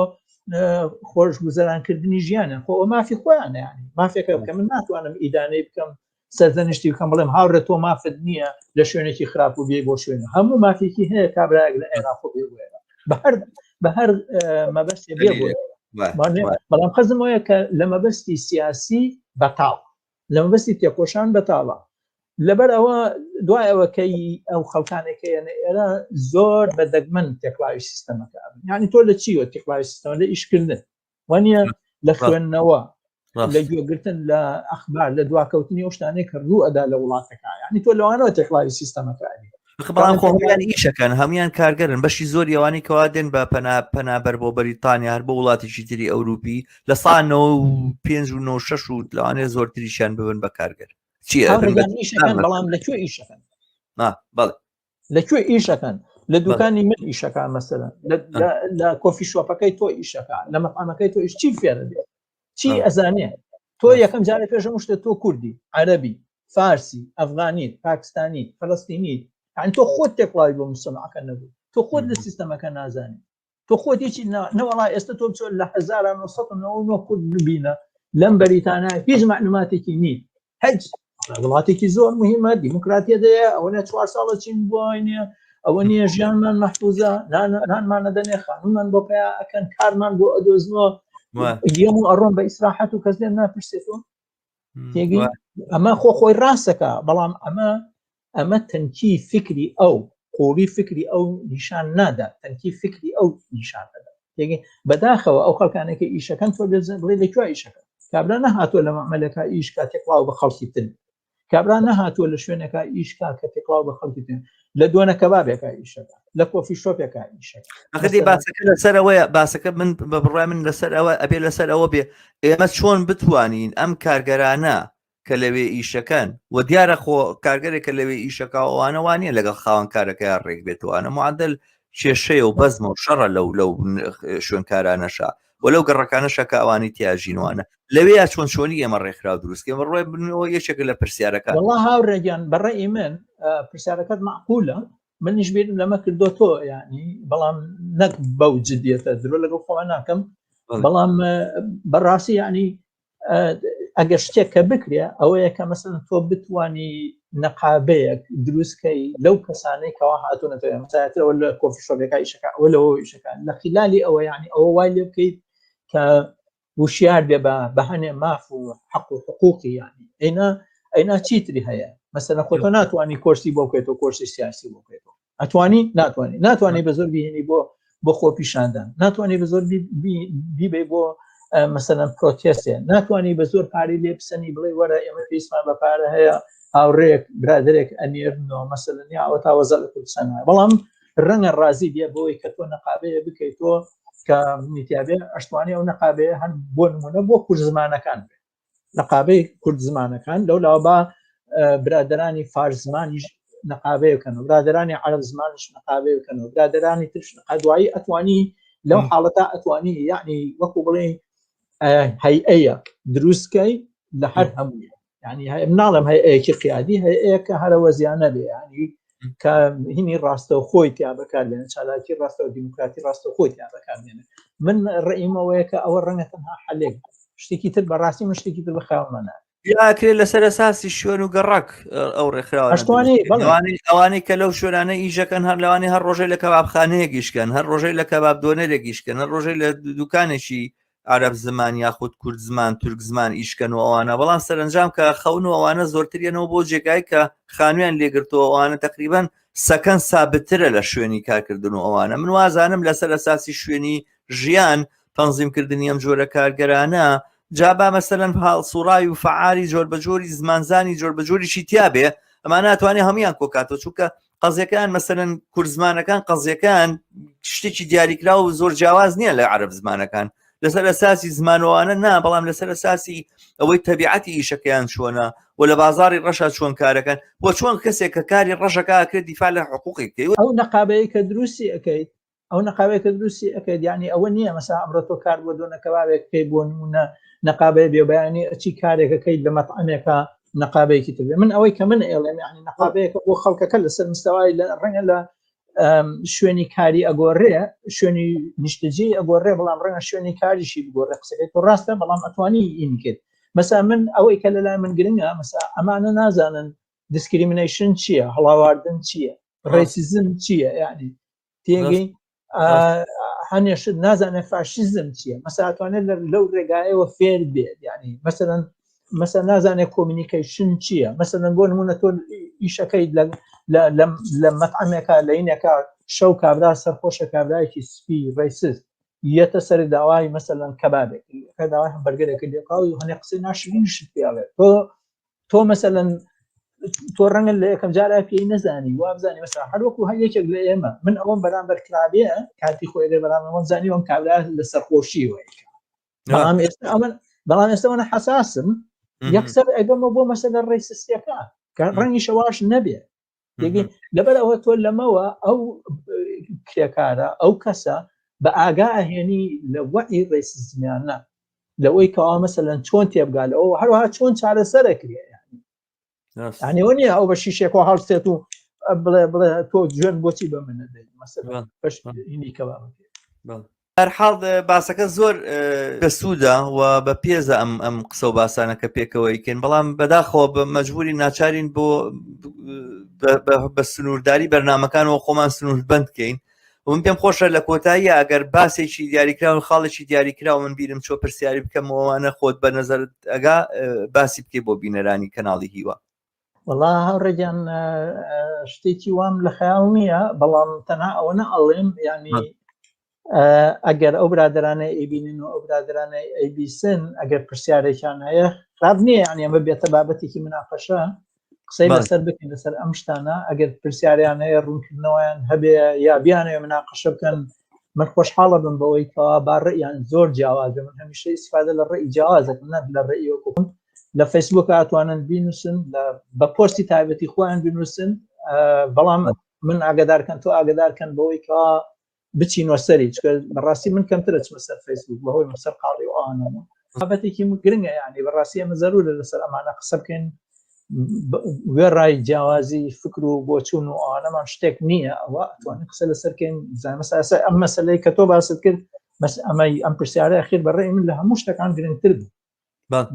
خۆش گوزەرانکردنی ژیانە خۆ ئەو مافی خۆیانە ینی مافێکە کە من ناتوانم ئیدانەی بکەم سەرزەنشتی بکەم بڵێم هاوڕێ تۆ مافت نییە لە شوێنێکی خراپ و بێ بۆ شوێن هەموو مافێکی هەیە کابراەک لە عێراق بێ بۆ بە هەر بە هەر مەبەستێ بێ بۆ بەڵام خەزم وایە کە لە مەبەستی سیاسی بەتاڵ لە مەبەستی تێکۆشان بەتاڵە لەبەر ئەوە دوای ئەوە کە ئەو خەڵکانێک هەیە ئێرە زۆر بە دەگمەن تێکڵاوی سیستەمەکە یعنی تۆ لە چیوە تێکڵاوی سیستەمە لە ئیشکردن وانە لە خوێندنەوە لە گوێگرتن لە ئەخبار لە دواکەوتنی ئەو شتانەی کە ڕوو ئەدا لە وڵاتەکە یعنی تۆ لەوانەوە تێکڵاوی سیستەمەکە ئەبی بەڵام خۆ هەمویان ئیشەکەن هەمویان کارگەرن بەشی زۆر ئەوانەی کەوا دێن بە پەنا پەنابەر بۆ بەریتانیا هەر بۆ وڵاتێکی تری ئەوروپی لە سا 95 و 96 و لەوانەیە زۆرتریشیان ببن بە کارگەر چی ئەبن بە ئیشەکەن بەڵام لە کوێ ئیشەکەن بەڵێ لە کوێ ئیشەکەن لە دوکانی من ئیشەکە مەسەلەن لە coffee shop ەکەی تۆ ئیشەکە لە مەطعەمەکەی تۆ ئیش چی فێرە بێت چی ئەزانێ تۆ یەکەم جارە پێش هەموو شتێ تۆ کوردی عەرەبی فارسی ئەفغانی پاکستانی فلستینی یعنی تۆ خۆت تێکڵاوی بۆ مجتەمعەکە نەبوو تۆ خۆت لە سیستەمەکە نازانی تۆ خۆت هیچی نەوەڵا ئێستا تۆ بچۆ لە 1999 کورد ببینە لەم بەریتانیا هیچ معلوماتێکی نی هەج وڵاتێکی زۆر مهمە دیموکراتیە دەیە ئەوەنە چوار ساڵە چین بۆینە. ئەوە نییە ژیانمان مەحفوزە نانمان نەدەنێ خانومان بۆ پیا ئەکەن کارمان بۆ ئەدۆزنەوە یەم و ئەڕۆم بە ئیسراحەت و کەس لێم ناپرسێتەوە تێگەی ئەمە خۆ خۆی ڕاستەکە بەڵام ئەمە ئەمە تەنکی فکری ئەو قوڵی فکری ئەو نیشان نادا تەنکی فکری ئەو نیشان دەدا تێگەی بەداخەوە ئەو خەڵکانێک کە ئیشەکەن تۆ بڵێ لە کوێ ئیشەکە کابرا نەهاتووە لە مەعمەلەکە ئیش کا تێکڵاو بە خەڵکی تر کابرا نەهاتووە لە شوێنەکە ئیش کا کە تێکڵاو بە خەڵکی تر لە دۆنە کەبابێکا ئیشەکە لە coffee shop ێکا ئیشەکە ئەخدی باسەکە لەسەر ئەوەیە باسەکە من بە بڕای من لەسەر ئەوە ئەبێ لەسەر ئەوە بێ ئێمە چۆن بتوانین ئەم کارگەرانە کە لەوێ ئیشەکەن و دیارە خۆ کارگەرێک کە لەوێ ئیشەکە ئەوانە وانە لەگەڵ خاوەن کارەکەیان ڕێک بێتوانە معدل کێشەیە و بەزمە و شەڕە لەو لەو شوێنکارانەشە و لەو گەڕەکانەشە کە ئەوانی تیاژینوانە لەوێ چۆن چۆنی ئێمە ڕێکخراو دروستکەین بڕۆی بنەوە یەکێکە لە پرسیارەکان وەڵا هاوڕێگیان بەڕێی من پرسیارەکەت معقولە منیش بیرم لەمە کردو تۆ ینی بەڵام نەک بەو جدیەتە درۆ لەگەڵ خۆمان ناکەم بەڵام بەڕاستی ینی ئەگەر شتێک کە بکرێ ئەوەیە کە مەسەن تۆ بتانی نەقابەیەک دروستکەی لەو کەسانەی کەوا هاتوونەتەوە مەسایەتەوە لە coffee shop ێکە ئیشەکە ئەوە لەوە ئیشەکە لە خلالی ئەوە یعنی ئەوە وای لێ بکەیت کە وشیار بێ بە بە هەنێ ماف و حەق و حقوقی یعنی ئەینا ئەینا چیتری هەیە مەسەلەن خۆ تۆ ناتوانانی کۆرسی بۆ بکەیتەوە کۆرسی سیاسی بۆ بکەیتەوە ئەتوانی ناتوانانی ناتوانانی بە زۆر بهێنی بۆ بۆ خۆپیشاندان ناتوانانی بە زۆر بیبێ بۆ مەسەلەن protest ێ ناتوانانی بە زۆر پارەی لێ بسەنی بڵێ وەرە ئێمە پێویستمان بە پارە هەیە هاوڕێک برادێک ئەنێرنەوە مەسەلەن یا ئەوە تا وەزە لە کوردستان بەڵام ڕەنگە ڕازی بێ بۆی کە تۆ نەقابەیە بکەیت تۆ کە نیتیابێ ئەشتوانی ئەو نەقابەیە هەر بۆ نمونە بۆ کورد زمانەکان بێ نەقابەی کورد زمانەکان لەو لاوە با برادرانی فارس زمانیش نەقابەیە بکەن و برادرانی عەرەب زمانیش نەقابەیە بکەن و برادرانی ترش دوایی ئەتوانی لەو حاڵەتا ئەتوانی یعنی وەکو بڵێ هەیئەیەک دروستکەی لە هەر هەمووی یعنی ناڵم هەیەکی قیادی هەیە کە هەرەوە زیانە بێ ینی کە هینی ڕاستەوخۆی تیا بەکاربێنن چالاکی ڕاستەوە دیموکراتی ڕاستەوخۆی تیا بەکاربێنن من ڕێیمەوەیە کە ئەوە ڕەنگە تەنها حەلێک شتێکی تر بەڕاستی من شتێکی تر بە خەیاڵمە نایە یاکرێ لەسەر ئەساسی شوێن و گەڕەک ئەو ڕێکخراوە ئەوانەی کە لەو شوێنانە ئیشەکەن هەر لەوانی هەر ڕۆژەی لە کەبابخانەیەک ئیشکەن هەر ڕۆژەی لە کەباب دۆنەرێک ئیشکەن هەر ڕۆژەی لە دوکانێکی عەرەب زمان یاخود کورد زمان تورک زمان ئیشکەن و ئەوانە بەڵام سەرنجام کە خەون و ئەوانە زۆرتریانەوە بۆ جێگای کە خانویان لێگرتەوە ئەوانە تقریبان سەکەن سابترە لە شوێنی کارکردن و ئەوانە من وازانم لەسەر ئەساسی شوێنی ژیان تەنزیمکردنی ئەم جۆرە کارگەرانە جا با مەسەلەن هەڵسوڕاوی و فەعالی جۆر بە جۆری زمانزانی جۆر بە جۆریشی تیا بێ ئەمان ناتوانێت هەمویان کۆکاتەوە چونکە قەزیەکان مەسەلەن کورد زمانەکان قەزیەکان شتێکی دیاریکراو و زۆر جیاواز نییە لە عەرەب زمانەکان لەسەر ئەساسی زمانەوانە نا بەڵام لەسەر ئەساسی ئەوەی تەبیعەتی ئیشەکەیان چۆنە و لە بازاری ڕەشا چۆن کارەکەن و چۆن کەسێک کە کاری ڕەشەکە کرد دیفاع لە حقوقی بکەی ئەو نەقابەیە کە دروستی ئەەکەیت ئەو نەقابەیە کە دروستی ئەکەیت یعنی ئەوە نییە مەسا ئەمڕۆ تۆ کار بۆ دۆنە کەبابێک بکەی بۆ نمونە نەقابەیە بێ بەیانی ئەچی کارێکەکەی لە مەطعەمێکە نەقابەیەکی تر بێ من ئەوەی کە من ئێڵێم یعنی نەقابەیەکە بۆ خەڵکەکە لەسەر مستەوای لە ڕەنگە لە شوێنی کاری ئەگۆڕێ شوێنی نیشتەجێی ئەگۆڕێ بەڵام ڕەنگە شوێنی کاریشی بگۆڕێ قسەکەی تۆ ڕاستە بەڵام ئەتوانی ئین کرد مەسا من ئەوەی کە لەلای من گرنگە مەسا ئەمانە نازانن discrimination چییە هەڵاواردن چییە racism چییە یعنی تێگەی هەنێ شت نازانێت فاشیزم چییە مەساتوانێت لەو ڕێگایەوە فێر بێت یعنی مەسەرەن مەسە نازانێت communication چییە مەسەن بۆ نمونە تۆ ئیشەکەی لە مەتعەمێکە لە ینێکە شەو کابرا سەرخۆشە کابراایکی سپی racist یەتە سەر داوای مەسەلەن کەبابێک کە داوای هەمبەرگەرێکی لێکاوی و هەنێ قسەی ناشرینیشت پێڵێت تۆ تۆ مەسەلەن تۆ ڕەنگە لە یەکەم جارا پێی نەزانی وابزانی مەسا هەر وەکو هەر یەکێک لە ئێمە من ئەوەم بەرامبەر کرابێ کاتی خۆی لێ بەرامبەر وەم زانی ئەم کابرا لە سەرخۆشی وایە بەڵام ئێستا ئەمن بەڵام ئێستا ئەوەنە حەساسم یەکسەر ئەگەمە بۆ مەسەلە racist ەکە کە ڕەنگیشە واش نەبێ لەبەر ئەوە تۆ لەمەوە ئەو کرێکارە ئەو کەسە بە ئاگا ئەهێنی لە وەعی racism یانە لەوەی کەوا مەسەلەن چۆن تێبگا لەوە هەروەها چۆن چارەسەرە کرێ یعنی نییە ئەو بە شیشێکەوە هەڵسێت و بڵێ بڵێ تۆ جوێن بۆچی بە من نەدەیت مەسەلەن بەش هینی کەبابەکەی. هەرحاڵ باسەکە زۆر بەسوودە و بە پێزە ئەم ئەم قسە و باسانە کە پێکەوەی کەین بەڵام بەداخەوە بە مەجبوری ناچارین بۆ بە سنوورداری بەرنمەکانەوە خۆمان سنوور بند کەین من پێم خۆشە لە کۆتایی ئەگەر باسێکی دیاریکراو و خاڵێکی دیاریکراو من بیرم چۆ پرسیاری بکەمەوەوانە خۆت بە نظر ئەگا باسی بکەی بۆ بینەرانی کەناڵی هیوا. وەڵا هاوڕێگیان شتێکی وام لە خەیاڵ نییە بەڵام تەنها ئەوە نە ئەڵێم ینی ئەگەر ئەو برادرانە ئەیبینن و ئەو برادرانە ئەیبیسن ئەگەر پرسیارێکیان هەیە خراپ نییە یعنی ئەمە بێتە بابەتێکی مناقەشە قسەی لەسەر بکەین لەسەر ئەم شتانە ئەگەر پرسیاریان هەیە ڕوونکردنەوەیان هەبێ یا بیانەوێ مناقەشە بکەن من خۆشحاڵە بم بەوەی کەوا با ڕێیان زۆر جیاوازە من هەمیشە ئیسفادە لە ڕێی جیاوازەکەم نەک لە ڕێی وەکو لە فەیسبوک ئەتوانن بینوسن بە پۆستی تایبەتی خۆیان بنووسن بەڵام من ئاگدارکەن تۆ ئاگدارکەن بەوەی کە بچینەوە سەری چکە بەڕاستی من کەمترە چمە سەر فەیسبوک بەهۆی من سەر قاڵی و ئەوانەوە بابەتێکی گرنگە یعنی بەڕاستی ئەمە زەرورە لەسەر ئەمانە قسە بکەین وێڕای جیاوازی فکر و بۆچوون و ئەوانەمان شتێک نییە ئەوە ئەتوانین قسە لەسەر کەین زانساسە ئەم مەسلەی کە تۆ باست کرد بەس ئەمەی ئەم پرسیارە ئەخیر بەڕێ من لە هەموو شتەکان گرنگتر بوو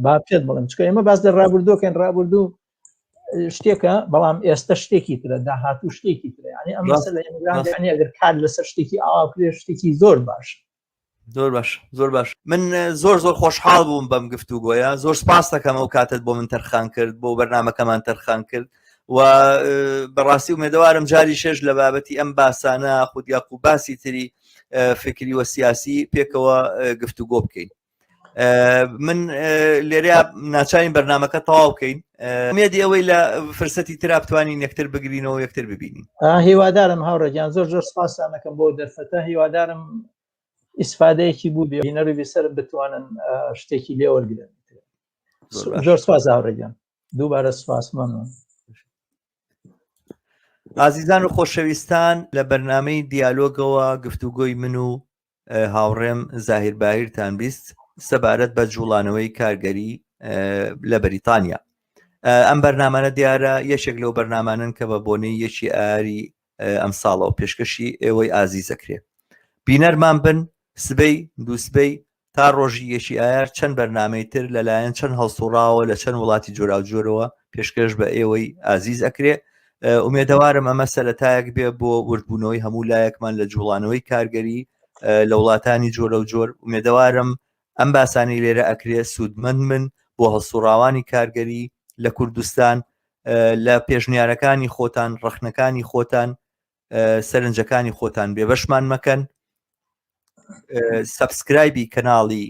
با پێت بڵێم چکە ئێمە باس لە ڕابردووەکەن ڕابردوو شتێکە بەڵام ئێستا شتێکی ترە داهاتوو شتێکی ترە یعنی ئەم مەسەلە ئیمیگرانت ئەگەر کار لەسەر شتێکی ئاوا بکرێ شتێکی زۆر باش زۆر باش زۆر باش من زۆر زۆر خۆشحاڵ بووم بەم گفتوگۆیە زۆر سپاس دەکەم ئەو کاتت بۆ من تەرخان کرد بۆ بەرنمەکەمان تەرخان کرد و بەڕاستی ومێدەوارم جاری شێش لە بابەتی ئەم باسانە خود یاخو باسی تری فکری و سیاسی پێکەوە گفتوگۆ بکەین من لێرە ناچارین بەرنمەکە تەواو بکەین مێدی ئەوەی لە فرسەتی ترا بتوانین یەکتر بگرینەوە یەکتر ببینین هیوادارم هاوڕێگیان زۆر زۆر سپاسانەکەم بۆ دەرفەتە هیوادارم ئیسفادەیەکی بوو بێ بینەر و بیسەر بتوانن شتێکی لێ وەرگرن زۆر سپاس هاوڕێگیان دووبارە سپاس مەمنون ئازیزان و خۆشەویستان لە بەرنمەی دیالۆگەوە گفتوگۆی من و هاوڕێم زاهیر باهیرتان بیست سەبارەت بە جوڵانەوەی کارگەری لە بەریتانیا ئەم بەرنامانە دیارە یەکێک لەو بەرنامانن کە بە بۆنەی یەکی ئاری ئەم ساڵەوە پێشکەشی ئێوەی ئازیزەکرێ بینەرمان بن سبەی دووسبەی تا ڕۆژی یەکی ئایار چەند بەرنامەی تر لەلایەن چەند هەڵسوڕاوە لە چەند وڵاتی جۆراوجۆرەوە پێشکەش بە ئێوەی ئازیز ئەکرێ ئومێدەوارم ئەمە سەرەتایەک بێ بۆ وردبوونەوەی هەموو لایەکمان لە جوڵانەوەی کارگەری لە وڵاتانی جۆرە و جۆر ئومێدەوارم ئەم باسانی لێرە ئەکرێ سوودمەند من بۆ هەڵسوڕاوانی کارگەری لە کوردستان لە پێشنیارەکانی خۆتان ڕەخنەکانی خۆتان سەرنجەکانی خۆتان بێبەشمان مەکەن subscribe ی کەناڵی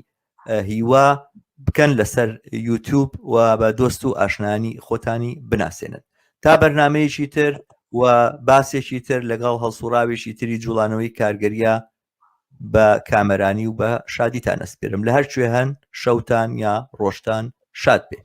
هیوا بکەن لەسەر یوتیوب و بە دۆست و ئاشنانی خۆتانی بناسێنن تا بەرنمەیەکی تر و باسێکی تر لەگەڵ هەڵسوڕاوێکی تری جوڵانەوەی کارگەریە بە کامەرانی و بە شادیتان ئەسپێرم لە هەر کوێ هەن شەوتان یا ڕۆژتان شاد بێ.